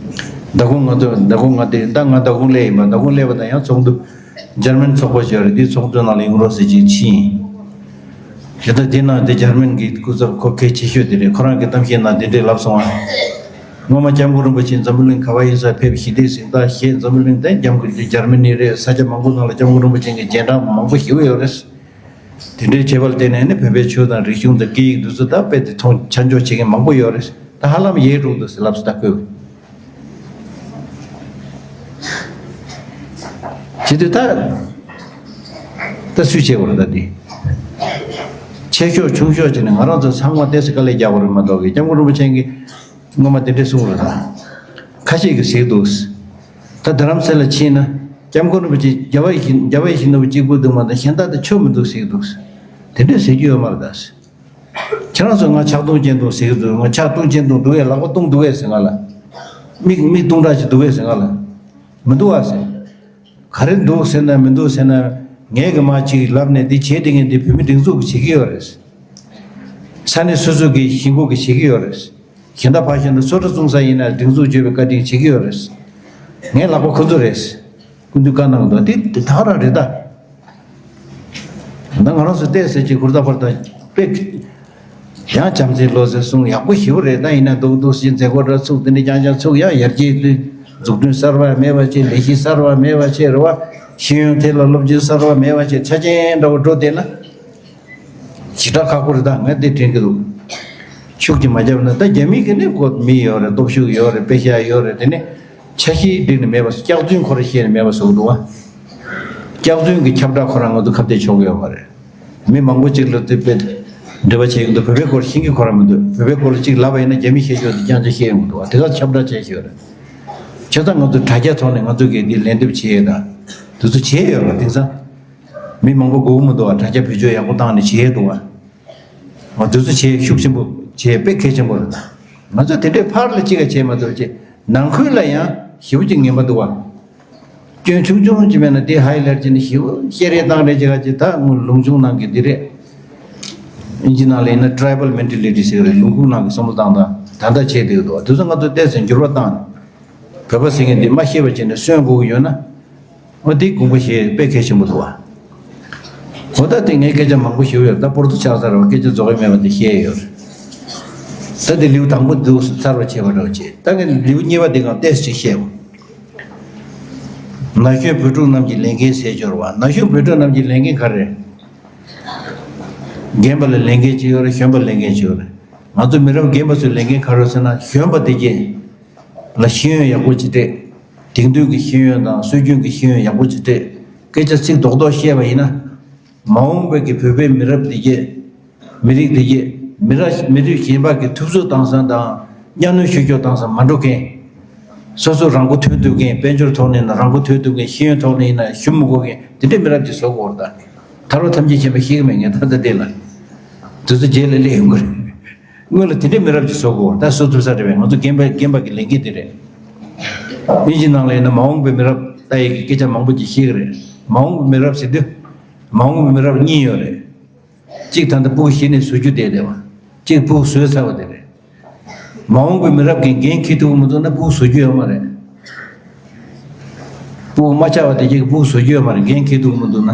མདང་དགོང་ང་ཚོ་མདང་དགོང་ང་དེ་ད་ང་མདང་དགོང་སླེབས་ཡིན་པ། མདང་དགོང་སླེབས་པ་དང་ཡང་ཚོགས་འདུ་འཇར་མན་ཚོགས་པ་ཞིག་ཡོད་རེད། དེའི་ཚོགས་འདུ་ནང་ལ་ཡོང་རོགས་ཟེར་ཅིག་ཕྱིན་ཡིན། ཞེ་ད་དེ་ནང་དེ་འཇར་མན་གྱི་སྐུ་ཚབ་ཁོ་གལ་ཆེ་ཤོས་དེ་རེད། ཁོ་རང་གི་གཏམ་བཤད་ནང་དེ་འདྲས་ལབ་སོང་ཨ། སྔོན་མ་སྐྱབས་མགོན་རིན་པོ་ཆེ་འཛམ་བུ་གླིང་ག་བ་ཡིན་ས་ཕེབས་ཞི་བདེ་གཟེངས་རྟགས་བཞེས། འཛམ་བུ་གླིང་དང་འཇར་མ་གི་འཇར་མ་ནི་རེད། ས་ཆ་མང་པོ་ནང་ལ་སྐྱབས་མགོན་རིན་པོ་ཆེ་གི་རྗེས་འབྲང་མང་པོ་ཞེ་པོ་ཡོད་རེད། དེ་འདྲའི་བྱེད་པ་ལ་བརྟེན་ནས་ནི་བོད་པའི་ཆོས་དང་རིག་གཞུང་དང་སྐད་ཡིག་འདི་ཚོ་ད་དཔེ་དེ་མཐོང་ཆ་འཇོག་བྱེད་མཁན་མང་པོ་ཡོད་རེད། ད་ཧ་ལམ་ཡལ་འགྲོ་འདུག་ཟེར་ལབ་སོང་། ད་ཁོས་བྱེད་དུས་ད་ད་སུས་བྱེད་དགོས་རེད། ད་འདི་ཆེ་ཤོས་ཆུང་ཤོས་བྱས་ནས་ང་རང་ཚོ་ཚང་མ་ཏོག་ཙམ་དཀའ་ལས་རྒྱག་དགོས་རེད་མ་གཏོགས་ཀྱི། སྐྱབས་མགོན་རིན་པོ་ཆེ་གིས་སྔོན་མ་དེ་འདྲས་གསུངས་རེད། ད་ཁ་ཤས་ཀྱིས་ཟེར་འདུག་ད་རྡ་རམ་ས་ལ་ཕྱིན་ན་སྐྱབས་མགོན་རིན་པོ་ཆེ་རྒྱལ་བ་ཡིད་བཞིན་རྒྱལ་བ་ཡིད་བཞིན་ནོར་བུ་གཅིག་པུ་འདུག་མ་གཏོགས་གཞན་དག་ཏུ་ཆོས་མི་འདུག་ཟེར་འདུག་དེ་འདྲས་ཟེར་རྒྱུ་ཡོད་མ་རེད་ད། ཁྱེད་རང་ཚོ་ང་ཕྱག་སྟོང་སྤྱན་སྟོང་ཟེར་གྱི་འདུག་ང་ཕྱག་སྟོང་སྤྱན་སྟོང་འདུག་གས། ལག་པ་སྟོང་འདུག་གས་ཟེར། ང་ལ་མིག་མིག་སྟོང་ཕྲག་ཅིག་འདུག་གས་ཟེར། ང་ལ་མི་འདུག་ཨ་ཟེར། ག་རེ་འདུག་ཟེར་ན་མི་འདུག་ཟེར་ན། ངས་གི་མ་ཅིག་ལབ་ནས་འདི་བྱེད་དེ་ངས་འདི་བོད་མི་སྒྲིག་འཛུགས་ཀྱིས་བྱེད་ཀྱི་ཡོད་རེད། ས་གནས་སོ་སོ་གི་གཞིས་འགོ་གིས་བྱེད་ཀྱི་ཡོད་རེད། གཞན་དག་ཕར་བཞག་ན་སོ་ཊ་བཙོང་ས་ཡིན་ན་སྒྲིག་འཛུགས་བརྗོད་པའི་བཀའ་དྲིན་བྱེད་ཀྱི་ཡོད་རེད། ངའི་ལག་པ་ཁོ་ཚོ་རེད། སྐུ་མདུན་བཀའ་གནང་གི་འདུག་འདི་འདི་ད་ག་རང་རེད་ད། ད་ང་རང་ཚོ་བལྟས་ཟེར་གྱི་ཁུར་ད་ཕར་ད་དཔེ། ཡང་བྱམས་བརྩེའི་བློ་ཟེར་གསུང་ཡག་པོ་ཞེ་པོ་རེད། ད་ཡིན་ན་འདུག་འདུག་ཟེར་མཛད་སྒོ་འདྲ་ཚུགས། དེ་འདྲ་རྐྱང་རྐྱང་ཚུགས། ཡང་ཡར་རྒྱས་འཛུགས་སྐྲུན་གསར་པ་མེད་པ་བྱས། ལས་གཞི་གསར་པ་མེད་པ་བྱས། རེད་བ། ཤེས་ཡོན་ཐད་ལ་སློབ་སྦྱོང་གསར་པ་མེད་པ་བྱས། ཆ་རྐྱེན་འདྲ་བོ་འགྲོ་བསྡད་ན། ཞེ་དྲག་ཁག་པོ་རེད། ད་ངས་འདི་དྲན་གྱི་འདུག་ཤུགས་ཀྱིས་མ་བརྒྱབ་ན། ད་རྒྱ་མི་གི་ནི་ཁོ་མི་ཡོད་རེད། སྟོབས་ཤུགས་ཡོད་རེད། དཔེ་ཤག་ཡོད་རེད། དེ་ནི་ཆ་ཤས་བསྒྲིགས་ནས་མེད་པ། སྐྱག་རྫུན་ཁོ་རང་བཤད་ནས་མེད་པ་བཟོ་གི་འདུག་བ། སྐྱག་རྫུན་གྱི་ཁྱབ་བསྒྲགས་ཁོ་རང་ང་ཚོ་ཁ་གཏད་ཆོག་གི་ཡོད་མ་རེད། མི་མང་པོ་ཅིག་ལ་དེ་དཔེ་འབྲེལ་བ་བྱེད་ཀྱི་འདུག་བོད་པའི་སྐོར་ཤེས་ཀྱི་ཁོ་རང་མི་འདུག་བོད་པའི་སྐོར་ལ་ཅིག་ལབ་པ་ཡིན་ན་རྒྱ་མི་བཤད་ཆོག་དེ་རྐྱང་རྐྱང་བཤད་ཡོང་གི་འདུག་བ། དེ་ག་ཁྱབ་བསྒྲགས་བྱས་ཤིག་ཡོད་རེད། བྱས་ཙང་ང་ཚོ་དྲ་རྒྱ་ཐོག་ནས་ང་ཚོ་གིས་འདི་ལན་འདེབས་བྱེད་ཡས་དང་དེ་ཚོ་བྱེད་ཡོད་རེད། དེང་སང་། མི་མང་པོ་སྒུག་མི་འདུག་བ། དྲ་རྒྱ་བེད་སྤྱོད་ཡག་པོ་བཏང་ནས་བྱེད་འདུག་བ། འོ་དེ་ཚོ་བྱེད་ཤུགས་ཆེན་པོ་བྱེད་དཔེ་གལ་ཆེན་པོ་རེད། ང་ཚོ་དེ་འདྲའི་ཕར་ལ་གཅིག་ག་བྱེད་མ་ཐུབ་ཅེས་ནང་ཁུལ་ལ་ཡང་ཞེ་པོ་ཅིག་ངན་པ་འདུག་བ། སྐྱོན་ཆུང་ཆུང་ཅིག་མེད་ན་དེ་highlight་བྱས་ནས་ཞེ་པོ་བཤད་རེས་བཏང་རེས་བྱེད་ག་ཅིག་ད་ངོ་ལུང་ཆུང་ནང་གི་འདི་རེད། ཨིན་ཇི་ནང་ལ་ཡིན་ན་tribal mentality་ཟེར་རེད། ལུང་ཁུག་ནང་གི་བསམ་བློ་བཏང་སྟངས་ད་ལྟ་བྱས་བསྡད་འདུག་དེ་ཚོ་ང་ཚོ་ཏོག་ཙམ་འགྱུར་བ་བཏང་ནས་བོད་པ་ཟེར་མཁན་འདི་མ་ཤེས་པ་བྱས་ནས་གསོན་དགོས་ཀྱི་ཡོད་ན། འོ་དེ་དགོངས་པ་བཞེས་དཔེ་གལ་ཆེན་པོ་འདུག་བ། འོ་ད་དེ་ངས་སྐད་ཆ་མང་པོ་ཞུ་ཡོད། ད་པོར་དུ་ཆགས་ཚར་བ་སྐད་ཆ་རྫོགས་ཀྱི་མེད་པ་དེ་བཤད་ཡོད་རེད། ད་དེ་ལེའུ་དང་པོ་འདུག་སེ་ཚར་བ་བྱས་པ་འདྲ་བོ་བྱས། ད་ངས་ལེའུ་གཉིས་པ་དེ་གང་ཏོག་ཙམ་ཅིག་བཤད། ན་གཞོན་བོད་ཕྲུག་རྣམས་ཀྱི་ལས་འགན་ཟེར་སྦྱོར་བ། ན་གཞོན་བོད་ཕྲུག་རྣམས་ཀྱི་ལས་འགན་ག་རེ་རེད། རྒན་པ་ལ་ལས་འགན་ཅིག་ཡོད་རེད། གཞོན་པ་ལ་ལས་འགན་ཅིག་ཡོད་རེད། ང་ཚོ་མི་རབས་རྒན་པ་ཚོའི་ལས་འགན་ག་རེ་རེད་ཟེར་ན། གཞོན་པ་དེ་གས་ལ་ཤེས་ཡོན་ཡག་པོ་ཅིག་སྤྲད། དེང་དུས་ཀྱི་ཤེས་ཡོན་དང་སྲོལ་རྒྱུན་གྱི་ཤེས་ཡོན་ཡག་པོ་ཅིག་སྤྲད། སྐད་ཆ་ཚིག་རྡོག་རྡོག་བཤད་པ་ཡིན་ན། མ་འོངས་པའི་གི་བོད་པའི་མི་རབས་དེ་གས། མི་རིགས་དེ་གས། མི་རབས་མི་རིགས་གཞན་པ་གི་ཐུབ་ཚོད་བཏང་ས་དང་གཉའ་གནོན་བྱེད་ཕྱོགས་བཏང་ས་མ་འགྲོ་མཁན། སོ་སོ་རང་མགོ་ཐོན་ཐུབ་མཁན། དཔལ་འབྱོར་ཐོག་ནས་ཡིན་ན་རང་མགོ་ཐོན་ཐུབ་མཁན། ཤེས་ཡོན་ཐོག་ནས་ཡིན་ན་ཞུམ་མི་དགོས་མཁན་དེ་འདྲའི་མི་རབས་ཅིག་བཟོ་དགོས་རེད་ད། ཐར་པ་ཐམས་ཅད་མཁྱེན་པ་ཤེས་ཀྱི་མེད་ངས་ད་ལྟ་འདི་ལ། དུས་ཚོད་རྗེས་ལ་སླེབས་ཡོང་གི་རེད། སྔོན་ལ་དེ་འདྲའི་མི་རབས་ཅིག་བཟོ་དགོས་ད་བཟོ་ཐུབ་ས་རེད་པས། ང་ཚོ་རྒན་པ་རྒན་པ་གི་ལས་འགན་དེ་རེད། དབྱིན་ཇི་ནང་ལ་ཡིན་ན་མ་འོངས་པའི་མི་རབས་ལྟ་ཡི་གི་སྐད་ཆ་མང་པོ་ཅིག་བཤད་གི་རེད། མ་འོངས་པའི་མི་རབས་ཟེར་དུས། མ་འོངས་པའི་མི་རབས་གཉིས་ཡོད་རེད། གཅིག་ད་ལྟ་ཕྲུ་གུ་གཞི་ནས་བཟོ་རྒྱུ་བསྡད་བསྡད་པ། གཅིག་ཕྲུ་གུ་བཟོས་ཚར་བ་དེ་རེད། མ་འོངས་པའི་མི་རབས་ཀྱིས་འགན་འཁྱེར་ཐུབ་ཀྱི་མི་འདུག་ན་ཕྲུ་གུ་བཟོ་རྒྱུ་ཡོད་མ་རེད། ཕྲུ་གུ་མ་ཆགས་པ་དེ་གྱིས་ཕྲུ་གུ་བཟོ་རྒྱུ་ཡོད་མ་རེད། འགན་འཁྱེར་ཐུབ་ཀྱི་མི་འདུག་ན།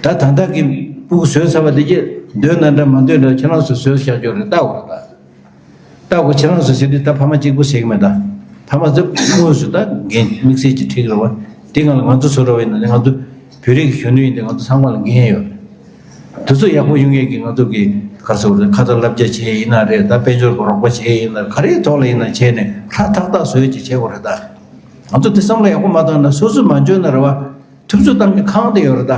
ད་ད་ལྟ་གི་ཕྲུ་གུ་བཟོས་ཚར་བ་དེ་གྱིས་འདོད་ན་འདྲ་མ་འདོད་འདྲ་ཁྱེད་རང་ཚོས་བཟོས་བཞག་རྒྱུ་རེད། ལྟ་དགོས་རེད་ད། ལྟ་དགོས། ཁྱེད་རང་ཚོ་ཟེར་དུས་ད་ཕ་མ་གཅིག་པུ་ཟེར་གྱི་མེད་ད། ཕ་མ་ཚོ་དངོས་སུ་ད་འགན་དམིགས་བསལ་གྱི་འཁྲི་གི་རེད་བ། དེ་སྒང་ལ་ང་ཚོ་བཟོ་འདྲ་བ་ཡིན་ན་ནི་ང་ཚོ་བོད་རིགས་གཞོན་ནུ་ཡིན་དུས་ང་ཚོ་ཚང་མ་ལ་འགན་ཡོད་རེད། དེ་ཚོ་ཡག་པོ་ཡོང་ཡས་ཀྱི་ང་ཚོ་གི་ག་རེ་ཟེར་དགོས་རེད། ཁ་ཏ་བསླབ་བྱ་བྱས་ཡིན་ན་རེད། ད་དཔལ་འབྱོར་གྱི་རོགས་པ་བྱས་ཡིན་ན་ག་རེའི་ཐོག་ལ་ཡིན་ན་བྱས་ནས་ཧྲ་ཐག་ཐག་བཟོ་ཡས་ཅིག་བྱེད་དགོས་རེད་ད། ང་ཚོ་དེ་བསམ་བློ་ཡག་པོ་མ་བཏང་ན་སོ་སོ་མ་འཇོན་ན་རེད་བ། ཐུབ་ཚོད་བཏང་གི་ཁང་དེ་ཡོད་རེད་ད།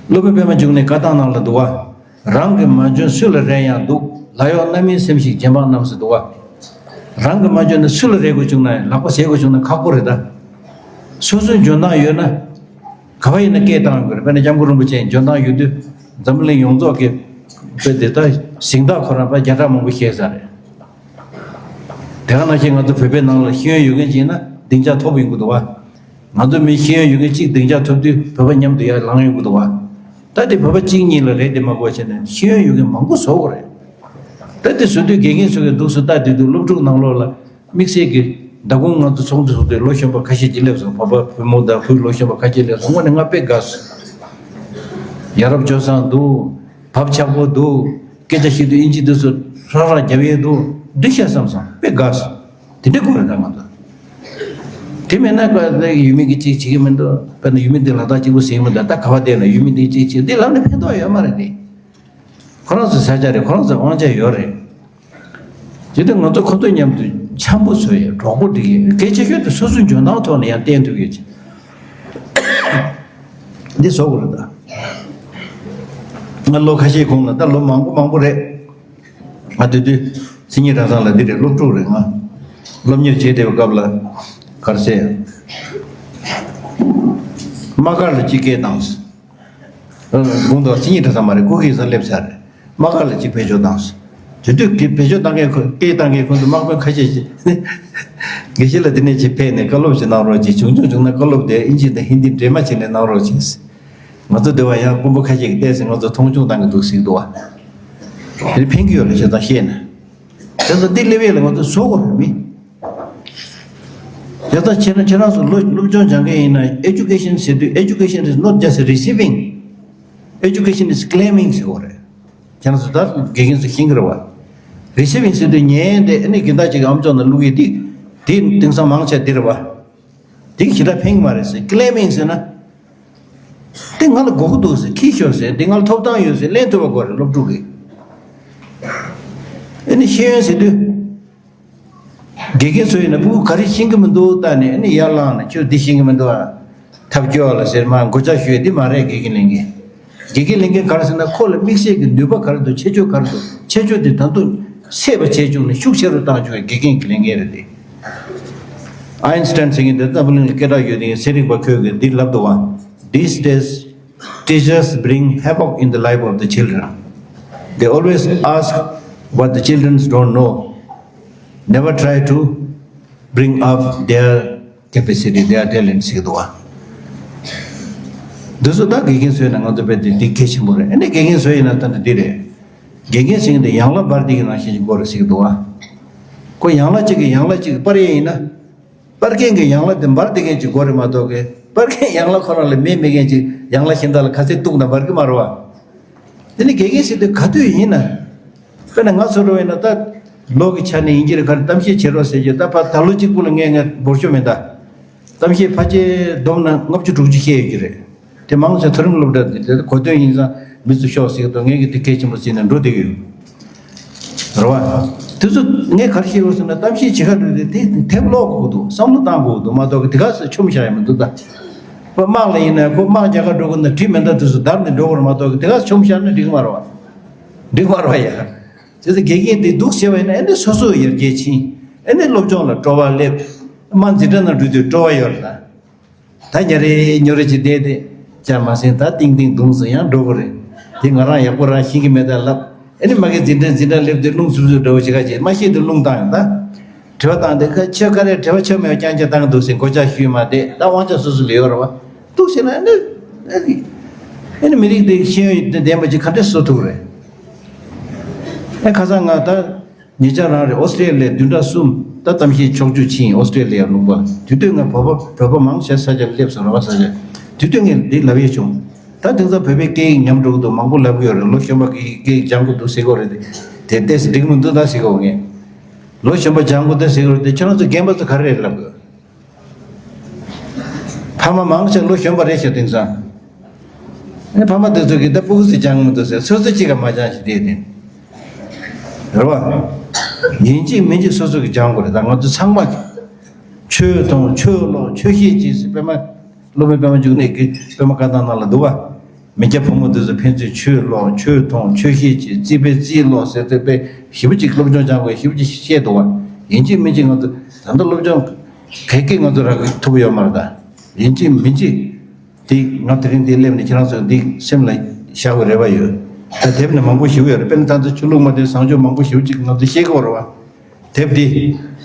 སློབ་དཔོན་པད་མ་འབྱུང་གནས་བཀའ་ཐང་ནང་ལ་འདུག་བ། རང་གིས་མ་འཇོན་སུ་ལ་རེ་ཡང་འདུག་ལ་ཡོག་རྣམ་སྨིན་སེམས་ཤིག་རྗེ་འབངས་རྣམས་སུ་འདུག་བ། རང་གིས་མ་འཇོན་ན་སུ་ལ་རེ་དགོས་བྱུང་ན་ཡང་ལག་པ་ཟས་དགོས་བྱུང་ན་ཁག་པོ་རེད་ད། སོ་སོའི་འཇོན་ཐང་ཡོད་ན། ག་བ་ཡིན་ན་སྐད་བཏང་དགོས་རེད། དཔེར་ན་སྐྱབས་མགོན་རིན་པོ་ཆེ་འཇོན་ཐང་ཡོད་དུས་འཛམ་བུ་གླིང་ཡོངས་རྫོགས་ཀྱི་དཔེ་དེ་ལྟ་གཟེངས་རྟགས་ཁོ་རང་པ་བརྒྱ་ཕྲག་མང་པོ་བཞེས་ས་རེད། དེ་ག་ནང་བཞིན་ང་ཚོ་བོད་པའི་ནང་ལ་ཤེས་ཡོན་ཡོད་མཁན་ཅིག་ཡིན་ན་སྡིངས་ཆ་མཐོ་པོ་ཡོང་གི་འདུག་བ། ང་ཚོ་མི་ཤེས་ཡོན་ཡོད་མཁན་གཅིག་སྡིངས་ཆ་ཐོབ་དུས་བོད་པ་མཉམ་དུ་ཡར་ལངས་ཡོང་གི་འདུག་བ། ད་དེ་བོད་པ་གཅིག་གཉིས་ལ་རེད་དེ་མ་གོ་བྱས་ནས་ཤེས་ཡོན་ཡོད་མཁན་མང་པོ་བཟོ་དགོས་རེད། ད་དེ་བཟོ་དུས་དགེ་རྒན་ཚོ་གི་འདུག་སེ་ལྟ་དུས་དུས་སློབ་ཕྲུག་ནང་ལོགས་ལ་དམིགས་བསལ་གྱི་མདང་དགོང་ང་ཚོ་ཚོགས་འདུ་ཚོགས་དུས་ལོ་གཞོན་པ་ཁ་ཤས་ཅིག་སླེབས་སོང་། བོད་པ་བུ་མོ་དང་བུ་ལོ་གཞོན་པ་ཁ་ཤས་སླེབས་སོང་། དངོས་གནས་ང་དཔེ་དགའ་སོང་། ཡ་རབས་སྤྱོད་བཟང་འདུག་བབ་ཆགས་པོ་འདུག་སྐད་ཆ་བཤད་དུས་ཨིན་ཇི་འདི་ཚོ་ཧྲ་ཧྲ་རྒྱབ་ཡས་འདུག་འགྲིག་ཤག་བསམ་སོང་། དཔེ་དགའ་སོང་། དེ་འདྲ་དགོས་རེད་ད་ང་ཚོ། དེ་མེད་ན་ཀ་ཡུལ་མི་གིས་གཅིག་བྱེད་ཀྱི་མི་འདུག་དཔེར་ན་ཡུལ་མི་འདི་ལ་དྭགས་གཅིག་པུ་ཟེར་གྱི་མི་འདུག་ད་ག་བ་བསྡད་ན་ཡུལ་མི་འདི་གཅིག་བྱེད་འདི་ལབ་ནས་ཕན་ཐོགས་ཡོད་མ་རེད་དེ། ཁོ་རང་ཚོའི་ས་ཆ་རེད། ཁོ་རང་ཚོའི་དབང་ཆ་ཡོད་རེད། དེ་དུས་ང་ཚོ་ཁོ་ཚོ་མཉམ་དུ་འཆམ་པོ་བཟོ་ཡས་གྲོགས་པོ་སྒྲིག་ཡས་གལ་ཆེ་ཤོས་དེ་སོ་སོའི་འཇོན་ཐང་ཐོག་ནས་ཡང་བསྟན་ཐུབ་ཡས་ཅིག་འདི་བཟོ་དགོས་རེད་ད། ང་ལོ་ཁ་ཤས་གོང་ལ་ད་ལོ་མང་པོ་མང་པོ་རེད། ང་དེ་དུས་མཚན་ཉིད་གྲྭ་ཚང་ལ་འདི་རེད་སློབ་ཕྲུག་རེད་ང་། སློབ་གཉེར་བྱེད་བསྡད་པའི་སྐབས་ལ་ག་རེ་ཟེར། དམག་སྒར་ལ་གཅིག་སྐད་བཏང་། དགོངས་དག་མཚན་ཉིད་གྲྭ་ཚང་མ་རེད། སྐུ་སྒེར་ས་སླེབས་ཚར་རེད། དམག་སྒར་ལ་གཅིག་བེད་སྤྱོད་བཏང་། དེ་དུས་ཀྱི་བེད་སྤྱོད་བཏང་མཁན་ཁོ་སྐད་བཏང་མཁན་ཁོ་ཚོ་དམག་དཔོན་ཁ་ཤས་ཤིག་དགེ་བཤེས་ལགས་དེ་ནས་ཅིག་ཕེབས་ནས་བཀའ་སློབ་ཅིག་གནང་རོགས་གྱིས། བྱུང་བྱུང་བྱུང་ན་བཀའ་སློབ་དེ་ཨིན་ཇི་དང་ཧིན་དི་འདྲེས་མ་བྱས་ནས་གནང་རོགས་གྱིས། ང་ཚོ་འདི་བ་ཡང་དཔོན་པོ་ཁ་ཤས་ཀྱིས་བལྟས་ཟིན་ང་ཚོ་མཐོང་ཆུང་བཏང་གི་འདུག་ཟེར་གྱི་འདུག་བ། དེ་ཕན་གྱི་ཡོད་རེད་ཤེས་ཙང་བཤད་ན། དེ་ཚོ་འདི་སླེབས་ཡས་ལ་ང་ཚོ་བཟོ་དགོས་རེད་མི། ཡ་ད་ཁྱེད་རང་ཁྱེད་རང་ཚོ་སློབ་སློབ་སྦྱོང་སྦྱང་མཁན་ཡིན་ན་education་ཟེར་དུས་education is not just receiving, education is claiming ཟེར་བ་རེད། ཁྱེད་རང་ཚོ་ད་དགེ་རྒན་ཚོ་ཤེས་ཀྱི་རེད་བ། receiving་ཟེར་དུས་ཉན་དེ་ཨ་ནི་དགེ་ཟླ་ཅིག་ཨམ་ཅོག་ནང་བླུག་ཡས་དེ་དེ་དེང་སང་མང་ཆེ་དེ་རེད་བ། དེ་གི་ཞེ་དྲག་ཕན་གྱི་མ་རེད་ཟེར། claiming་ཟེར་ན། དེ་ང་ལ་དགོས་ཀྱི་འདུག་ཟེར། ཁྱི་ཤོར་ཟེར། དེ་ང་ལ་ཐོབ་ཐང་ཡོད་ཟེར་ལེན་ཐུབ་པ་དགོས་རེད་སློབ་ཕྲུག་གིས། ཨ་ནི་ཤེས་ཡོན་ཟེར་དུས། དགེ་རྒན་ཚོ་ཡིན་ན་ཕྲུ་གུ་ག་རེ་ཤེས་ཀྱི་མི་འདུག་ལྟ་ནས་ཨ་ནི་ཡར་ལངས་ནས་ཁྱོད་འདི་ཤེས་ཀྱི་མི་འདུག་ཨ། ཐབས་སྐྱོ་བ་ལ་ཟེར་མ་མགོ་ལྕག་གཞུ་ཡས་འདི་མ་རེད་དགེ་རྒན་ལས་འགན། དགེ་རྒན་ལས་འགན་ག་རེ་ཟེར་ན་ཁོ་ལ་དམིགས་བསལ་གྱི་ནུས་པ་ག་རེ་འདུག་ཁྱད་ཆོས་ག་རེ་འདུག་ཁྱད་ཆོས་དེ་ད་དུང་སད་པ་བྱས་བཅུག་ནས་ཤུགས་ཆེ་རུ་བཏང་བཅུག་པའི་དགེ་རྒན་གྱི་ལས་འགན་རེད་དེ། ཨའིན་སི་ཊན་ཟེར་མཁན་དེ་འཛམ་བུ་གླིང་ལ་སྐད་གྲགས་ཡོད་དེ་ཚན་རིག་པ་ཁོས་གི་འདི་ལབ་འདུག་བ། These days, teachers bring havoc in the life of the children. They always ask what the children don't know. Never try to bring up their ཀེ་པེ་སི་ཊི་དེ་ཡང་དེ་ལས་ཟེར་གི་འདུག་བ། འདི་ཚོ་ད་དགེ་རྒན་བཟོས་ན་ང་ཚོ་དཔེ་དེ་དེ་གལ་ཆེན་པོ་རེད། ཨ་ནི་དགེ་རྒན་བཟོས་ཡིན་ན་ད་འདི་འདི་རེད། དགེ་རྒན་ཟེར་མཁན་དེ་ཡན་ལག་འབར་འདི་གི་ནང་བཞིན་གྱི་སྐོར་རེད་ཟེར་གི་འདུག་བ། ཁོ་ཡན་ལག་གཅིག་གི་ཡན་ལག་གཅིག་སྤར་ཡས་ཡིན་ན། སྤར་མཁན་གྱི་ཡན་ལག་དེ་འབར་བསྡད་མཁན་གྱི་སྒོ་རེད་མ་གཏོགས་ཀྱི། སྤར་མཁན་ཡན་ལག་ཁོ་རང་ལ་མེ་མེད་མཁན་གྱི་ཡན་ལག་གཞན་དག་ལ་ག་ཚད་གཏུགས་ན་འབར་གི་མ་རེད་བ། དེ་ནི་དགེ་རྒན་ཟེར་དུས་ག་དུས་ཡིན་ན། དཔེར་ན་ང་ཚོ་འགྲོ་བས་ན་ད། ལོ་གི་ཆ་ནས་ཡིན་གྱི་རེད། ག་རེ་གཏམ་བཤད་བྱེད་རོགས་ཟེར་གྱི། ད་ཕར་ད་ལོ་གཅིག་པུ་ལ་ངས་ངས་འབོར་ཤོག་མེད་ད། གཏམ་བཤད་ཕལ་ཆེར་བསྡོམས་ན་ལྔ་བཅུ་དྲུག་ཅུ་བཤད་ཡོད་ཀྱི་རེད། དེ་མང་ཆེ་མཐོ་རིམ་སློབ་གྲྭ་འདི་དེ་གོ་དོན་ཡིན་ཙང་མི་ཚོ་ཤོག་ཟེར་གི་འདུག་ངས་ཀྱི་དེ་གལ་ཆེན་པོ་བརྩིས་ནས་འགྲོ་བསྡད་ཀྱི་ཡོད། རེད་བ། དེ་ཚོ་ངས་ག་རེ་བཤད་ཡོད་ཟེར་ན། གཏམ་བཤད་བྱེད་ག་འགྲོ་དུས་དེ་དེབ་ཀློག་དགོས་ཀྱི་འདུག་བསམ་བློ་བཏང་དགོས་ཀྱི་འདུག་མ་གཏོགས་གི་དེ་ག་ཚོད་ཆོམ་བཞག་ཡ་མི་འདུག་ད། ཕ་དམག་ལ་ཡིན་ན་ཁོ་དམག་རྒྱག་ག་འགྲོ་གི་འདུག་དྲི་མེད་ད་དེ་ཚོ་བརྡར་ནས་འགྲོ་དགོས་རེད་མ་གཏོགས་གི་དེ་ག་ཚོད་ཆོམ་བཞག་ན་འགྲིག་གི་མ་རེད་བ། འགྲིག་མ་རེད་བ་ཡ། དེ་ཚོ་དགེ་རྒན་དེ་འདུག་ཟེར་བ་ཡིན་ན། ཨ་ནི་སོ་སོ་ཡར་རྒྱས་ཕྱིན། ཨ་ནི་སློབ་སྦྱོང་ལ་སྤྲོ་བ་སླེབས། མ་འཛིན་གྲྭ་ནང་འགྲོ་དུས་སྤྲོ་བ་ཡོད་རེད་ད། ད་ཉ་རེ་ཉོ་རེ་ཅིག་བསྡད་དེ། ཅང་མ་ཟིན་ད་ཏིང་ཏིང་དུང་ཟིན་ཡང་འགྲོ་གི་རེད། དེ་ང་རང་ཡག་པོ་རང་ཤེས་ཀྱི་མེད་ད་ལབ། ཨ་ནི་མ་གི་འཛིན་གྲྭ་འཛིན་གྲྭ་སླེབས་དུས་རླུང་འཚུབ་འཚུབ་འདྲ་བོ་ཞིག་ག་ཅེས་མ་ཤེས་དུས་རླུང་བཏང་ཡོང་ད། དྲི་བ་བཏང་དེ་ཁ་ཆོས་ག་རེ་དྲི་བ་ཆོ་མེད་པ་རྐྱང་རྐྱང་བཏང་གི་འདུག་ཟེར་མགོ་ལྕགས་གཞུས་མ་བསྡད། ད་དབང་ཆ་སོ་སོ་ལ་ཡོད་རེད་བ། འདུག་ཟེར་ན་ཨ་ནི། ཨ་ནི། ཨ་ནི་མི་རིགས་དེ་ཤེས་ཡོན་ལྡན་པ་ཅིག་ག་འདྲས་བཟོ་ཐུབ་རེད། ཨ་ཁ་སང་ང་ད། ཉེ་ཆར་རང་རེད། ཨོ་སི་ཀྲེ་ལི་ཡ་བདུན་ཕྲག་གསུམ་ད་གཏམ་བཤད་ཕྱོགས་བསྒྲིགས་ཕྱིན། ཨོ་སི་ཀྲེ་ལི་ཡ་ལུང་པ། དེ་དུས་ང་བོད་པ་བོད་པ་མང་ཆེ་ས་ཆ་སླེབས་སོང་ར་བ། ས་ཆ་དེ་དུས་ངས་འདི་ལབ་ཡས་བྱུང་། ད་དེང་སང་བོད་པའི་སྐད་ཡིག་ཉམས་འགྲོ་གི་འདུག་མང་པོ་ལབ་གི་ཡོད་རེད། ལོ་གཞོན་པ་གི་སྐད་ཡིག་སྦྱང་དགོས་འདུག་ཟེར་གི་ཡོད་རེད། དེ་ཏོག་ཙམ་འགྲིག་མི་འདུག་ད་ཟེར་གི་ཡོད། ངས་ལོ་གཞོན་པ་སྦྱང་དགོས་འདུག་ཟེར་གི་ཡོད་རེད། དེ་ཁྱོད་རང་ཚོ་རྒན་པ་ཚོ་ག་རེ་རེད་ལབ་གི་ཡོད། ཕ་མ་མང་ཆེ་ལོ་གཞོན་པ་རེད་ཤག་དེང་སང་། ཨེ་ཕ་མ་དེ་ཚོ་གིས་ད་སྤུ་གུ་ཚོས་སྦྱང་མི་འདུག་ཟེར། སོ་སོ་གཅིག་ག་མ་སྦྱང་ཞིག་བསྡད་དེ། རེད་བ། ཡིན་གཅིག་མིན་གཅིག་སོ་སོ་གིས་སྦྱང་དགོས་རེད། ད་ང་ཚོ་ཚང་མ་གིས་ཆོས་མཐོང་ཆོས་ཀློག་ཆོས་བཤད་ཅེས་ཟེར། པད་མ་སློབ་དཔོན་པད་མ་འབྱུང་གནས་ཀྱི་པད་མ་བཀའ་ཐང་ནང་ལ་འདུག་བ། མི་སྐྱ་ཕོ་མོ་དེ་ཚོ་ཕན་ཚུན་ཆོས་ཀློག་ཆོས་མཐོང་ཆོས་བཤད་ཅེས། རྩིས་པས་རྩིས་ཀློག་ཟེར་དེ་དཔེ་ཞེ་པོ་ཅིག་སློབ་སྦྱོང་སྦྱང་དགོས་ཞེ་པོ་ཅིག་བཤད་འདུག་བ། ཡིན་གཅིག་མིན་གཅིག་ང་ཚོ་ད་ལྟ་སློབ་སྦྱོང་ག་གེ་ང་ཚོ་རག་གི་ཐུབ་ཡོད་མ་རེད་ད། ཡིན་གཅིག་མིན་གཅིག་དེ་ང་དེ་རིང་འདི་སླེབས་ནས་ཁྱེད་རང་ཚོ་འདི་སེམས་ལ་བཞག་པའི་རེ་བ་ཡོད། ད་དེབ་ནི་མང་པོ་ཞིག་ཡོད་རེད། དཔེར་ན་ད་ལྟ་ཆོས་ལུགས་མ་བདེན་བཟང་སྤྱོད་མང་པོ་ཞིག་ཅིག་ང་ཚོ་ཤེས་དགོས་རེད་བ། དེབ་འདི་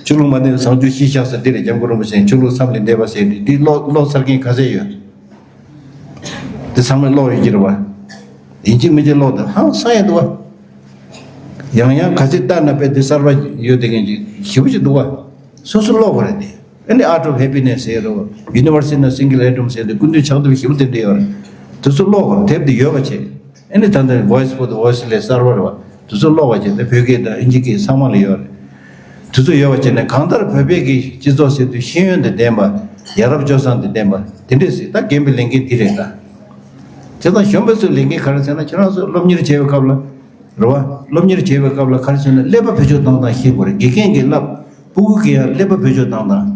ཆོས་ལུགས་མ་བདེན་བཟང་སྤྱོད་གཞིར་བཞག་ས་འདི་རེད། སྐྱབས་མགོན་རིན་པོ་ཆེས་ཆོས་ལུགས་མཚམས་ལས་འདས་པ་ཟེར་འདི་འདི་ཀློག་ཀློག་ཚར་མཁན་ག་ཚད་ཡོད། འདི་ཚང་མས་ཀློག་ཡོད་ཀྱི་རེད་བ། ཡིན་གཅིག་མིན་གཅིག་ཀློག་དང་ཧང་སང་ཡ་འདུག་བ། ཡང་ཡང་ག་ཚོད་ལྟ་ན་དཔེ་འདི་གསར་པ་ཡོད་དེ་མཁན་ཅིག་ཞེ་པོ་ཅིག་འདུག་བ། སོ་སོ་ཀློག་དགོས་རེད་དེ། ཨ་ནི་Art of Happiness ཟེར་རོ། Universe in a Single Atom ཟེར་དེ་ཀུན་འདུས་ཕྱག་དེབ་ཞེ་པོ་དེ་འདྲ་ཡོད་རེད། དེ་ཚོ་ཀློག་དགོས་རེད། དེབ་དེ་ཡོད་པ་བྱེད། ཨ་ནི་ད་ལྟ་Voice for the Voiceless གསར་པ་རེད་བ། དེ་ཚོ་ཀློག་པ་བྱེད་དེ་བོད་སྐད་དང་ཨིན་ཇི་སྐད་ཚང་མ་ལ་ཡོད་རེད། དེ་ཚོ་ཡོད་པ་བྱེད་ནས་གང་ལྟར་བོད་པའི་གི་སྤྱི་ཚོགས་ཟེར་དུས་ཤེས་ཡོན་དང་ལྡན་པ། ཡ་རབས་སྤྱོད་བཟང་དང་ལྡན་པ་དེ་འདྲས་ཟེར་ད་རྒན་པའི་ལས་འགན་འདི་རེད་ད། དེ་དང་གཞོན་པ་ཚོའི་ལས་འགན་ག་རེ་ཟེར་ན་ཁྱེད་རང་ཚོ་སློབ་གཉེར་བྱེད་པའི་སྐབས་ལ། རེད་བ། སློབ་གཉེར་བྱེད་པའི་སྐབས་ལ་ག་རེ་ཟེར་ན་ཀླད་པ་བེད་སྤྱོད་བཏང་སྟངས་ཤེས་དགོས་རེད། དགེ་རྒན་གྱིས་བསླབ། སྤུ་གུ་གིས་ཡང་ཀླད་པ་བེད་སྤྱོད་བཏང་སྟངས།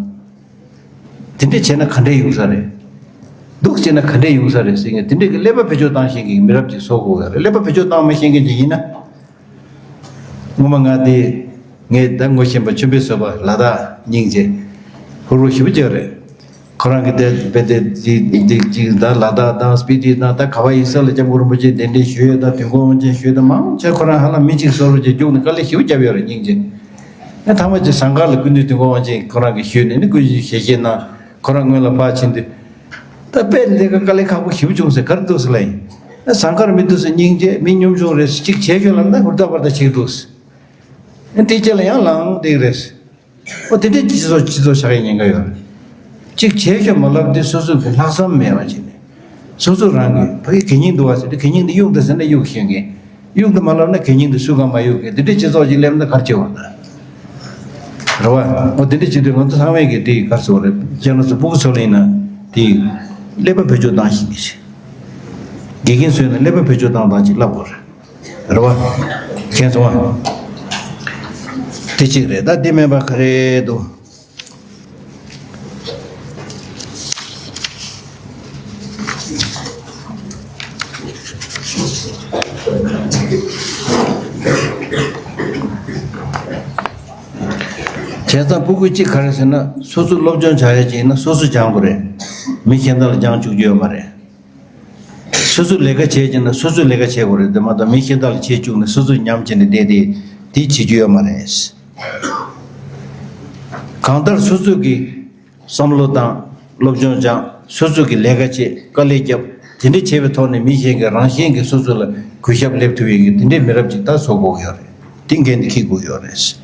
དེ་འདྲས་བྱས་ན་ག་འདྲས་ཡོང་ས་རེད། འདུག་བྱས་ན་ག་འདྲས་ཡོང་ས་རེད་ཟེར་མཁན་དེ་འདྲས་ཀྱི་ཀླད་པ་བེད་སྤྱོད་བཏང་ཤེས་མཁན་གྱི་མི་རབས་ཅིག་བཟོ་དགོས་ཀྱི་རེད། ཀླད་པ་བེད་སྤྱོད་བཏང་མ་ཤེས་མཁན་ཅིག་ཡིན་ན། སྔོན་མ་ང་དེ། ངས་ད་ངོ་ཤེས་པ་ཆོས་འཕེལ་བཟོད་པ་ལ་དྭགས་སྙིང་རྗེ། ཧུར་པོ་ཞེ་པོ་ཅིག་རེད། ཁོ་རང་གིས་དེ་དཔེ་དེ་ཅིག་ཅིག་ཅིག་ད་ལ་དྭགས་དང་སྤི་ཏི་དང་ད་ག་བ་ཡིན་ས་ལ་སྐྱབས་མགོན་རིན་པོ་ཆེ་གདན་འདྲེན་ཞུས་ཡོད་དང་དུས་འཁོར་དབང་ཆེན་ཞུས་དང་མང་ཆེ་ཁོ་རང་ཧ་ལམ་མི་གཅིག་བཟོ་རུ་ཅིག་རྒྱུགས་ནས་དཀའ་ལས་ཞེ་པོ་བརྒྱབ་ཡོད་རེད་སྙིང་རྗེ། ཨ་ཐ་མ་ཅིག་ཟངས་དཀར་ལ་སྐུ་མདུན་དུས་འཁོར་དབང་ཆེན་ཁོ་རང་གིས་ཞུས་ནས་ནི་སྐུ་ཞབས་ཞལ་བཞེས་གནང་། ཁོ་རང་སྔོན་ལ་ཕར་ཕྱིན་དུས། ད་དཔེ་ལས་ཀ་དཀའ་ལས་ཁག་པོ་ཞེ་པོ་བྱུང་ཟེར་ག་རེ་འདུག་ཟེར་ལ་ཡིན། ཨ་ཟངས་དཀར་མི་འདུག་ཟེར་སྙིང་རྗེ་མི་ཉམ་ཆུང་རེད་ཟེར་གཅིག་བྱས་ཤོག་ལབ་ན་ཧུར་ཐག་པར་ཐག་བྱེད་འདུག་ཟེར། ཨ་དེ་རྗེས་ལ་ཡང་ལངས་བསྡད་ཀྱི་རེད་ཟེར། ཨོ་དེ་འདྲས་སྤྱི་ཚོགས་སྤྱི་ཚོགས་ཆགས་ཡས་ཉེན་ཁ་ཡོད་རེད། གཅིག་བྱས་ཤོག་མ་ལབ་དུས་སོ་སོ་གི་ལྷག་བསམ་མེད་པ་བྱས་ནས། སོ་སོ་རང་གི་ཕ་གི་གད་སྙིགས་འདུག་བ་ཟེར་དུས་གད་སྙིགས་འདི་གཡུག་དང་ཟེར་ན་གཡུག་ཤེས་མཁན། གཡུག་དང་མ་ལབ་ན་གད་སྙིགས་འདི་སུས་གང་མ་གཡུག་མཁན་དེ་འདྲའི་སྤྱི་ཚོགས་ཅིག་སླེབས་ན་ག་རེ་བྱེད་དགོས་རེད་ད། རེད་བ། འོ་དེ་འདྲ་བྱེད་དུས་ང་ཚོ་ཚང་མས་ཀྱི་དེ་ག་རེ་ཟེར་དགོས་རེད། ཁྱེད་རང་ཚོ་སྤུ་གུ་ཚོ་ལ་ཡིན་ན་དེ་ཀླད་པ་བེད་སྤྱོད་བཏང་ཤེས་མཁན་ཞིག་དགེ་རྒན་བཟོས་ན་ཀླད་པ་བེད་སྤྱོད་བཏང་སྟངས་ཅིག་བསླབ་དགོས་རེད། རེད་བ། མཁྱེན་སོང་ཨ། དེ་གཅིག་རེད། ད་དེ་མིན་པ་ག་རེ་འདུག་བྱས་ཙང་སྤུ་གུ་གཅིག་ག་རེ་ཟེར་ན་སོ་སོ་སློབ་སྦྱོང་བྱ་ཡ་ཅིག་ཡིན་ན་སོ་སོ་སྦྱང་དགོས་རེད། མི་གཞན་དག་ལ་སྦྱང་བཅུག་རྒྱུ་ཡོད་མ་རེད། སོ་སོས་ལས་ཀ་བྱས་ཀྱི་ན་སོ་སོས་ལས་ཀ་བྱེད་དགོས་རེད། དེ་མ་གཏོགས་མི་གཞན་དག་ལ་བྱེད་བཅུག་ནས་སོ་སོས་ཉམས་བྱས་ནས་བསྡད་དེ་དེ་བྱེད་རྒྱུ་ཡོད་མ་རེད། གང་ལྟར་སོ་སོས་ཀྱི་ བསམ་བློ་བཏང་། སློབ་སྦྱོང་སྦྱངས། སོ་སོ་གི་ལས་ཀ་བྱེད། དཀའ་ལས་བརྒྱབ། དེ་འདྲ་བྱས་པའི་ཐོག་ནས་མི་གཞན་གྱིས་རང་བཞིན་གྱིས་སོ་སོ་ལ་གུས་ཞབས་སླེབས་ཐུབ་ཡས་ཀྱི་དེ་འདྲའི་མི་རབས་ཅིག་ད་བཟོ་དགོས་ཀྱི་ཡོད་རེད། དེ་འགན་དེ་འཁྱེར་དགོས་ཡོད་རེད།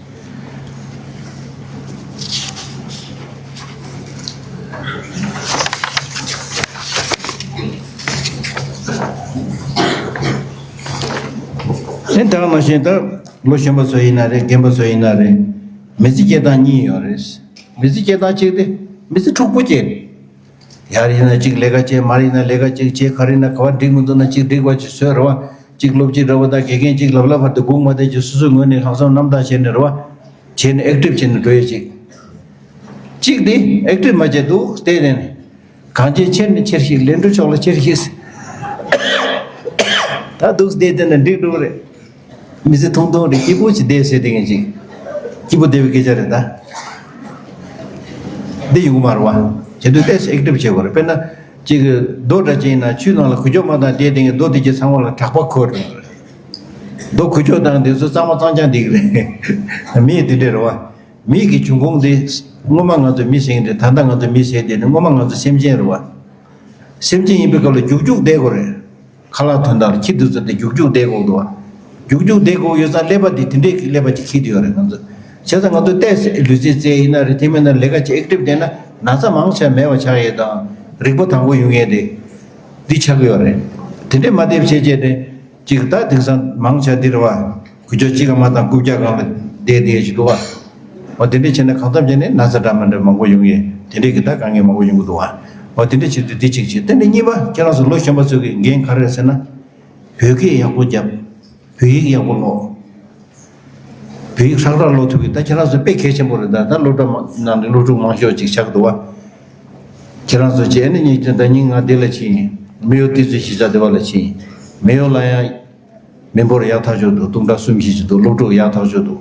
དེ་ལྟར་ནང་བཞིན་ད་ལོ་གཞོན་པ་ཚོ་ཡིན་ན་རེད། རྒན་པ་ཚོ་ཡིན་ན་རེད། མི་ཚེ་སྐྱེལ་སྟངས་གཉིས་ཡོད་རེད། མི་ཚེ་སྐྱེལ་སྟངས་གཅིག་དེ་མི་ཚེ་འཁྲུག་པོ་སྐྱེལ། ཡར་ཡིན་ན་གཅིག་ལས་ཀ་བྱེད། མར་ཡིན་ན་ལས་ཀ་གཅིག་བྱེད། ག་རེ་ཡིན་ན་ག་བ་འགྲིག་མི་འདུག་ན་གཅིག་འགྲིག་པ་ཅིག་བཟོས་རེད་བ། གཅིག་སློབ་སྤྱི་རེད་བ། ད་དགེ་རྒན་གཅིག་ལབ་ལབ་བར་དུ་སྒུག་མ་བསྡད་ཀྱི། སོ་སོའི་ངོས་ནས་ལྷག་བསམ་རྣམ་དག་བྱས་ནས་རེད་བ། བྱས་ནས་ཨེག་ཊིབ་བྱས་ནས་འགྲོ་ཡས་ཅིག་གཅིག་དེ་ཨེག་ཊིབ་མ་བྱས་འདུག་བསྡད་དེ་ནས། གང་བྱེད་ཆེར་ནས་ཆེར་ཞིག་ལན་གྲུ་ཕྱོགས་ལ་ཆེར་ཞིག་ད་འདུག་བསྡད་དེ་ན་འགྲིག་འགྲོ་གི་རེད། མི་ཚེ་ཐུང་ཐུང་རེད། སྐྱིད་པོ་ཅིག་བསྡད་ཟེར་དེ་ངན་ཅིག་སྐྱིད་པོ་བསྡད་པའི་སྐད་ཆ་རེད་ད། འདི་ཡོང་གི་མ་རེད་བ། བྱེད་དུས་ཏོག་ཙམ་ཨེག་ཊིབ་བྱེད་དགོས་རེད། དཔེར་ན་ཅིག་རྡོ་འདྲ་ཅིག་ཡིན་ན་ཆུའི་ནང་ལ་འགུལ་སྐྱོད་མ་བཏང་བསྡད་དེ་ངན་རྡོ་དེ་གྱི་ཚང་མ་ལ་དྲེག་པ་འཁོར་འགྲོ་གི་རེད། རྡོ་འགུལ་སྐྱོད་བཏང་དེ་ཚོ་གཙང་མ་གཙང་རྐྱང་བསྡད་ཀྱི་རེད། མི་ཡི་དེ་འདྲ་རེད་བ། མི་གི་འབྱུང་ཁུངས་དེ། སྔོན་མ་ང་ཚོ་མི་ཟེར་གྱི་རེད། ད་ལྟ་ང་ཚོ་མི་ཟེར་དེ་ནི་སྔོན་མ་ང་ཚོ་སེམས་ཅན་རེད་བ། སེམས་ཅན་ཡིན་པའི་སྐབས་ལ་རྒྱུག་རྒྱུག་བསྡད་དགོས་རེད། ཁ་ལག་དོན་དག་ལ་ཁྱི་འདུག་ཟེར་ཏེ་རྒྱུག་རྒྱུག་བསྡད་དགོས་འདུག་བ། རྒྱུག་རྒྱུག་བསྡད་དགོས་ཡོད་ཙང་ཀླད་པ་དེ་དེ་འདྲའི་ཀླད་པ་ཅིག་འཁྱེར་དུ་ཡོད་རེད་ང་ཚོ། བྱས་ཙང་ང་ཚོ་ཏོག་ཙམ་ལུས་རྩལ་རྩེད་ཡིན་ན་རེད། དེ་མིན་ན་ལས་ཀ་ཅིག་ཨེག་ཊིབ་བསྡད་ན་ན་ཚ་མང་ཆེ་མེད་པ་ཆགས་ཡས་དང་། རིག་པ་དྭངས་པོ་ཡོང་ཡས་དེ་འདི་ཆགས་ཀྱི་ཡོད་རེད། དེ་འདྲས་མ་བསྡད་བྱས་བྱས་ཏེ། ཅིག་ད་དེང་སང་མང་ཆེ་འདི་རེད་བ། འགུལ་སྐྱོད་གཅིག་ག་མ་བཏང་རྐུབ་བཀྱག་སྒང་ལ་བསྡད་བསྡད་ཞིག་འདུག་བ། འོ་དེ་འདྲས་བྱས་ན་གང་འཚམ་བྱས་ནས་ན་ཚ་འདྲ་མི་འདྲ་མང་པོ་ཡོང་ཡས། དེ་འདྲས་ཀྱི་ད་དཀའ་ངལ་མང་པོ་ཡོང་གི་འདུག་བ། འོ་དེ་འདྲས་བྱེད་དུས་འདི་གཅིག་བྱེད། དེ་ནས་གཉིས་པ་ཁྱེད་རང་ཚོ་ལོ་གཞོན་པ་ཚོ་གི་འགན་ག་རེ་རེད་ཟེར་ན། བོད་སྐད་ཡག་པོ་རྒྱབ། བོད་ཡིག་ཡག་པོ་ཀློག་བོད་ཡིག་ཧྲག་ཧྲག་ཀློག་ཐུབ་ཀྱི། ད་ཁྱེད་རང་ཚོ་དཔེ་གལ་ཆེན་པོ་རེད། ད་ད་སློབ་གྲྭ་མ་ནང་ནས་སློབ་ཕྲུག་མང་ཤོས་ཅིག་ཆགས་འདུག་བ། ཁྱེད་རང་ཚོ་བྱས་ནས་ཉིན་ད་ཉིན་ང་འདི་ལ་ཕྱིན་ཡིན། མེ་ཡོ་ཏི་ཙི་གཞིས་ཆགས་འདི་བ་ལ་ཕྱིན་ཡིན། མེ་ཡོ་ལ་ཡང་མི་འབོར་ཡག་ཐག་ཆོད་འདུག་སྟོང་ཕྲག་གསུམ་བཞི་ཅིག་འདུག་སློབ་ཕྲུག་ཡག་ཐག་ཆོད་འདུག་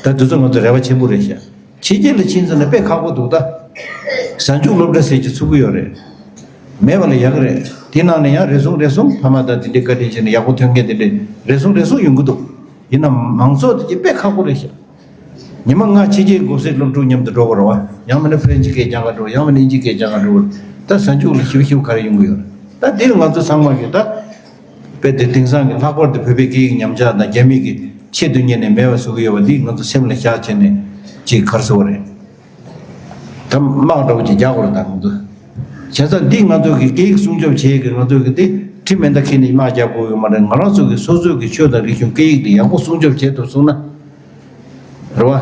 ད་དེ་ཚོ་ང་ཚོ་རེ་བ་ཆེན་པོ་རེད་ཤག་ཕྱི་རྒྱལ་ལ་ཕྱིན་ཚར་ན་དཔེ་ཁག་པོ་འདུག་ད་གཟའ་མཇུག་སློབ་གྲྭ་ཟེར་གྱི་ཚུགས་ཀྱི་ཡོད་རེད། མེད་པ་ལ་ཡག་གི་རེད། དེ་ནང་ནས་ཡང་རེ་ཟུང་རེ་ཟུང་ཕ་མ་དང་དེ་འདྲའི་བཀའ་དྲིན་བྱས་ནས་ཡག་པོ་ཐོན་མཁན་དེ་འདྲའི་རེ་ཟུང་རེ་ཟུང་ཡོང་གི་འདུག་ཡིན་ནའང་མང་ཚོགས་དེ་གྱི་དཔེ་ཁག་པོ་རེད་ཤག་ཉི་མ་ལྔ་ཕྱི་རྒྱལ་འགོ་སེར་སློབ་ཕྲུག་མཉམ་དུ་འགྲོ་དགོས་རེད་བ། ཡང་མིན་ན་ཕ་རན་སི་སྐད་སྦྱང་ག་འགྲོ། ཡང་མིན་ན་ཨིན་ཇི་སྐད་སྦྱང་ག་འགྲོ། ད་གཟའ་མཇུག་ལ་ཞིབ་ཞིབ་ག་རེ་ཡོང་གི་ཡོད་རེད། ད་འདིར་ང་ཚོ་ཚང་མ་གིས་ད་དཔེ་དེ་དེང་སང་གི་ལྷག་པར་དུ་བོད་པའི་སྐད་ཡིག་ཉམས་ཆག་དང་རྒྱ་མི་གི་ཆེད་དུ་གཉེར་ནས་མེད་པ་བཟོ་གི་ཡོད་པ་འདི་ང་ཚོ་སེམས་ལ་བཞག་བྱས་ནས་ཅིག་ག་རེ་ཟེར་དགོས་རེད། ད་དམག་འདྲ་བོ་ཅིག་རྒྱག་དགོས་རེད་ད་ང་ཚོ། བྱས་ཙང་འདི་ང་ཚོ་གི་སྐད་ཡིག་སྲུང་སྐྱོབ་བྱེད་ཀྱི་ང་ཚོ་གི་དེ་ཁྲིམས་མེ་མདའ་འཁྱེར་ནས་དམག་རྒྱག་དགོས་ཡོད་མ་རེད། ང་རང་ཚོ་གི་སོ་སོ་གི་ཆོས་དང་རིག་གཞུང་སྐད་ཡིག་དེ་ཡག་པོ་སྲུང་སྐྱོབ་བྱེད་ཐུབ་སོང་ན། རེད་བ།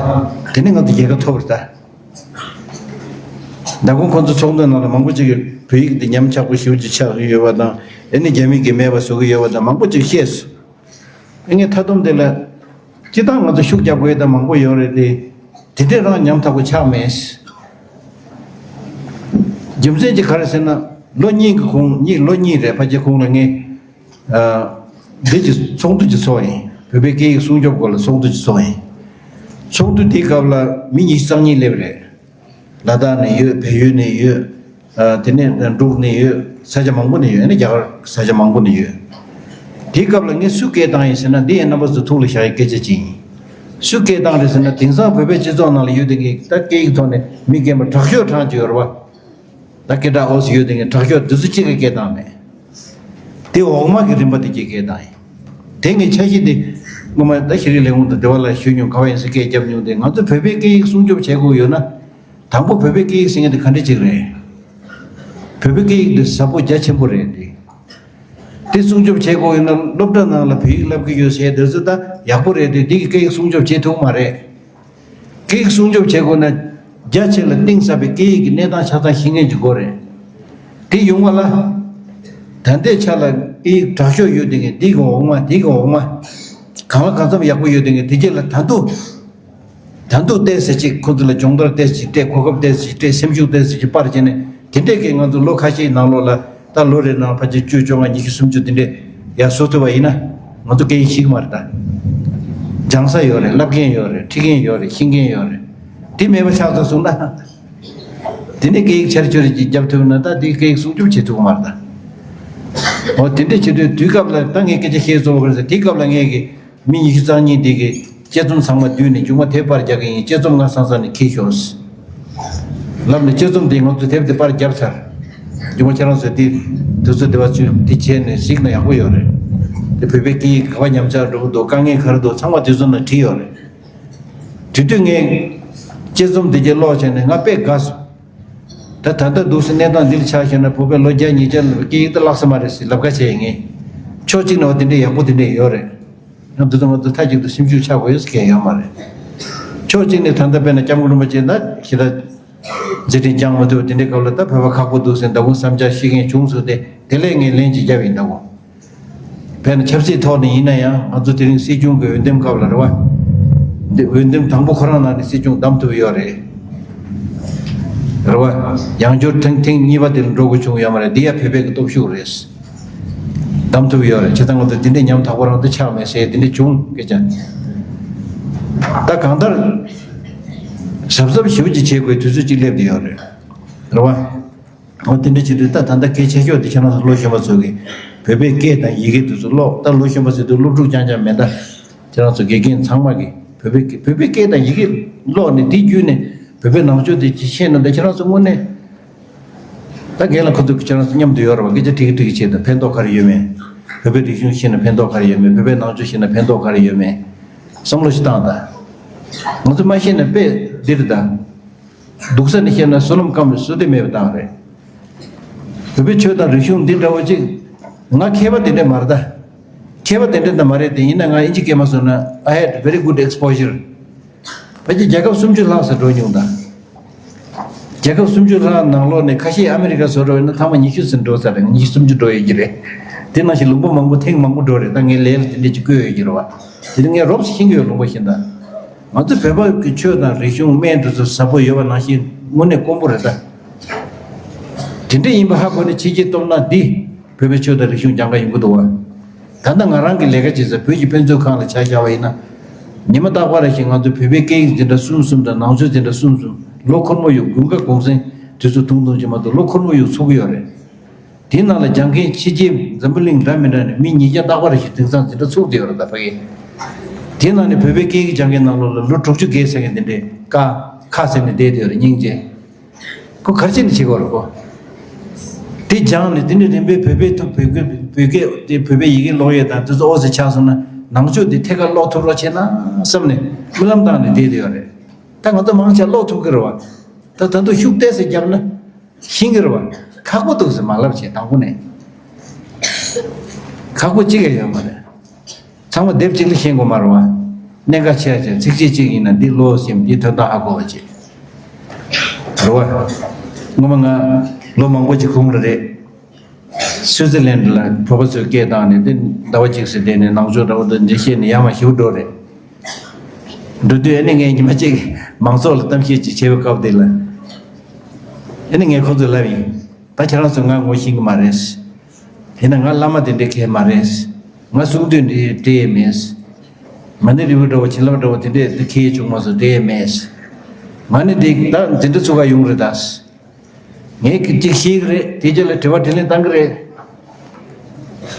དེ་ནི་ང་ཚོ་རྒྱལ་ཁ་ཐོབ་རེད་ད། ད་དགོང་ཁོང་ཚོ་ཚོགས་འདུ་ནང་ལ་མང་པོ་ཅིག་གིས་བོད་ཡིག་འདི་ཉམས་ཆག་པོ་ཞེ་པོ་ཅིག་ཆགས་ཡོད་པ་དང་། ཨེ་ནི་རྒྱ་མི་གིས་མེད་པ་བཟོ་གི་ཡོད་པ་དང་མང་པོ་ཅིག་བཤད་སོང་། ཨེ་ངས་མཐའ་སྡོམ་དེ་ལ། སྤྱིར་བཏང་ང་ཚོ་ཤུགས་རྒྱག་དགོས་དང་མང་པོ་ཡོད་རེད་དེ། དེ་འདྲས་རང་ཉམས་ཐག་པོ་ཆགས་མེད། རྒྱུ་མཚན་གྱིས་ག་རེ་ཟེར་ན། ལོ་གཉིས་ཀྱི་གོང་གཉིས་ལོ་གཉིས་རེད་ཕལ་ཆེར་གོང་ལ་ངས། ཨ། འདི་ཀྱི་ཚོགས་འདུ་ཅིག་ཚོགས་ཡིན། བོད་པའི་སྐད་ཡིག་སྲུང་སྐྱོབ་སྐོར་ལ་ཚོགས་འདུ་ཅིག་ཚོགས་ཡིན། ཚོགས་འདུ་དེའི་སྐབས་ལ་མི་ཉི་ཤུ་རྩ་གཉིས་སླེབས་རེད། ལ་དྭགས་ནས་ཡོད། བལ་ཡུལ་ནས་ཡོད། ཨ། དེ་ནས་འབྲུག་ནས་ཡོད། ས་ཆ་མང་པོ་ནས་ཡོད། ཨ་ནི་རྒྱ་གར་ས་ཆ་མང་པོ་ནས་ཡོད། དེའི་སྐབས་ལ་ངས་སུ་སྐད་བཏང་ཡིན་ཟེར་ན། འདི་ཡང་རྣམ་པ་ཚོ་ཐུགས་ལ་བཞག་ཡའི་སྐད་ཆ་ཅིག་ཡིན། སུ་སྐད་བཏང་རེད་ཟེར་ན། དེང་སང་བོད་པའི་སྤྱི་ཚོགས་ནང་ལ་ཡོད་དེ་གི་ད་སྐད་ཡིག་ཐོག་ནས་མི་རྒན་པ་དྲག་ཤོས་གྲངས་ཅིག་ཡོད་རེད་བ། ད་སྐད་གྲགས་འོས་སུ་ཡོད་དེ་གི་དྲག་ཤོས་དེ་ཚོ་གཅིག་གིས་སྐད་བཏང་མེད། དེ་འོག་མ་གི་རིམ་པ་དེ་གཅིག་སྐད་བཏང་ཡིན། དེ་ངས་འཆར་གཞི་དེ་སྔོན་མ་ད་ཤེས་རིག་ལས་ཁུངས་དང་འབྲེལ་བ་ལ་ཞུས་མྱོང་། ག་བ་ཡིན་ཟེར་སྐད་བརྒྱབ་མྱོང་། དེ་ང་ཚོ་བོད་པའི་སྐད་ཡིག་སྲུང་སྐྱོབ་བྱེད་དགོས་ཡོད་ན། དང་པོ་བོད་པའི་སྐད་ཡིག་ཟེར་མཁན་དེ་ག་འདྲ་ཅིག་རེད། བོད་པའི་སྐད་ཡིག་དེ་ཟབ་པོ་རྒྱ་ཆེན་པོ་རེད་དེ། དེ་སྲུང་སྐྱོབ་བྱེད་དགོས་ཡོད་ན། སློབ་གྲྭ་ནང་ལ་བོད་ཡིག་བསླབ་ཀྱི་ཡོད་ཟེར་དེ་ཚོ་ད་ཡག་པོ་རེད་དེ། དེ་གི་སྐད་ཡིག་སྲུང་སྐྱོབ་བྱེད་ཐུབ་མ་རེད། སྐད་ཡིག་སྲུང་སྐྱོབ་བྱེད་དགོས་ན། རྒྱ་ཆེ་ལ་གཏིང་ཟབ་པའི་སྐད་ཡིག་གི་གནས་སྟངས་ཆ་ཚང་ཤེས་མཁན་ཅིག་དགོས་རེད། དེ་ཡོང་བ་ལ། ད་ལྟའི་ཆ་ལ་སྐད་ཡིག་དྲག་ཤོས་ཡོད་དེ་གི་འདི་གི་འོག་མ་འདི་གི་འོག་མ། གང་ལ་གང་འཚམ་ཡག་པོ་ཡོད་དེ་གི་དེ་རྗེས་ལ་ད་དུང་། ད་དུང་ཏོག་ཙམ་ཅིག་ཁོ་ཚོ་ལ་སྦྱོང་བརྡར་ཏོག་ཙམ་ཅིག་སྤྲད། གོ་སྐབས་ཏོག་ཙམ་ཅིག་སྤྲད། སེམས་ཤུགས་ཏོག་ཙམ་ཅིག་སྤར་བྱས་ནས། དེ་འདྲས་ཀྱི་ང་ཚོ་ལོ་ཁ་ཤས་ནང་ལོགས་ལ། ད་ལོ་རེ་ནང་ཕལ་ཆེར་བཅུ། བཅོ་ལྔ། ཉི་ཤུ། སུམ་ཅུ་དེ་འདྲས་ཡར་བཟོ་ཐུབ་པ་ཡིན་ན། ང་ཚོ་སྐད་ཡིག་ཤེས་ཀྱི་མ་རེད་ད། སྦྱང་ས་ཡོད་རེད། བསླབ་མཁན་ཡོད་རེད། ཁྲིད་མཁན་ཡོད་རེད། ཤེས་མཁན་ཡོད་རེད། དེ་མེད་པ་ཆགས་ཚར་སོང་ན། དེ་ནས་སྐད་ཡིག་ཆེར་ཆེར་ཅིག་རྒྱབ་ཐུབ་ན། ད་དེ་སྐད་ཡིག་སྲུང་སྐྱོབ་བྱེད་ཐུབ་ཀྱི་མ་རེད་ད། འོ་དེ་འདྲས་བྱེད་དུས་དུས་སྐབས་ལ། ད་ངས་སྐད་ཆ་བཤད་ཚར་བ་རེད་ཟེར། དེའི་སྐབས་ལ་ངས་ཀྱི། མི་ཉི་ཤུ་རྩ་གཉིས་དེ་གི་དཔྱད་རྩོམ་ཚང་མ་བསྡུས་ནས་མཇུག་མ་དེབ་པར་རྒྱག་གི་ཡིན། དཔྱད་རྩོམ་ང་སང་སང་ནས་འཁྱེར་ཤོག་ལབ་ནས་དཔྱད་རྩོམ་དེ་ང་ཚོ་དེབ་དེ་པར་བརྒྱབ་ཚར། རྒྱུ་མ་ཁྱེད་རང་ཚོས་དེ་དུས་ཚོད་དེ་བ་ཚུད་དེ་བྱས་ནས་གཟིགས་ན་ཡག་པོ་ཡོད་རེད། དེ་བོད་པའི་སྐད་ཡིག་ག་བ་ཉམས་ཆག་འགྲོ་གི་འདུག་དཀའ་ངལ་ག་རེ་འདུག་ཚང་མ་དེ་ཚོ་ནང་བྲིས་ཡོད་རེད། དེ་དུས་ངས་དཔྱད་རྩོམ་དེ་གྱད་ཀློག་བྱས་ནས་ང་དཔེ་དགའ་སོང་། ད་ད་ལྟ་འདུག་སེ་གནས་སྟངས་འདི་ལ་ཆ་བཞག་ན་བོད་པའི་ལོ་བརྒྱ་ཉིས་བརྒྱ་ལ་སྐད་ཡིག་ད་བརླག་ས་མ་རེད་ཟེར་ལབ་ཁ་བྱས་ཡིན་ངེས། ཕྱོགས་གཅིག་ནས་བ་དེ་འདྲའི་ཡག་པོ་དེ་འདྲས་ཡོད་རེད། ཡང་འདི་ཚོ་ང་ཚོ་མཐའ་གཅིག་ཏུ་སེམས་ཤུགས་ཆག་དགོས་ཡོད་ཟེར་མཁན་ཡོད་མ་རེད། ཕྱོགས་གཅིག་ནས་ད་ལྟ་དཔེར་ན་སྐྱབས་མགོན་རིན་པོ་ཆེ་ད་ཞེ་དྲག་མཛད་འཕྲིན་བསྐྱངས་མ་ཐུབ་དེ་འདྲའི་སྐབས་ལ་ད་བོད་པ་ཁག་པོ་འདུག་ཟེར་མདང་དགོང་བསམ་འཆར་བཤད་མཁན་བྱུང་སོང་སྟེ་དེ་ལས་ངས་ལན་ཅིག་བརྒྱབ་ཡིན་མདང་དགོང་། དཔེར་ན་ཆབ་སྲིད་ཐོག་ནས་ཡིན་ན་ཡང་ང་ཚོ་དེ་རིང་སྲིད་སྐྱོང་གི་འོས་འདེམས་སྐབས་ལ་རེད་བ། འདི་འོས་འདེམས་དང་པོ་ཁོ་རང་ནང་ནས་སྲིད་སྐྱོང་བདམས་ཐུབ་ཡོད་རེད། རེད་བ། ཡང་བསྐྱར་ཐེངས་ཐེངས་གཉིས་པ་དེ་ལ་འགྲོ་དགོས་བྱུང་ཡོད་མ་རེད། འདི་ཡང་བོད་པའི་གི་སྟོབས་ཤུགས་རེད། བདམས་ཐུབ་ཡོད་རེད། བྱས་ཙང་ང་ཚོ་འདི་འདྲའི་ཉམ་ཐག་པོ་རང་དུ་ཆགས་མེད་ཟེར་འདི་འདྲ་བྱུང་སྐད་ཆ། ད་གང་ལྟར། གཟབ་གཟབ་ཞེ་པོ་ཅིག་བྱེད་དགོས་དུས་ཚོད་ཅིག་སླེབས་བསྡད་ཡོད་རེད། རེད་བ། འོ་དེ་འདྲ་བྱེད་དུས་ད་ད་ལྟ་གལ་ཆེ་ཤོས་དེ་ཁྱེད་རང་ཚོ་ལོ་གཞོན་པ་ཚོ་གིས་བོད་པའི་སྐད་དང་ཡི་གེ་དེ་ཚོ་ཀློག་ད་ལོ་གཞོན་པ་ཟེར་དུས་སློབ་ཕྲུག་རྐྱང་རྐྱང་མེད་ད། ཁྱེད་རང་ཚོ་དགེ་རྒན་ཚང་མ་གིས་བོད་པའི་སྐད་བོད་པའི་སྐད་དང་ཡི་གེ་ཀློག་ནས་དེ་བརྒྱུད་ནས་བོད་པའི་ནང་ཆོས་དེ་ཅིག་ཤེས་ན་ད་ཁྱེད་རང་ཚོ་དངོས་གནས། ད་རྒན་ལགས་ཁོ་ཚོ་ཁྱེད་རང་ཚོ་མཉམ་དུ་ཡོད་རེད་བ། སྐད་ཆ་དྲི་གི་དྲི་གི་བྱེད་དང་ཕན་ཐོགས་ག་རེ་ཡོད་མེད། བོད་པའི་རིག་གཞུང་ཤེས་ན་ཕན་ཐོགས་ག་རེ་ཡོད་མེད། བོད་པའི་ནང་ཆོས་ཤེས་ན་ཕན་ཐོགས་ག་རེ་ཡོད་མེད། བསམ་བློ་ཞིག་བཏང་དང་། ང་ཚོ་མ་ཤེས་ན་དཔེ་འདིར་དང་། སྡུག་ས་ནས་བཤད་ན་བསོད་ནམས་སྐམ་རེད། བསོད་བདེ་མེད་པ་བཏང་རེད། བོད་པའི་ཆོས་དང་རིག་གཞུང་འདི་འདྲ་བོ་ཅིག་ང་མཁས་པ་དེ་འདྲ་མ་རེད་ད། མཁས་པ་དེ་འདྲ་ད་མ་རེད་དེ་ཡིན་ན་ང་ཨིན་ཇི་སྐད་མ་སོང་ན། I had very good exposure. ཕལ་ཆེར་རྒྱལ་ཁབ་སུམ་ཅུ་ལྷག་ཙམ་འགྲོ་མྱོང་ད། རྒྱལ་ཁབ་སུམ་ཅུ་ལྷག་ནང་ལོགས་ནས་ཁ་ཤས་ཨ་མི་རི་ཀ་བཟོ་འདྲ་ཡིན་ན་ཐེངས་མ་ཉི་ཤུ་ཙམ་འགྲོ་ཚར་རེད། ཉི་ཤུ་སུམ་ཅུ་འགྲོ་ཡོད་ཀྱི་རེད། དེ་ནང་བཞིན་ལུང་པ་མང་པོ་ཐེངས་མང་པོ་འགྲོ་རེད། ད་ངའི་ལས་ལ་དེ་འདྲས་ཅིག་བཀོད་ཡོད་ཀྱི་རེད་བ། དེ་ནི་ངས་རོབ་ཙམ་ཤེས་ཀྱི་ཡོད་ལུང་པ་བཞིན་ད། ང་ཚོ་བོད་པ་གི་ཆོས་དང་རིག་གཞུང་སྨན་དེ་ཚོ་ཟབ་པོ་ཡོད་པ་ནང་བཞིན་དངོས་གནས་དཀོན་པོ་རེད་ད། དེ་འདྲ་ཡིན་པ་ཧ་གོ་ནས་ཕྱི་རྒྱལ་སྟོབས་ན་འདི་བོད་པའི་ཆོས་དང་རིག་གཞུང་སྦྱང་ག་ཡོང་གི་འདུག་བ། ད་ལྟ་ང་རང་གི་ལས་ཀ་བྱེད་ས་བོད་ཀྱི་དཔེ་མཛོད་ཁང་ལ་ཆ་བཞག་པ་ཡིན་ན། ཉི་མ་རྟག་པར་བཞིན་ང་ཚོ་བོད་པའི་སྐད་ཡིག་འཛིན་གྲྭ་གསུམ་གསུམ་དང་ནང་ཆོས་འཛིན་གྲྭ་གསུམ་གསུམ་ལོ་འཁོར་མོ་ཡོད་དགུན་ཁ་གུང་སེང་དུས་ཚོད་ཐུང་ཐུང་ཅིག་མ་གཏོགས་ལོ་འཁོར་མོ་ཡོད་ཚུགས་ཀྱི་ཡོད་རེད། དེའི་ནང་ལ་སྦྱང་མཁན་ཕྱི་རྒྱལ་འཛམ་བུ་གླིང་འདྲ་མི་འདྲ་ནས་མི་ཉིས་བརྒྱ་རྟག་པར་ཞིག་དེང་སང་འཛིན་གྲྭ་ཚུགས་བསྡད་ཡོད་རེད་ད་ཕ་གི། དེའི་ནང་ནས་བོད་པའི་སྐད་ཡིག་སྦྱང་མཁན་ནང་ལོགས་ལ་ལོ་དྲུག་ཅུ་བརྒལ་ཟེར་མཁན་དེ་འདྲས་ཀ་ཁ་ཟེར་ནས་བསྡད་བསྡད་ཡོད་རེད་སྙིང་རྗེ། ཁོ་ག་རེ་བྱས་ནས་བྱེད་དགོས་རེད་ཁོ། དེ་སྦྱངས་ནས་དེ་ནས་རིམ་པས་བོད་པའི་ཐོག་བོད་སྐད་བོད་སྐད་དེ་བོད་པའི་ཡི་གེ་ཀློག་ཡས་དང་དེ་ཚོ་ཨོ་ཙི་ཆགས་སོང་ན་ནང་ཆོས་དེ་ཐད་ཀར་ཀློག་ཐུབ་རོགས་བྱས་ན་བསམ་ནས་རྨི་ལམ་བཏང་ནས་བསྡད་བསྡད་ཡོད་རེད། ད་ང་ཚོ་མང་ཆེ་ཀློག་ཐུབ་ཀྱི་རེད་བ། ད་ད་དུང་ཤུགས་ཏོག་ཙམ་བརྒྱབ་ན། ཤེས་ཀྱི་རེད་བ། ཁག་པོ་འདུག་ཟེར་མ་ལབ་བྱས་དང་པོ་ནས། ཁག་པོ་གཅིག་ཡང་ཡོད་མ་རེད། ཚང་མ་དེབ་གཅིག་ལ་ཤེས་དགོས་མ་རེད་བ། གནད་འགག་ཆེ་ཆེ་ཚིགས་བཅད་གཅིག་ཡིན་ན་འདི་ཀློག་ཟིན་འདི་དོན་དག་ཧ་གོ་བ་བྱེད། རེད་བ། སྔོན་མ་ང་ལོ་མང་པོ་ཅིག་གོང་ལ་རེད། སུའུ་ཙི་ལན་ལ་བོད་པ་ཚོས་སྐད་བཏང་ནས་འདི་ཟླ་བ་གཅིག་ཙམ་བསྡད་ནས་ནང་ཆོས་འདྲ་བོ་དང་འདི་བཤད་ནས་ཡར་མར་ཞེ་པོ་འགྲོ་རེད། འགྲོ་དུས་ཨ་ནི་ངས་ཉི་མ་གཅིག་མང་ཚོགས་ལ་གཏམ་བཤད་ཅིག་བྱས་པའི་སྐབས་དེ་ལ། ཨ་ནི་ངས་ཁོ་ཚོར་ལབ་ཡིན། ད་ཁྱེད་རང་ཚོས་ང་ངོ་ཤེས་ཀྱི་མ་རེད། དེས་ན་ང་བླ་མ་དེ་འདྲའི་མཁས་མ་རེད། ང་གསུང་དུས་འདི་འདྲའི་མེད། མ་ཎི་རིལ་བུ་འདྲ་བོ་བྱིན་རླབས་འདྲ་བོ་དེ་འདྲས་དེ་མཁས་བྱུང་མ་སོང་འདྲའི་མེད། ང་ནི་འདི་ད་འཛིན་གྲྭ་ཚུགས་ག་ཡོང་རེད་ད། ངས་ཀྱི་གཅིག་ཤེས་ཀྱི་རེད། དེ་རྗེས་ལ་དྲི་བ་དྲིས་ལན་བཏང་གི་རེད།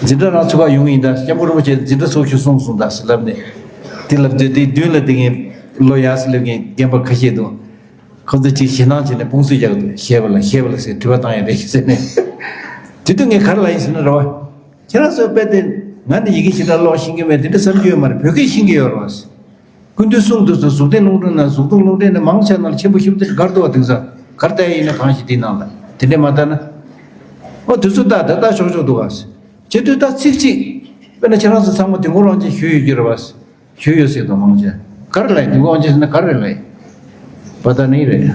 འཛིན་གྲྭ་རང་ཚུགས་ག་ཡོང་གི་ཡིན་ད། སྐྱབས་མགོན་རིན་པོ་ཆེ་འཛིན་གྲྭ་ཚུགས་ཤོག་གསུངས་སོང་ད་ཟེར་ལབ་ནས། དེ་ལབ་དུས་དེའི་མདུན་ལ་དེ་ངས་ལོ་ཡག་སེ་སླེབས་མཁན་རྒན་པ་ཁ་ཤས་འདུག་ཁོ་ཚོས་ཅིག་ཞེད་སྣང་བྱས་ནས་དཔུང་གསུམ་རྒྱག་གི་འདུག་ཤེས་པ་ལ་ཤེས་པ་ལ་ཟེར་དྲི་བ་བཏང་ཡ་རེད་ཟེར་ནས། དེ་དུས་ངས་ག་རེ་ལབ་ཡིན་ཟེར་ན་རེད་བ། ཁྱེད་རང་ཚོའི་དཔེ་དེ་ང་ནི་ཡི་གེ་ཞེ་དྲག་ཀློག་ཤེས་ཀྱི་མེད་དེ་འདྲ་བསམ་རྒྱུ་ཡོད་མ་རེད། བོད་སྐད་ཤེས་ཀྱི་ཡོད་རེད་བ། སྐུ་མདུན་གསུང་དུས་སུ་གཟུགས་ལྡན་རླུང་འཕྲིན་ན་གཟུགས་མཐོང་རླུང་འཕྲིན་ནི་མང་ཆེ་ན་ལ་ཆེན་པོ་ཞིབ་ཏུ་དགར་འདུག་བ། དེང་སང་གར་ལྟ་ཡ་ཡིན་ན་གང་ཞིག་དེའི་ནང་ལ་དེ་འདྲས་མ་ལྟ་ན། ཨོ་དུས་ཚོད་ལྟ་ད་ལྟ་ཞོག་ཞོག་འདུག་བ། བྱེད་དུས་ད་ཚིག་གཅིག་དཔེར་ན་ཁྱེད་རང་ཚོ་ཚང་མ་དུས་འཁོར་དབང་ཆེན་ཞུས་ཡོད་ཀྱི་རེད་བ། ཞུས་ཡོད་ཟེར་དང་མང་ཆེ་ག་རེ་ལབ་ཡིན། དུས་འཁོར་དབང་ཆེན་ཟེར་ན་ག་རེ་ལབ་ཡིན། པ་ད་ནི་རེད།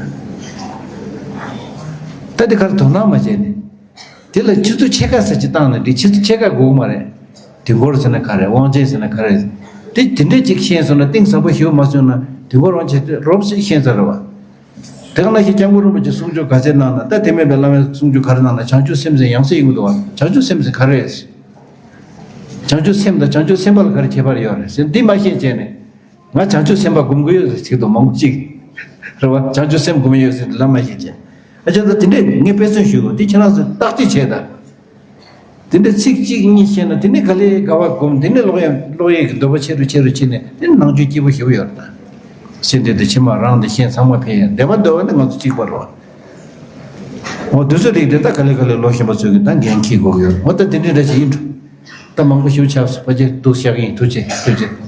ད་དེ་ག་རེ་དོ་སྣང་མ་བྱས་ནས། དེ་ལ་ཆུ་ཚོད་ཕྱེད་ཀ་ཙམ་ཅིག་བཏང་ནས་འགྲིག་ཆུ་ཚོད་ཕྱེད་ཀ་དགོས་མ་རེད། དུས་འཁོར་ཟེར་ན་ག་རེ། དབང་ཆེན་ཟེར་ན་ག་རེ། དེ་དེ་འདྲས་ཅིག་ཤེས་སོང་ན་གཏིང་ཟབ་པོ་ཞིག་མ་སོང་ན་དུས་འཁོར་དབང་ཆེན་དེ་རོབ་ཙམ་ཤེས་ཚར་རེད་བ། དེ་ག་ནང་བཞིན་སྐྱབས་མགོན་རིན་པོ་ཆེ་གསུང་ཆོས་ག་ཚད་གནང་ན། ད་དེ་མིན་པའི་བླ་མའི་གསུང་ཆོས་ག་རེ་གནང་ན། བྱང་ཆུབ་སེམས་ཟེར་ཡང་སེ་ཡིན་གྱི་འདུག་བ། བྱང་ཆུབ་སེམས་ཟེར་ག་རེ། བྱང་ཆུབ་སེམས་དང་བྱང་ཆུབ་སེམས་དཔའ་ལ་ག་རེ་ཁྱད་པར་ཡོད་རེད་ཟེར་འདི་མ་ཤེས་བྱས་ནས། ང་བྱང་ཆུབ་སེམས་དཔའ་སྒོམ་གྱི་ཡོད་ཟེར་ཚིག་དང་མང་པོ་ཅིག་རེད་བ། བྱང་ཆུབ་སེམས་སྒོམ་ཡོད་ཟེར་ལབ་མ་ཤེས་ཀྱི། ཨ་ཅག་ད་དེ་འདྲས་ངས་དཔེ་མཚོན་ཞུ་དགོས། དེ་ཁྱེད་རང་ཚོས་བརྟག་དཔྱད་བྱས་དང་། དེ་འདྲས་ཚིག་གཅིག་གཉིས་ཤེས་ན་དེ་ནས་ག་ལེ་ག་བ་སྒོམ། དེ་ནས་ཀློག་ཡ་ཀློག་ཡས་ཀྱི་འདོད་པ་ཆེ་རུ་ཆེ་རུ་ཕྱིན་ནས་དེ་ནས་ནང་ཆོས་སྐྱིད་པོ་ཞེ་པོ་ཡོད་རེད་ད། སེམས་འདི་དང་ཕྱི་མ་རང་དང་གཞན་ཚང་མ་ཕན་ཡ་འདོད་པ་འདོད་པ་ནི་ང་ཚོ་གཅིག་པ་རེད་བ། འོ་དུས་ཚོད་རིགས་དེ་ད་ག་ལེ་ག་ལེ་ལོ་གཞོན་པ་ཚོས་ཀྱི་ད་འགན་འཁྱེར་དགོས་ཀྱི་ཡོད། འོ་ད་དེ་འདྲའི་འདྲ་ཞིག་ཡིན་འགྲོ། ད་མང་པོ་ཞིག་ཆགས་སོང་། ཕལ་ཆེར་འདུག་བཞག་གི་ཡིན། ཐུགས་རྗེ་ཐུགས་རྗེ།